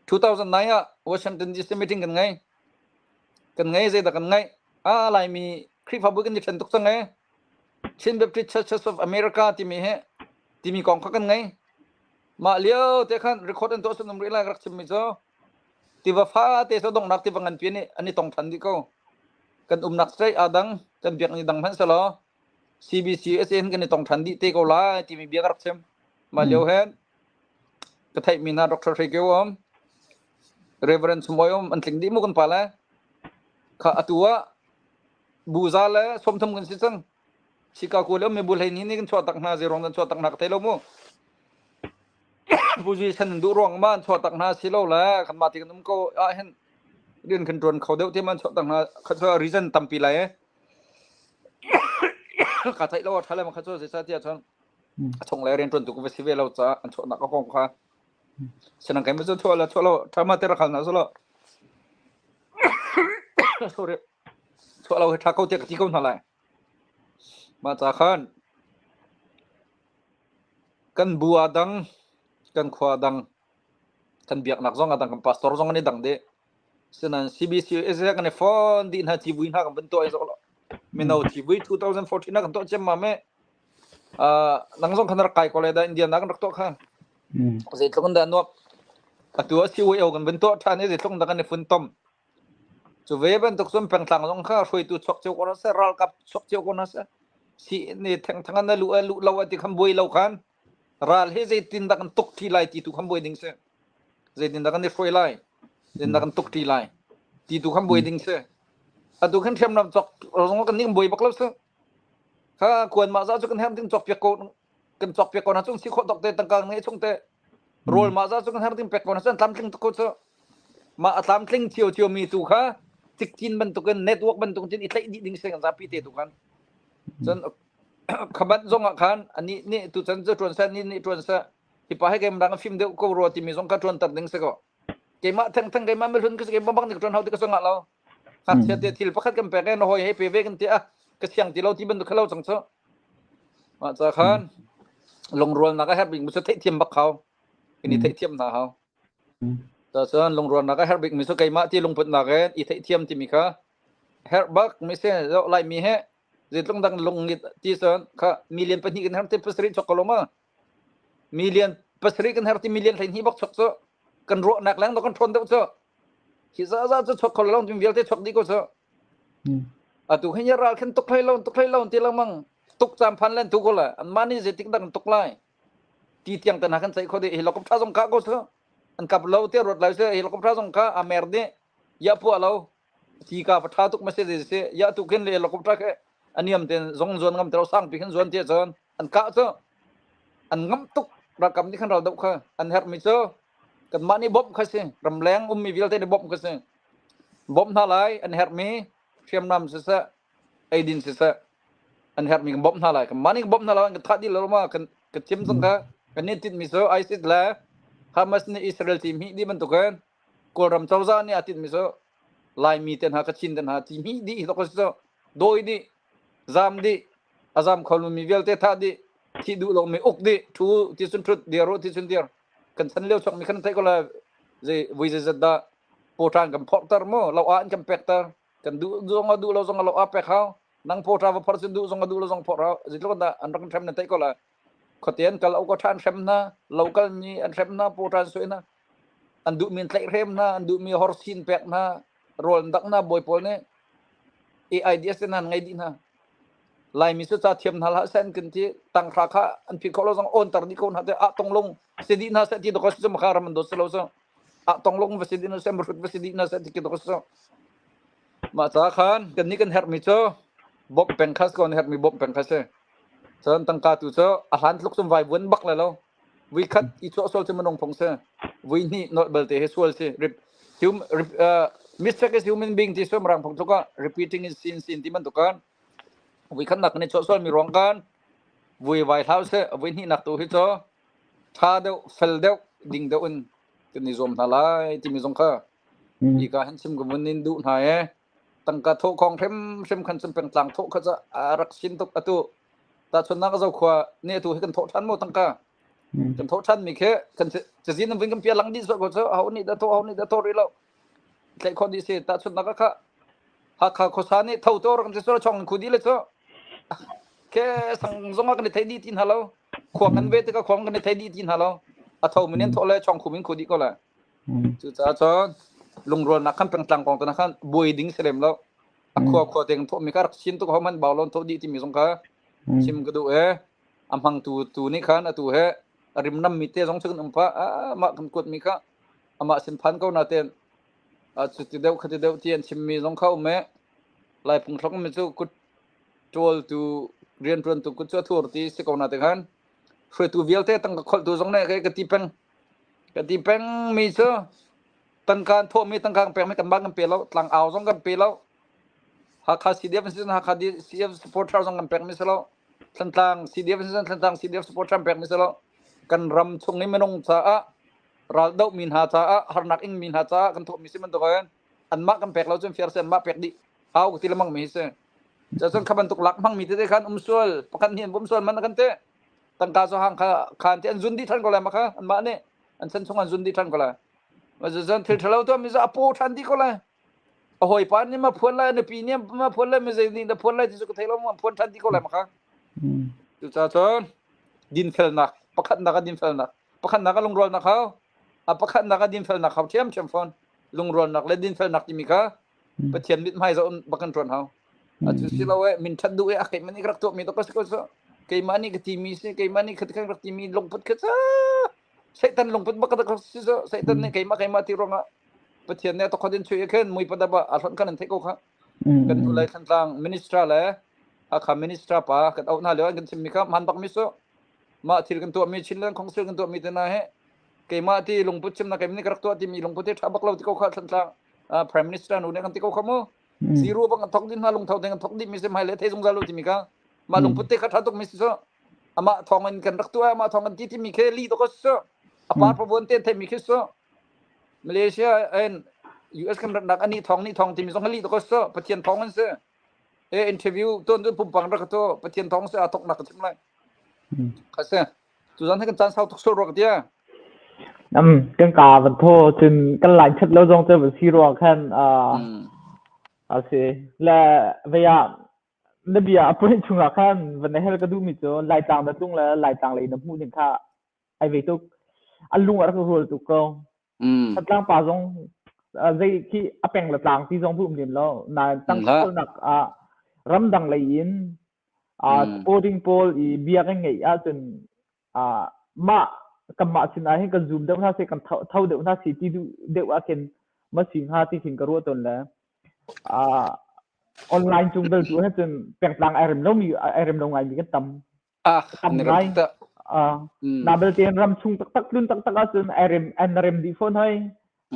2009 ah Washington DC meeting kan ngei. Kan ngei zeidah kan ngaih? Ah Laimi Khrihfabu kan i ṭhen tuk cang ee. Chin Baptist Churches of America timi hi timi kong kha kan ngei. Mah lio te khan record an tuah sun um rih lai rak chimmi cu tiva fate cu donghnak tiva nganpi nih an i tong ṭhan dih ko. Kan umnak state aa dang, kan biak ni dang hmanh selaw CBCUSA hin kan i tong ṭhan dih te ko lai timi bia ka rak chim. Mah lio hin ka theihmi hna Dr. Hre Kio um, Reverend Chumawi um an tling dih mu kan pa le. Kha atu ah buza le 30 kan si cang. Chicago le um mi bu 12 nih kan chuah tak hna, zeiruang kan chuah tak hna ka thei lo mu. Buzi san an duh ruang ma an chuah tak hna si lo le kan mah ti kan um ko ah hin rian kan ṭuan kho deuh ti ma an chuah tak hna kha cu reason tampi lai e. Ka theih lo a ṭha le ma kha cu zeicahtiah cun a chung le rian ṭuan tu ka va si ve lo caah an chuahnak a kong kha sinang kai ma cu chuah le chuah lo ṭha ma te rak hal hna selaw sorry chuah lo hi ṭha ko tiah ka ti ko hna lai. Mah ca khan Kan bu aa dang, kan khua aa dang, kan biaknak zong aa dang, kan pastor zong an i dang dih. Sinain CBC is kan i fon dih hna civui hna kan van tuah i zoh mino civui 2014 ah kan tuah ciammam i uh, nang zong khan rak kai ko le dah Indiana kan rak tuah kha. Zeitluk in dah nuap. Atu ah CYO kan van tuah ṭhan i zeitluk in dah kan i funtom. Cu ve bantuk cun pengtlang zong kha hruaitu chuak cio ko hna seh, ralkap chuak cio ko hna seh. Si nih thengtheng an luh luh lo ti khan buai lo khan ral hi zeitin dah kan tuk ṭi lai ti tu khan buai ding si. Zeitin dah kan i hruai lai, zeitin dah kan tuk ṭi lai ti tu khan buai ding si. Atu khan hriamnam cawk zong kan nih kan buai bak lo si. Kha kuan mah za cu kan herh ding cawk piak ko kan cawk piak ko hna cung si khawh tawk te tangka ngei chung te rawl mah za cu kan herh ding pek ko hna cun tlamtling tuk ko cu mah a tlamtling cio mi tu kha cikcin bantukin network bantuk cun i tlaih dih ding si kan zapi te tu khan cun khabat zong ah khan ani nih tu chan cu tuan sa ni nih tuan sa hi pa he kem dang fim deuh ko rua timi zong kha tuan tar ding si ko keimah theng theng keimah mihlun ka si keimah bang nih ka tuan hau ti ka sangah lo ngakchia te thil pakhat kan pek e na hawi he pe ve kan ti a ka siang ti lo ti bantuk kha lo cang cu mah ca khan lungrualnak a herh bik mi cu theihthiam bak hau kan i theihthiam hna hau ta cun lungrualnak a herh bik mi cu keimah ti lungputnak in i theihthiam timi kha herh bak mi si zo lai mi he zeitlung dang lung ngit ti cun kha million 2 kan herh ti 7 chok ko lo ma million 7 kan herh ti million 12 bak chok cu kan ruahnak leng do kan ṭhawn deuh cu hi za za cu chok kho lo tin vialte chok dih ko cu atu hin ral khin tuk hlei lo tuk hlei lo ti lengmang tuk cam phan len tu ko la an mah nih zeitik dah tuk lai ti tiang te hna kan ceih kho dih helicopter zong kah ko su an kap lo te ruat lai se helicopter zong kha a mer dih ya pua lo ti ka pa tha tuk ma se se ya tu khin le helicopter ke aniam ten zong zuan ngam te sang pi khin zuan ti cun an kah cu an ngam tuk ralkap nih khan ral doh kha an herh mi cu kanmah nih bawmh kha si ramleng ummi vialte nih bawmh kha si bawmh hna lai an herhmi hriamnam siseh eidin siseh an herhmi kan bawmh hna lai kanmah nih kan bawmh hna lo an kan thah dih lo ma kan kan chim zong kha kan nih tinhmi cu ISIS le Hamas nih Israel ci hmih dih bantukin Kawlram cozah nih a tinhmi cu Laimi te hna Kachin te hna ci hmih dih hi to si dawi dih zam dih a zam kho mi vialte thah dih thih duh lomi uk dih thu ti cun thut dir u ti cun dir kan chan lio chuak mi khan theih ko la zei vui zeizat dah pawṭan kan phorhter mu lo ah an kan pekter kan duh zong a duh lo zong a lo ah pek hau nang pawṭa va phor cun duh zong a duh lo zong phorh hau zeitluk dah an rak hrem nan theih ko la khuate an kal ko ṭhan hrem hna lo kal mi an hrem hna pawṭan sui hna an duh mi an tlaih hrem hna an duh mi horsin pek hna rawl an dak hna bawi pawl nih AIDS te hna an ngei dih hna Laimi cu ca thiam hna hlah seh an kan ti tanghra kha an phit khawh lo zong awnter dih ko hna te ah tonglung si dih hna seh ti dawk si cu makha ram an dawt si lo cu ah tonglung va si dih hna seh mahrut va si dih hna seh ti ki dawk si cu mah ca khan kan nih kan herhmi cu bawmh peng kha si ko an herhmi bawmh peng kha si cun tangka tu cu a hlan tluk cun vai vuan bak le lo vui khat i chuah sual cu minung phung si vui hnih nolh belte hi sual si rip hum rip, uh, mistake is human being ti suam rang phung tluk ah repeating is sin sin ti bantuk kan vui khat nak kan i chuah sual mi ruang kan vui vai hlau se vui hnih nak tu hi cu tha deuh fel deuh ding deuh in kan i zuam hna lai timi zong kha hi ka han chim ka vun in duh hna e tangka thawh khong hrim hrim khan cun pengtlang thawh kha ca a rak sin tuk atu tahchunnak zo khua nih atu hi kan thawh ṭhan maw tangka? Kan thawh ṭhan mi khi kan cazin an vun kan pia lang dih sual ko cu aho nih dah thawh aho nih dah thawh rih lo. Tlaih khawh dih si. Tahchunhnak ah kha Hakha khuasa nih tho to rak kan si sual chong in khu dih le cu. Ke sang zong ah kan i thei dih ti hna lo. Khuang an ve tikah khuang kan i thei dih ti hna lo. A tho min in thawh le chong khum in khu dih ko lai. Cucaah cun lungrualnak khan pengtlang kong te khan buai ding si lem lo. A khua khua te kan thawh mi kha rak chin tuk ho man bau lon thawh dih timi zong kha chim ka duh e. A hmang tu tu nih khan atu he a rimnam mi te zong cu kan um pah. Amah kan kuat mi kha amah sin phan ko na ten cuti deuh khati deuh ti an chimmi zong kha um e. Lai phungthlok mi cu kut ṭawltu rianṭuantu kut cu a thur ti si ko na te khan hruaitu vialte tangka kholhtu zong nih ka ti peng. Ka ti peng mi cu tangka an thawhmi tangka kan pekmi kan bang kan pe lo tlangau zong kan pe lo Hakha CDF an si cun Hakha CDF supporter zong kan pekmi si lo Thantlang CDF an si cun Thantlang CDF supporter an pekmi si lo kan ram chung i minung caah raldoh mi hna caah harnak ing mi hna caah kan thawhmi si bantuk in anmah kan pek lo cun fiar si anmah pek dih hau ka ti lengmang mi hi si cun kha bantuk lak hmang mi tete khan um sual pakhat nih an bawm sual man kan te tangka cu hang kha khan te an zun dih than ko lai ma kha anmah nih an chan chung an zun dih than ko lai zan thil thalo to mi za a paw than dih ko lai a hawipa nih ma phuan lai nupi nih ma phuan lai mi zei nih na phuan lai ti cu ka thei lo ma phuan than dih ko lai ma kha cucaah cun dinfelnak pakhatnak ah dinfelnak pakhatnak ah lungrualnak hau a pakhatnak ah dinfelnak hau ṭhiamṭhiam fawn lungrualnak le dinfelnak timi kha Pathian mithmai zoh bak kan ṭuan hau. Atu si lo e min ṭhat duh e a keimah nih ka rak tuahmi to ka si ko so keimah nih ka timi si keimah nih khat kan rak timi lungput kha ca Satan lungput bak ka si so Satan nih keimah keimah ti ruangah Pathian nih a tokhat in chui khin mui padaba a hlonh kan an theih ko kha kan hnu lei Thantlang minister le Hakha minister pa kan auh hna lio an kan chimmi kha hman bak mi su mah thil kan tuahmi Chinland Council kan tuahmi te na he keimah ti lungput chimnak keimah nih ka rak tuah timi lungput hi ṭha bak lo ti ko kha Thantlang Prime Minister nu nih kan ti ko kha mu zero bang an thok ding hna lungtho ding an thok dih mi si hmai le thei zungzal lo timi kha mah lungput te kha ṭha tuk mi si so amah thawng in kan rak tuah amah thawng kan ti timi khi li to ko so a par pavuan te thei mi khi so Malaysia and US kan ratnak ani thawng ni thawng timi zong li to ko so Pathian thawng an si e interview ton tu pumpang rak to Pathian thawng se a thok nak ka chim lai kha se Tuzan hi kan caan sau tuk sual rua ka tia. Kan ka van thaw cun kan line chat lo zong cu van si rua khan a si. Le vei ah na bia a point chungah khan van na hel ka duhmi cu Laitlang na tlung le Laitlang lei na hmuh ning kha ai ve tuk. An lung a rak rual tuk ko. Thantlang pa zong zei khi a peng le tlang ti zong bu um lem lo. Nain tangkholnak ah ramdang lei in Sporting pawl i bia kan ngeih ahcun mah kanmah sinah hin kan zum deuh hna seh kan tho deuh hna seh ti duh deuh ah khin ma si hnga ti khin ka ruah tawn le online cung bel tu he cun pengtlang ai rem lomi ai rem lo ngaimi kan tam. Tam ngai. Na belte ram chung taktak tlun taktak ahcun ai rem an rem dih fawn hoi.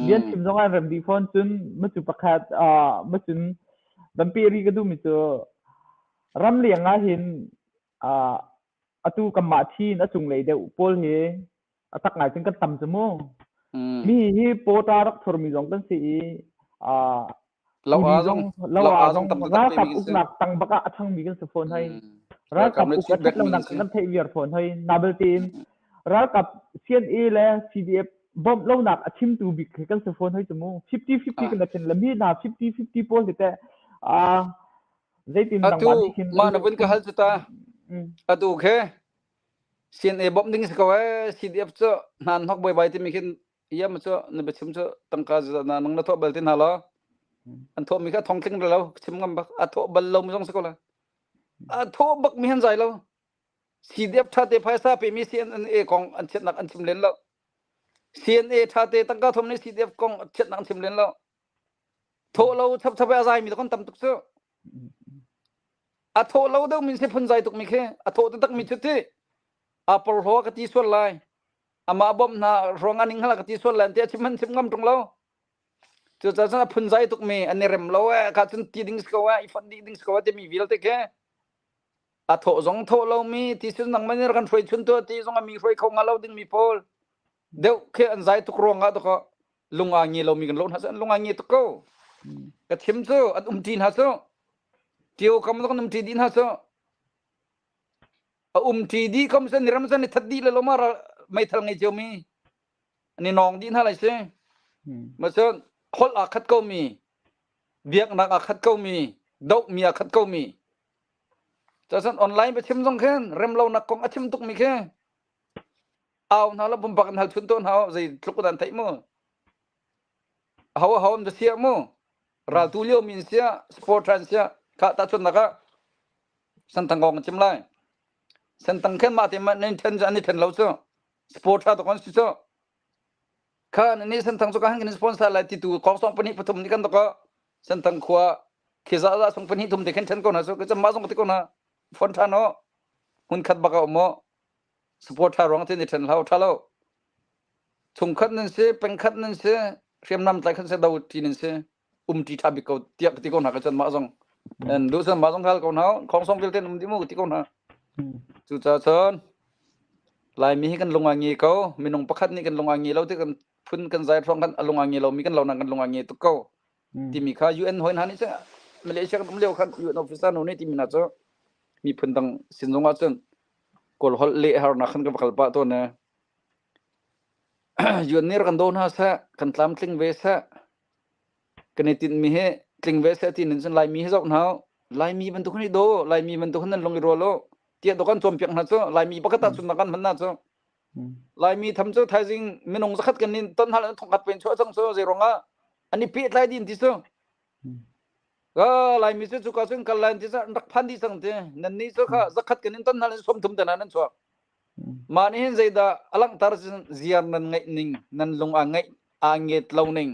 Bian chim zong an rem dih fawn cun macu pakhat macun van pe ri ka duhmi cu ramleng ah hin atu kanmah thi in a cunglei deuh pawl hi a tak ngai cun kan tam cu mu. Mi hi pawta rak thurmi zong kan si i Lo a zong lo a zong ralkap uknak tang bak ah a thangmi kan si fawn hoi. Ralkap uk a that lonak kan theih viar fawn hoi. Na belte in ralkap CNA le CDF bawmh lonak a chimtu bik khi kan si fawn hoi cu mu. 50-50 kan thin le mi hna 50-50 pawl hi teh zeitin Atu mah na vun ka hal cu ta. Atu khe CNA bawmh ding si ko ee CDF cu hnan hnok buaibai timi khin iam cu na biachim cu tangka na nang na thawh bal ti hna lo. An thawh mi kha thong tling lo chim ngam bak a thawh bal lo mi zong si ko la. A thawh bak mi han zai lo. CDF tha te phaisa pe mi CNA kong an chiatnak an chim len lo. CNA tha te tangka thom ni CDF kong chiatnak an chim len lo. Thawh lo chap chap a zai mi to kan tam tuk cu. A thawh lo deuh min se phun zai tuk mi khi a thawh taktak mi cu ti a porhlaw ka ti sual lai amah bawmh hna ruang ah ning hala ka ti sual lai ti a chim han chim ngam ṭung lo cucaah cun a phun zai tuk mi an i rem lo eh ka cun ti ding si ko eh i fonh dih ding si ko eh timi vialte khi a thawh zong thawh lo mi ti sun nang man kan hruai chun tu ti zong a mi hruai kho nga lo ding mi pawl deuh khi an zai tuk ruang ah to ko lung aa nge lo mi kan lo hna an lung aa nge tuk ko ka chim cu an um ṭi hna cu tio kam zong an um ṭi dih hna cu a um ṭi dih kom san ram san i that dih le lo ma ral. meithal ngei cio mi an i nawng dih hna lai si. Ma cun holh aa khat ko mi, biaknak aa khat ko mi, dohmi aa khat ko mi. Cun online biachim zong khin remlonak kong a chim tuk mi khi au hna la pumpak in hal chun tawn hau zei tluk dan theih mu. Ho ho an sia mu. Ral tu lio min sia, sport than sia, kha ta chun naka santang kong chim lai. Santang khen ma te ma nen then an i then lo chu. Sport tha to kon si chu. Kha ni santang chu ka han kan sponsor lai ti tu kong song pahnih pathum ni kan to ko santang khua khi za za song pahnih thum te khen then ko na su ka ma zong te ko na phone tha no hun khat baka umo support tha ruang te ni then hlau tha lo chungkhat nan si pengkhat nan si hriamnam tlai khan se do ti nan si um ti tha bik ko tiak ti ko na ka chan ma zong en du san ma zong khal ko na khong song vialte um di mu ti ko na cu cha chon laimi hi kan lunga ngi ko minung pakhat nih kan lunga ngi lo ti kan phun kan zai thong kan alunga ngi lo mi kan lo na kan lunga ngi tuk ko timi kha UN hoi hna nih cun Malaysia kan um lio khan UN officer nu nih timi na cu miphun dang sin zong ah cun kawl holh leh harnak khan ka va kal pah tawn e UN nih rak kan daw hna seh kan tlamtling ve seh kan i tinhmi hi tling ve seh ti nin cun Laimi hi zoh hna Laimi bantuk hi daw Laimi bantuk nan lung i rual u tiah do kan cawnpiak hna cu Laimi pakhat ah cun kan hman hna cu Laimi tham cu thaizing minung zakhat kan in ton hal an thongkhat pen chuah cang cu zei ruangah an i pehtlai din ti cu ka Laimi cu cuka cun kal lai ti cu an rak phan dih cang ti nan nih cu kha zakhat kan in ton hal in 30 te hna nan chuak mah nih hin zeidah a langhter ziar nan ngeih ning nan lung aa ngeih aa nget lo ning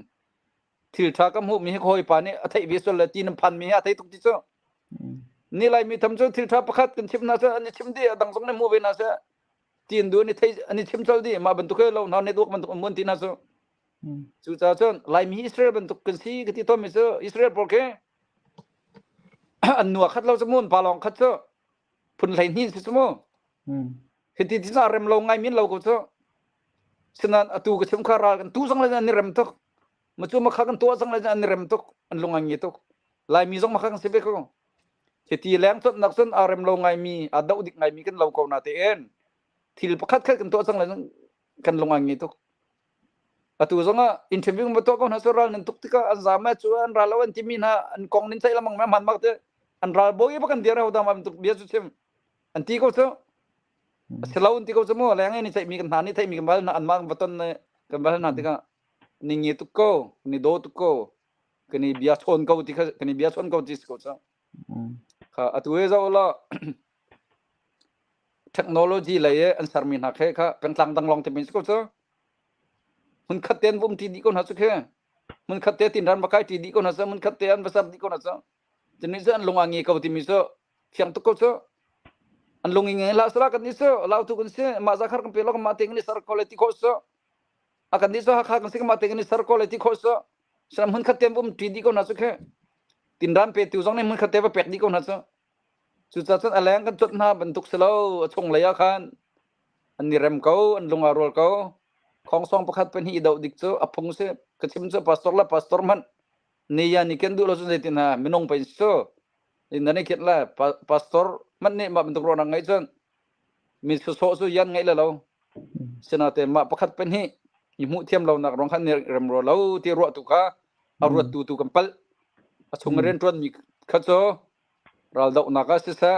thil ṭha ka hmuhmi hi ka hawipa nih a theih ve sual le ti nan phanmi hi a thei tuk ti cu ni laimi tham cu thil ṭha pakhat kan chim hna seh an i chim dih a dang zong nih hmu ve hna seh ti an duh an i thei an i chim colh dih mah bantuk he lo hna network bantuk an muan ti hna cu cucaah cun laimi hi Israel bantuk kan si ka ti tawnmi cu Israel pawl khi an nu a khat lo cu mu an pa lawng khat cu phun 12 si cu mu hiti ti cu rem lo ngai min lo ko cu Sinain atu ka chim kha ral kan tu zong le an i rem tuk. Macu makha kan tuah zong le an i rem tuk. An lung an ngi tuk. Laimi zong makha kan si ve ko. Hiti leng cawtnak cun aa rem lo ngaimi, aa doh dik ngaimi kan lo ko na tein thil pakhat khat kan tuah cang le kan lung an ngi tuk. Atu zong ah interview ma tuah ko hna su ral nan tuk tikah an zam cu an ral lo an timi hna an kong nin ceih lamang ma man mak te an ral bawi ba kan dir ho da ma tuk bia cu chim an ti ko cu A si lo an ti ko cu mu leng i ni ceihmi kan hna nih theihmi kan bal hna anmah kan va ton i kan va hal hna tikah ni ngi tuk ko ni daw tuk ko kan i bia chawn ko ti kha kan i bia chawn ko ti si ko cu kha atu he zoh law technology lei i an sermi hna khe kha pengtlang dang lawng te men si ko cu hmun khat te an vum ti dih ko hna cu khi hmun khat te tin ran va kai ti dih ko hna cu hmun khat te an va ser dih ko hna cu Cun cu an lung a ngi ko timi cu fiang tuk ko cu. An lung i nge la sala kan ni cu lautu kan si mah za khar kan pe lo kan mah te kan i sar ko le ti khawh cu. A kan ni cu Hakha kan si kan mah te kan i sar ko le ti khawh cu. Sanam hmun khat te um ṭi dih ko hna cu khi. Tinran pe tu zong nih hmun khat te va pek dih ko hna cu. Cucaah cun a leng kan cuanh hna bantuk si lo a chung lei ah khan an i rem ko an lung aa rual ko. Khongsong pakhat pahnih i doh dik cu a phung si ka chim cu pastor le pastor hmanh ni ya ni ken duh lo cun zeitin ha minung pei su in nan i khet la pastor hmanh nih mah bantuk ruahnak ngeih cun mi sawsawh cu yan ngeih le lo sinate mah pakhat pahnih i hmuh thiam lo nak rong khan ni rem ro lo ti ruah tu kha a ruat tu tu kan palh a chung rian tuan mi kha cu raldohnak ah siseh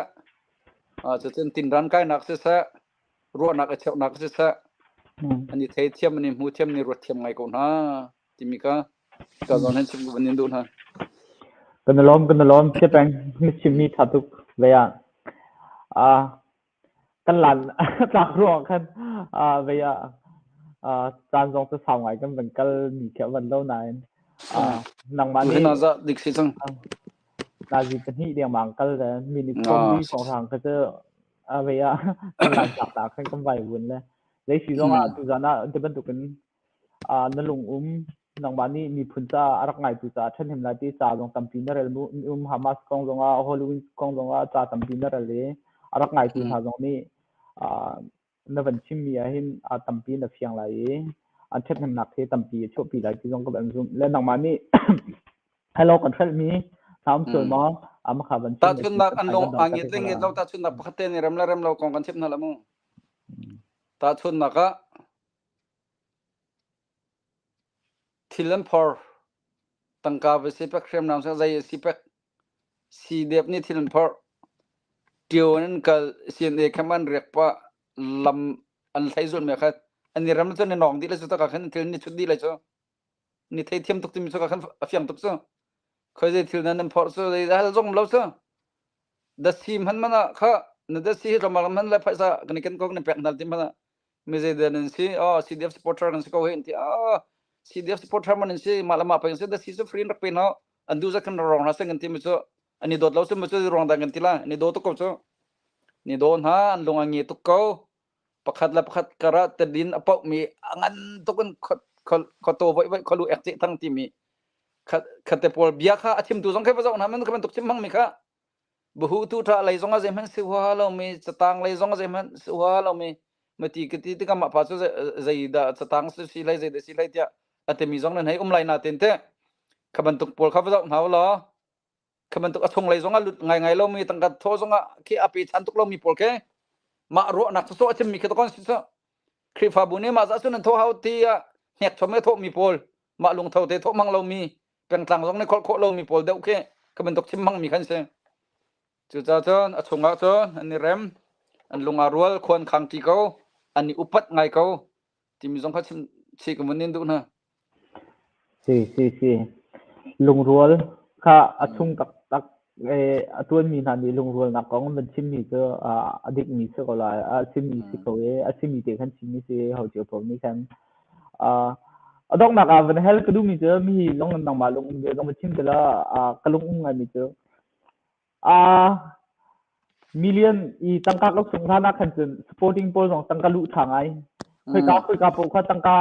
cucun tinran kainak siseh ruahnak i cheuhnak siseh an i thei thiam an i hmu thiam an i ruat thiam ngai ko hna timi kha ka zawn hin chim van in duh hna. Kan i lawm kan i lawm si peng na chimmi tha tuk ve ah ah kan lan tlak ruang khan ah ve ah ah caan zong cu sau ngai kan van kal mi khi van lo nain ah nangmah nih na za dik si cang nazi pahnih dengmang kal le minute sawm li hrawng kha cu a ve ah kan lan tlak ta khan kan vai vun le zei si zong ah tuzan ah ti bantukin Ah na lung um nangmah nih miphun caah a rak ngaitu caah ṭhahnem lai ti ca zong tampi na rel mu um Hamas kong zongah Halloween kong zongah ca tampi na rel i a rak ngaitu hna zong nih ah na van chimmi ahhin a tampi na fiang lai i an ṭhathnemnak hi tampi a chuahpi lai ti zong ka van zumh. Le nangmah nih hello kan hrelhmi hna um sual maw? Ama kha van chim Tahchunhnak an lung aa ngiat le ngiat lo tahchunhnak pakhat te nih rem le rem lo kong kan chimh hna la mu. Tahchunhnak ah, thil an phor, tangka va si pek, hriamnam si zei a si pek, CDF nih thil an phorh. Ṭio in an kal, CNA khem an riak pah, lam an hlei zulhmi ah khan an i rem cun i nawng dih lai cu takah khan thil ni chut dih lai cu. Ni theithiam tuk timi cu ka khan a fiang tuk cu. Khoi zei thil nan nan phorh cu zei hal zong lo cu. Dasi hman man ah kha na dasi hi tlawmpal hman le phaisa kan i ken ko kan i pek hna ti hmanh ah mi zei dah nan si oh CDF supporter kan si ko hei an ti ah CDF supporter man an si mah le mah pei an si dasi cu free in rak pe hna an duh zat khan rong hna seh kan ti mi cu an i dawt lo cu mu cu ruang dang kan ti la an i daw tuk ko cu ni daw hna an lung a nge tuk ko pakhat le pakhat kar ah tadin a poh mi a ngan tuk in khuato voi voi khualu ek ceh thang timi khate pawl bia kha a chimtu zong khe va zoh hna man kha bantuk chim hmang mi kha buhu tu tha lei zong a zeihmanh si hua lo mi catang lei zong a zeihmanh si hua lo mi mati ka ti tikah mah pa cu zei dah catang si si hlei zei dah si hlei tiah a timi zong nan hei um lai na tin te kha bantuk pawl kha va zoh hna law kha bantuk a chung lei zong a lut ngai ngai lomi tangka thaw zong ah khi a pe chan tuk lomi pawl ke mah ruahnak cu a chimmi khi to kon si cu Khrihfabu nih mah zah cun an thaw hau ti ah hnek chom e thawhmi pawl mah lungtho te thawh mang lomi pengtlang zong nih kholh khawh lomi pawl deuh khi kha bantuk chim hmangmi khan si cucaah cun a chungah cun an i rem an lung aa rual khuan khang ṭi ko an i upat ngai ko timi zong kha chim chih ka vun in duh hna. Si si si. Lungrual kha a chung taktak a ṭuanmi hna nih lungrualnak kong an van chimmi cu a dikmi si ko lai. A simi si ko i a simi te khan chimmi si ho cio paoh nih khan. A donghnak ah van hal ka duhmi cu mihi zong nangmah lung um ve zong va chim te la ka lung um ngaimi cu Million i tangka ka sungh hlan ah khan cun supporting pawl zong tangka luh ṭha ngai. Khoika khoika paoh kha tangka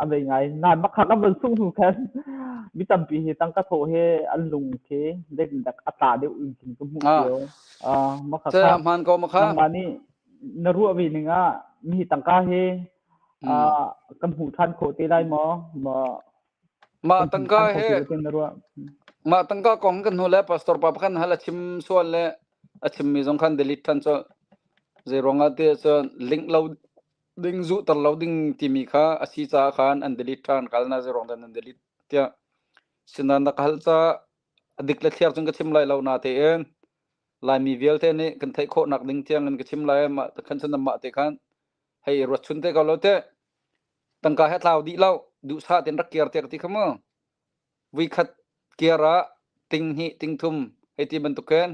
a vei ngai. Nain makha kan van sungh hnu khan mi tampi hi tangka thawh he an lung khi zeitindah a tla deuh in khin ka hmuh cio. Makha kha hmaan ko makha. Nangmah nih na ruah ve ning ah mi tangka hi kan hmuh ṭhan khawh te lai maw? Maw Mah tangka he mah tangka kong kan hnu le pastor pa pakhat hal a chim sual le a chimmi zong khan delete than cu zei ruangah ti cun link lo ding zuhter lo ding timi kha a si caah khan an delete than kal na zei ruang dah nan delete tiah sinan na ka hal ca a dik le thliar cun ka chim lai lo na tein Laimi vialte nih kan theih khawhnak ding tiang in ka chim lai mah khan cun mah te khan hei ruat chun te ko lo te Tangka he tlau dih lo, duhsah tein rak kir tiah ka ti kha mu. Vuikhat kir ah ting hnih, ting thum hei ti bantuk khin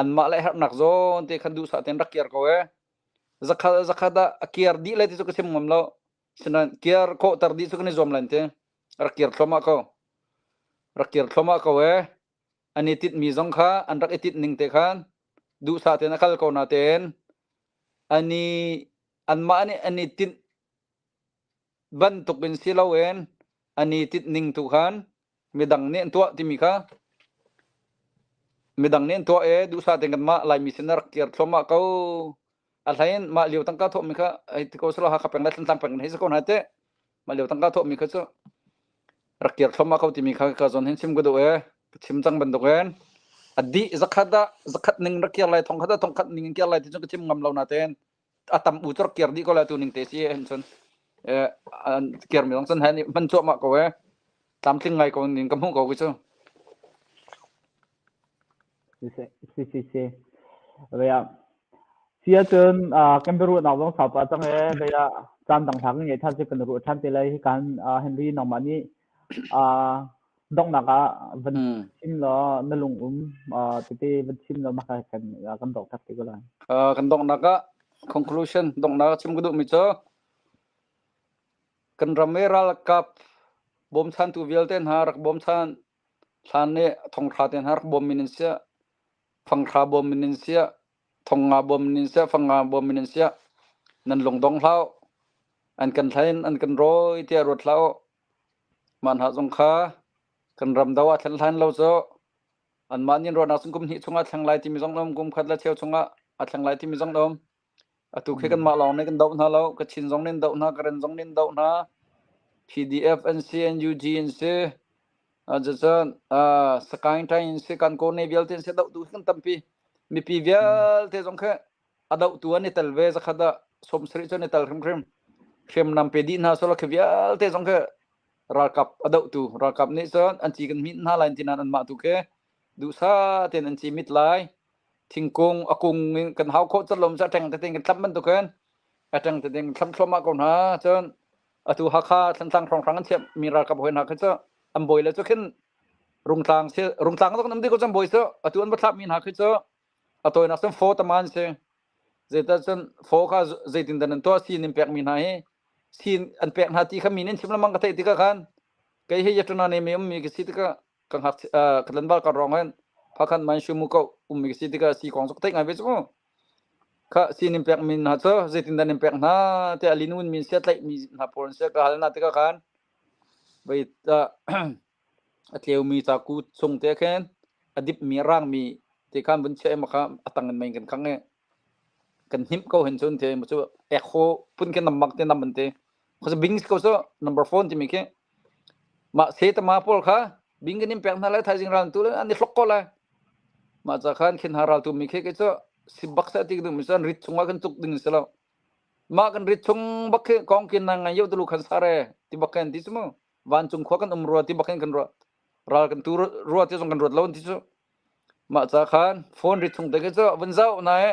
anmah le herhnak zawn te khan duhsah tein rak kir ko ee. Zakhat zakhat ah a kir dih lai ti cu ka chim ngam lo. Sinain kir khawhter dih cu kan i zuam lan ti. Rak kir thluahmah ko. Rak kir thluahmah ko ee. An i tinhmi zong kha an rak i tinh ning te khan duhsah tein a kal ko natein an i anmah nih an i tinh bantukin si loin an i tinh ning tu khan midang nih an tuah timi kha midang nih an tuah e duhsah tein kanmah Laimi sin rak kir thluahmah ko a hlei in mah lio tangka thawhmi kha hei ti ko selaw Hakha peng le Thantlang peng in hei si ko hna teh mah lio tangka thawhmi kha cu rak kir thluahmah ko timi kha ka zawn hin chim ka duh e ka chim cang bantukin a dih zakhat ah zakhat ning rak kir lai thongkhat ah thongkhat ning in kir lai ti cu ka chim ngam lo natein a tam u cu rak kir dih ko lai tu ning te si hin cun an kir mi zong cun hen hman cuahmah ko e tlamtling ngai ko ning ka hmuh ko ki cu Si si si. Vea. Si ahcun kan biaruahnak zong sau pah cang ee. Vea caan dang hla kan ngei ṭhan si kan ruah ṭhan te lai. Hi kan Henry nangmah nih donghnak ah van chim law na lung um tete van chim law maka kan kan dongh tak te ko lai. Kan donghnak ah conclusion donghnak chim ka duhmi cu kan ram i ralkap bawmchantu vialte hna rak bawmchan hlan nih thonghra te hna rak bawm min in siah fanghra bawm min in siah thongnga bawm min in siah fangnga bawm min in siah nan lung dong hlah an kan hlain an kan rawi tiah ruat hlah u Mah hna zong kha kan ram do ah thlen hlan lo cu anmah nih ruahnak cun kum hnih chungah thleng lai timi zong um, kum khat le cheu chungah a thleng lai timi zong um. Atu khi kanmah lawng nih kan doh hna lo, Kachin zong nih an doh hna, Karen zong nih an doh hna, PDF an si, NUG an si, cucun Sakaing Ṭaing an si, kan Kone vialte an si, dohtu kan tampi. Mipi vialte zong khi a dohtu an i tel ve zakhat ah. 70 cu an i tel hrimhrim. Hriamnam pe dih hna sawlaw khi vialte zong khi ralkap a dohtu ralkap nih cun an ci kan hmit hna lai ti nain anmah tu khi duhsah tein an ci mit lai. Thingkung a kung in kan hau khawh colh lo cu a ṭeng tete in kan thlap bantukin a ṭeng tete in kan thlap thluahmah ko hna. Cun atu Hakha Thantlang hrawnghrang an chiahmi ralkap hawi hna khi cu an bawi le cu khin Rungtlang si Rungtlang zong an um dih ko cang bawi cu atu an va thlapmi hna khi cu a tawinak cun phaw tama an si. Zeidah cun phaw kha zeitindah nan tuah sin in pekmi hna hi sin an pek hna ti kha min in chim lengmang ka theih tikah khan kei hi yatuna ne mi ummi ka si tikah ka ngak ka tlanval ka rong hin phakhan man shu mu ko ummi ka si tikah si kong cu ka theih ngai ve cu kha sin in pekmi hna cu zeitindah nan pek hna tiah linun min sia tlaihmi hna pawl an sia ka hal hna tikah khan vei a tleumi caku chung te khin a dipmi a rangmi te khan vun chiah i maka a tang in mei kan khang i kan hnimh ko hin cun te cu ek ho pun khi nam bak te nam an te kho bing ko so number phone timi khi mah se tama pawl kha bing kan in pek hna lai thaizing ral tu le an i hlok ko lai mah ca khan khin ha ral tu mi khi ke cu si bak sa ti du mi san rit chungah kan tuk ding si lo mah kan rit chung bak khi kong kin na ngai yo tulu khan sare ti bak kan ti chu mu vancung khua kan um rua ti bak in kan ruah ral kan tu rua ti zong kan ruat lo ti cu mah ca khan phone ri chung te ke cu vun zau na e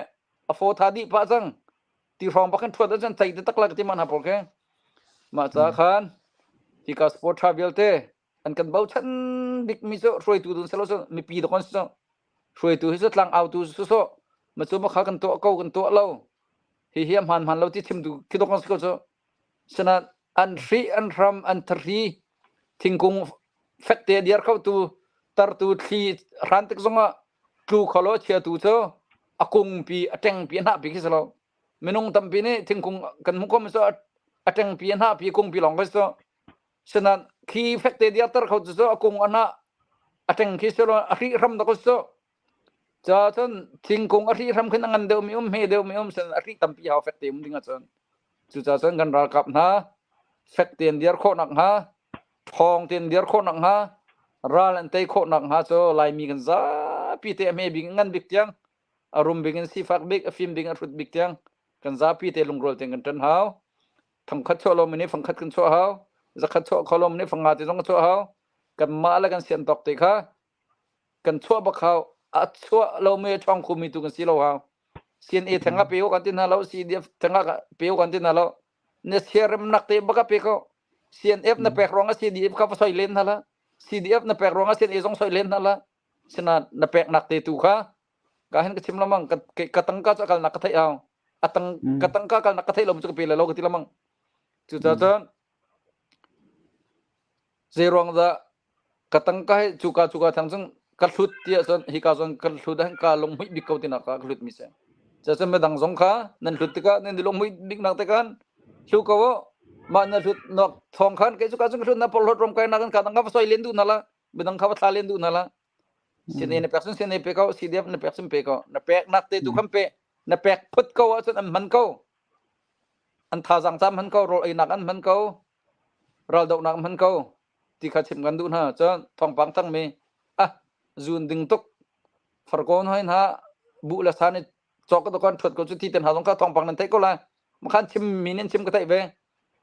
a pho tha dih pa cang ti hrawng bak kan thuat cun thei te tak la ti man ha por ke mah ca khan hi ka sport tha vialte an kan bochan bik mi cu hruaitu dun selo cu mipi do kon so hruaitu hi cu tlang au tu su so ma cu ma kha kan tuah ko kan tuah lo hi hi a hman hman lo ti chim tu khi do kon ko cu Sinain an hri, an hram, an thahri, thingkung fekte a diar khotu, tartu thli hran tik zongah tlu kho lo chiatu cu a kungpi, a ṭengpi, a hnahpi khi si lo. Minung tampi nih thingkung kan hmuh khomi cu a ṭengpi, a hnahpi, a kungpi lawng khi si. Sinain khi fekte diarter kho cu a kung, a hnah, a ṭeng khi si lo, a hri hram dak si. Ca cun thingkung a hrihhram khin a ngan deuhmi um, hme deuhmi um, sen a hrih tampi hau fek te um ding ahcun. Cucaah cun kan ralkap hna fek tein dir khawh nakhnga, ṭhawng tein dir khawh nakhnga, ral an tei khawh nakhnga cu Laimi kan zapi te a hme bik in ngan bik tiang, a rum bik in sifak bik, a fim bik in a hrut bik tiang kan zapi te lungrual tein kan ṭan hau. Thongkhat chuah lomi nih fangkhat kan chuah hau, zakhat chuah kho lomi nih fanga te zong kan chuah hau. Kanmah le kan sian tawk te kha kan chuah bak hau a chuah lomi a ṭhawng khomi tu kan si lo hau CNA theng ah pe kan ti hna lo CDF theng ah pe kan ti hna lo na siaremnak te bak a pe ko CNF na pek ruang ah CDF kha va soi len hna la CDF na pek ruang ah CNA zong soi len hna la sina na peknak te tu kha ka hin ka chim lamang ka ka tangka cu kalnak ka theih hau a tang ka tangka kalnak ka theih lo cu ka pe le lo ka ti lamang cu ca cun zei ruang dah Ka tangka hi cuka cuka thang cun ka hlut ti ahcun hika zawn ka hlut ahhin kaa lunghmuih bik ko tinak ah ka hlutmi si. Cucun midang zong kha nan hlut tikah nan i lunghmuih biknak te khan hlu ko u. Mah na hlut nok thawng khan kei cuka cun ka hlut na porhlawt rom kai nak in ka dang kha va soi len duh hna la midang kha va thla len duh hna la. CNA na pek cun CNA pe ko, CDF na pek cun pe ko. Na pek nak te tu khan pe. Na pek phut ko ahcun an hman ko. An thazaang cam hman ko, rawl einak an hman ko, raldohnak an hman ko. Ti kha chim kan duh hna. Cun thawngpang cangmi ah zun ding tuk farkawn hoi hna buh le sa nih cawk ka kan ṭhuat ko cu ti ten hna zong kha thawngpang nan theih ko lai. Makhan chim mi nin chim ka theih ve.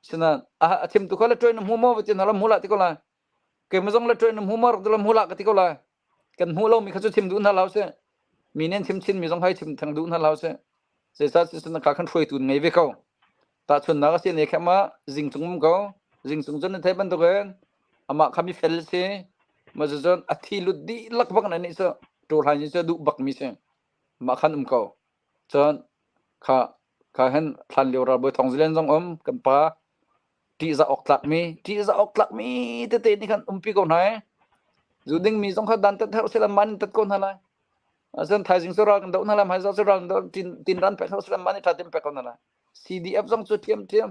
Sina a chim tu kha le ṭuai na hmu maw ti na lam hmu lah ti ko lai. Keimah zong le ṭuai na hmu maw rak lam hmu lah ka ti ko lai. Kan hmuh lomi kha cu chim duh hna lo sih. Mi nih an chim chinmi zong hai chim theng duh hna lo sih. Zeicah cun ka khan hruaitu ngei ve ko. Tahchunhnak a si ne khem ah zingcung um ko. Zingcung cun na theih bantukin amah kha mi fel si. Mah cun a thi lut dihlak bak na nih cu ṭawhlan cu duh bak mi si. Mah khan um ko. Cun kha kha hin thlan lio ralbawi Thawng Zilian zong um kan pa ṭihzah awk tlakmi ṭihzah awk tlakmi tete nih khan umpi ko hna i zu dingmi zong kha dantat herh sila man in tat ko hna lai asinain thaizing cu ral kan doh hna lai hmaizarh cu ral kan doh tin tinran pek herh sila man i ṭha tein pek ko hna lai CDF zong cu ṭhiamṭhiam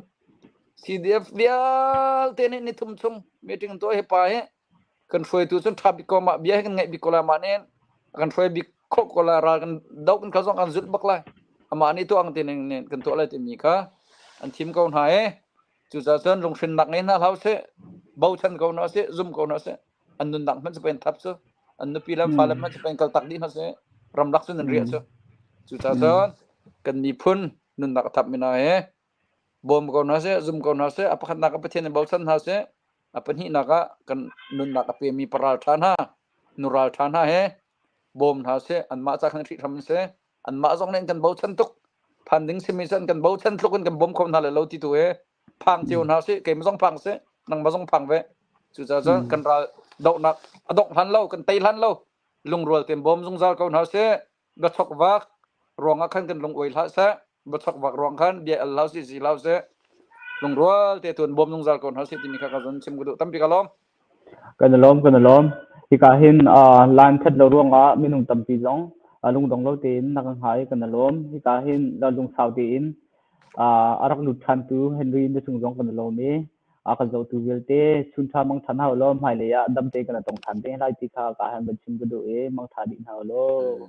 CDF vialte nih ni thum chung meeting tuah hi pa hi kan hruaitu cun ṭha bik ko mah bia hi kan ngaih bik ko lai mah nih kan hruai bik khawh ko lai ral kan doh kan kal zong kan zulh bak lai amah nih tuah ang ti ning nih kan tuah lai timi kha an thim ko hna i cucaah cun lunghrinnak ngei hna hlah sih bochan ko hna sih zum ko hna sih an nunnak hmanh cu pen thap cu an nupi le an fale hmanh cu pen kal tak dih hna sih ramlak cun an riah cu cucaah cun kan miphun. Nunnak a thap mi hna he bawm ko hna seh, zum ko hna seh, a pakhatnak ah Pathian in bochan hna seh, a pahnihnak ah kan nunnak a pemi paral ṭha hna, nu ral ṭha hna he bawm hna seh, anmah ca khan hrih hram seh, anmah zong nih an kan bochan tuk. Phan ding simi cu an kan bochan tluk in kan bawm kho hna lai lo ti tu he phang cio hna sih, keimah zong phang seh, nangmah zong phang ve. Cucaah cun kan ral dohnak a dongh hlan lo, kan tei hlan lo, lungrual tein bawm zungzal ko hna sih. Biachok vak ruangah khan kan lunguai hlah seh. Biachok vak ruang khan bia al hlah sih, si hlah seh. Lungrual te tuan bawm zungzal ko hna sih timi kha ka zon chim ka duh tampi ka lawm. Kan i lawm, kan i lawm. Hika hin uh, line khat lo ruangah minung tampi zong uh, lungdong lo tein na kan hngah i kan i lawm. Hika hin lungsau tein uh, a rak lut ṭhantu Henry na cung zong kan i lawm i a kan zohtu vialte chunṭha mangṭha hna ulaw hmailei ah damte kan i tong ṭhan te lai ti kha ka han van chim ka duh i mangṭha dih hna ulaw.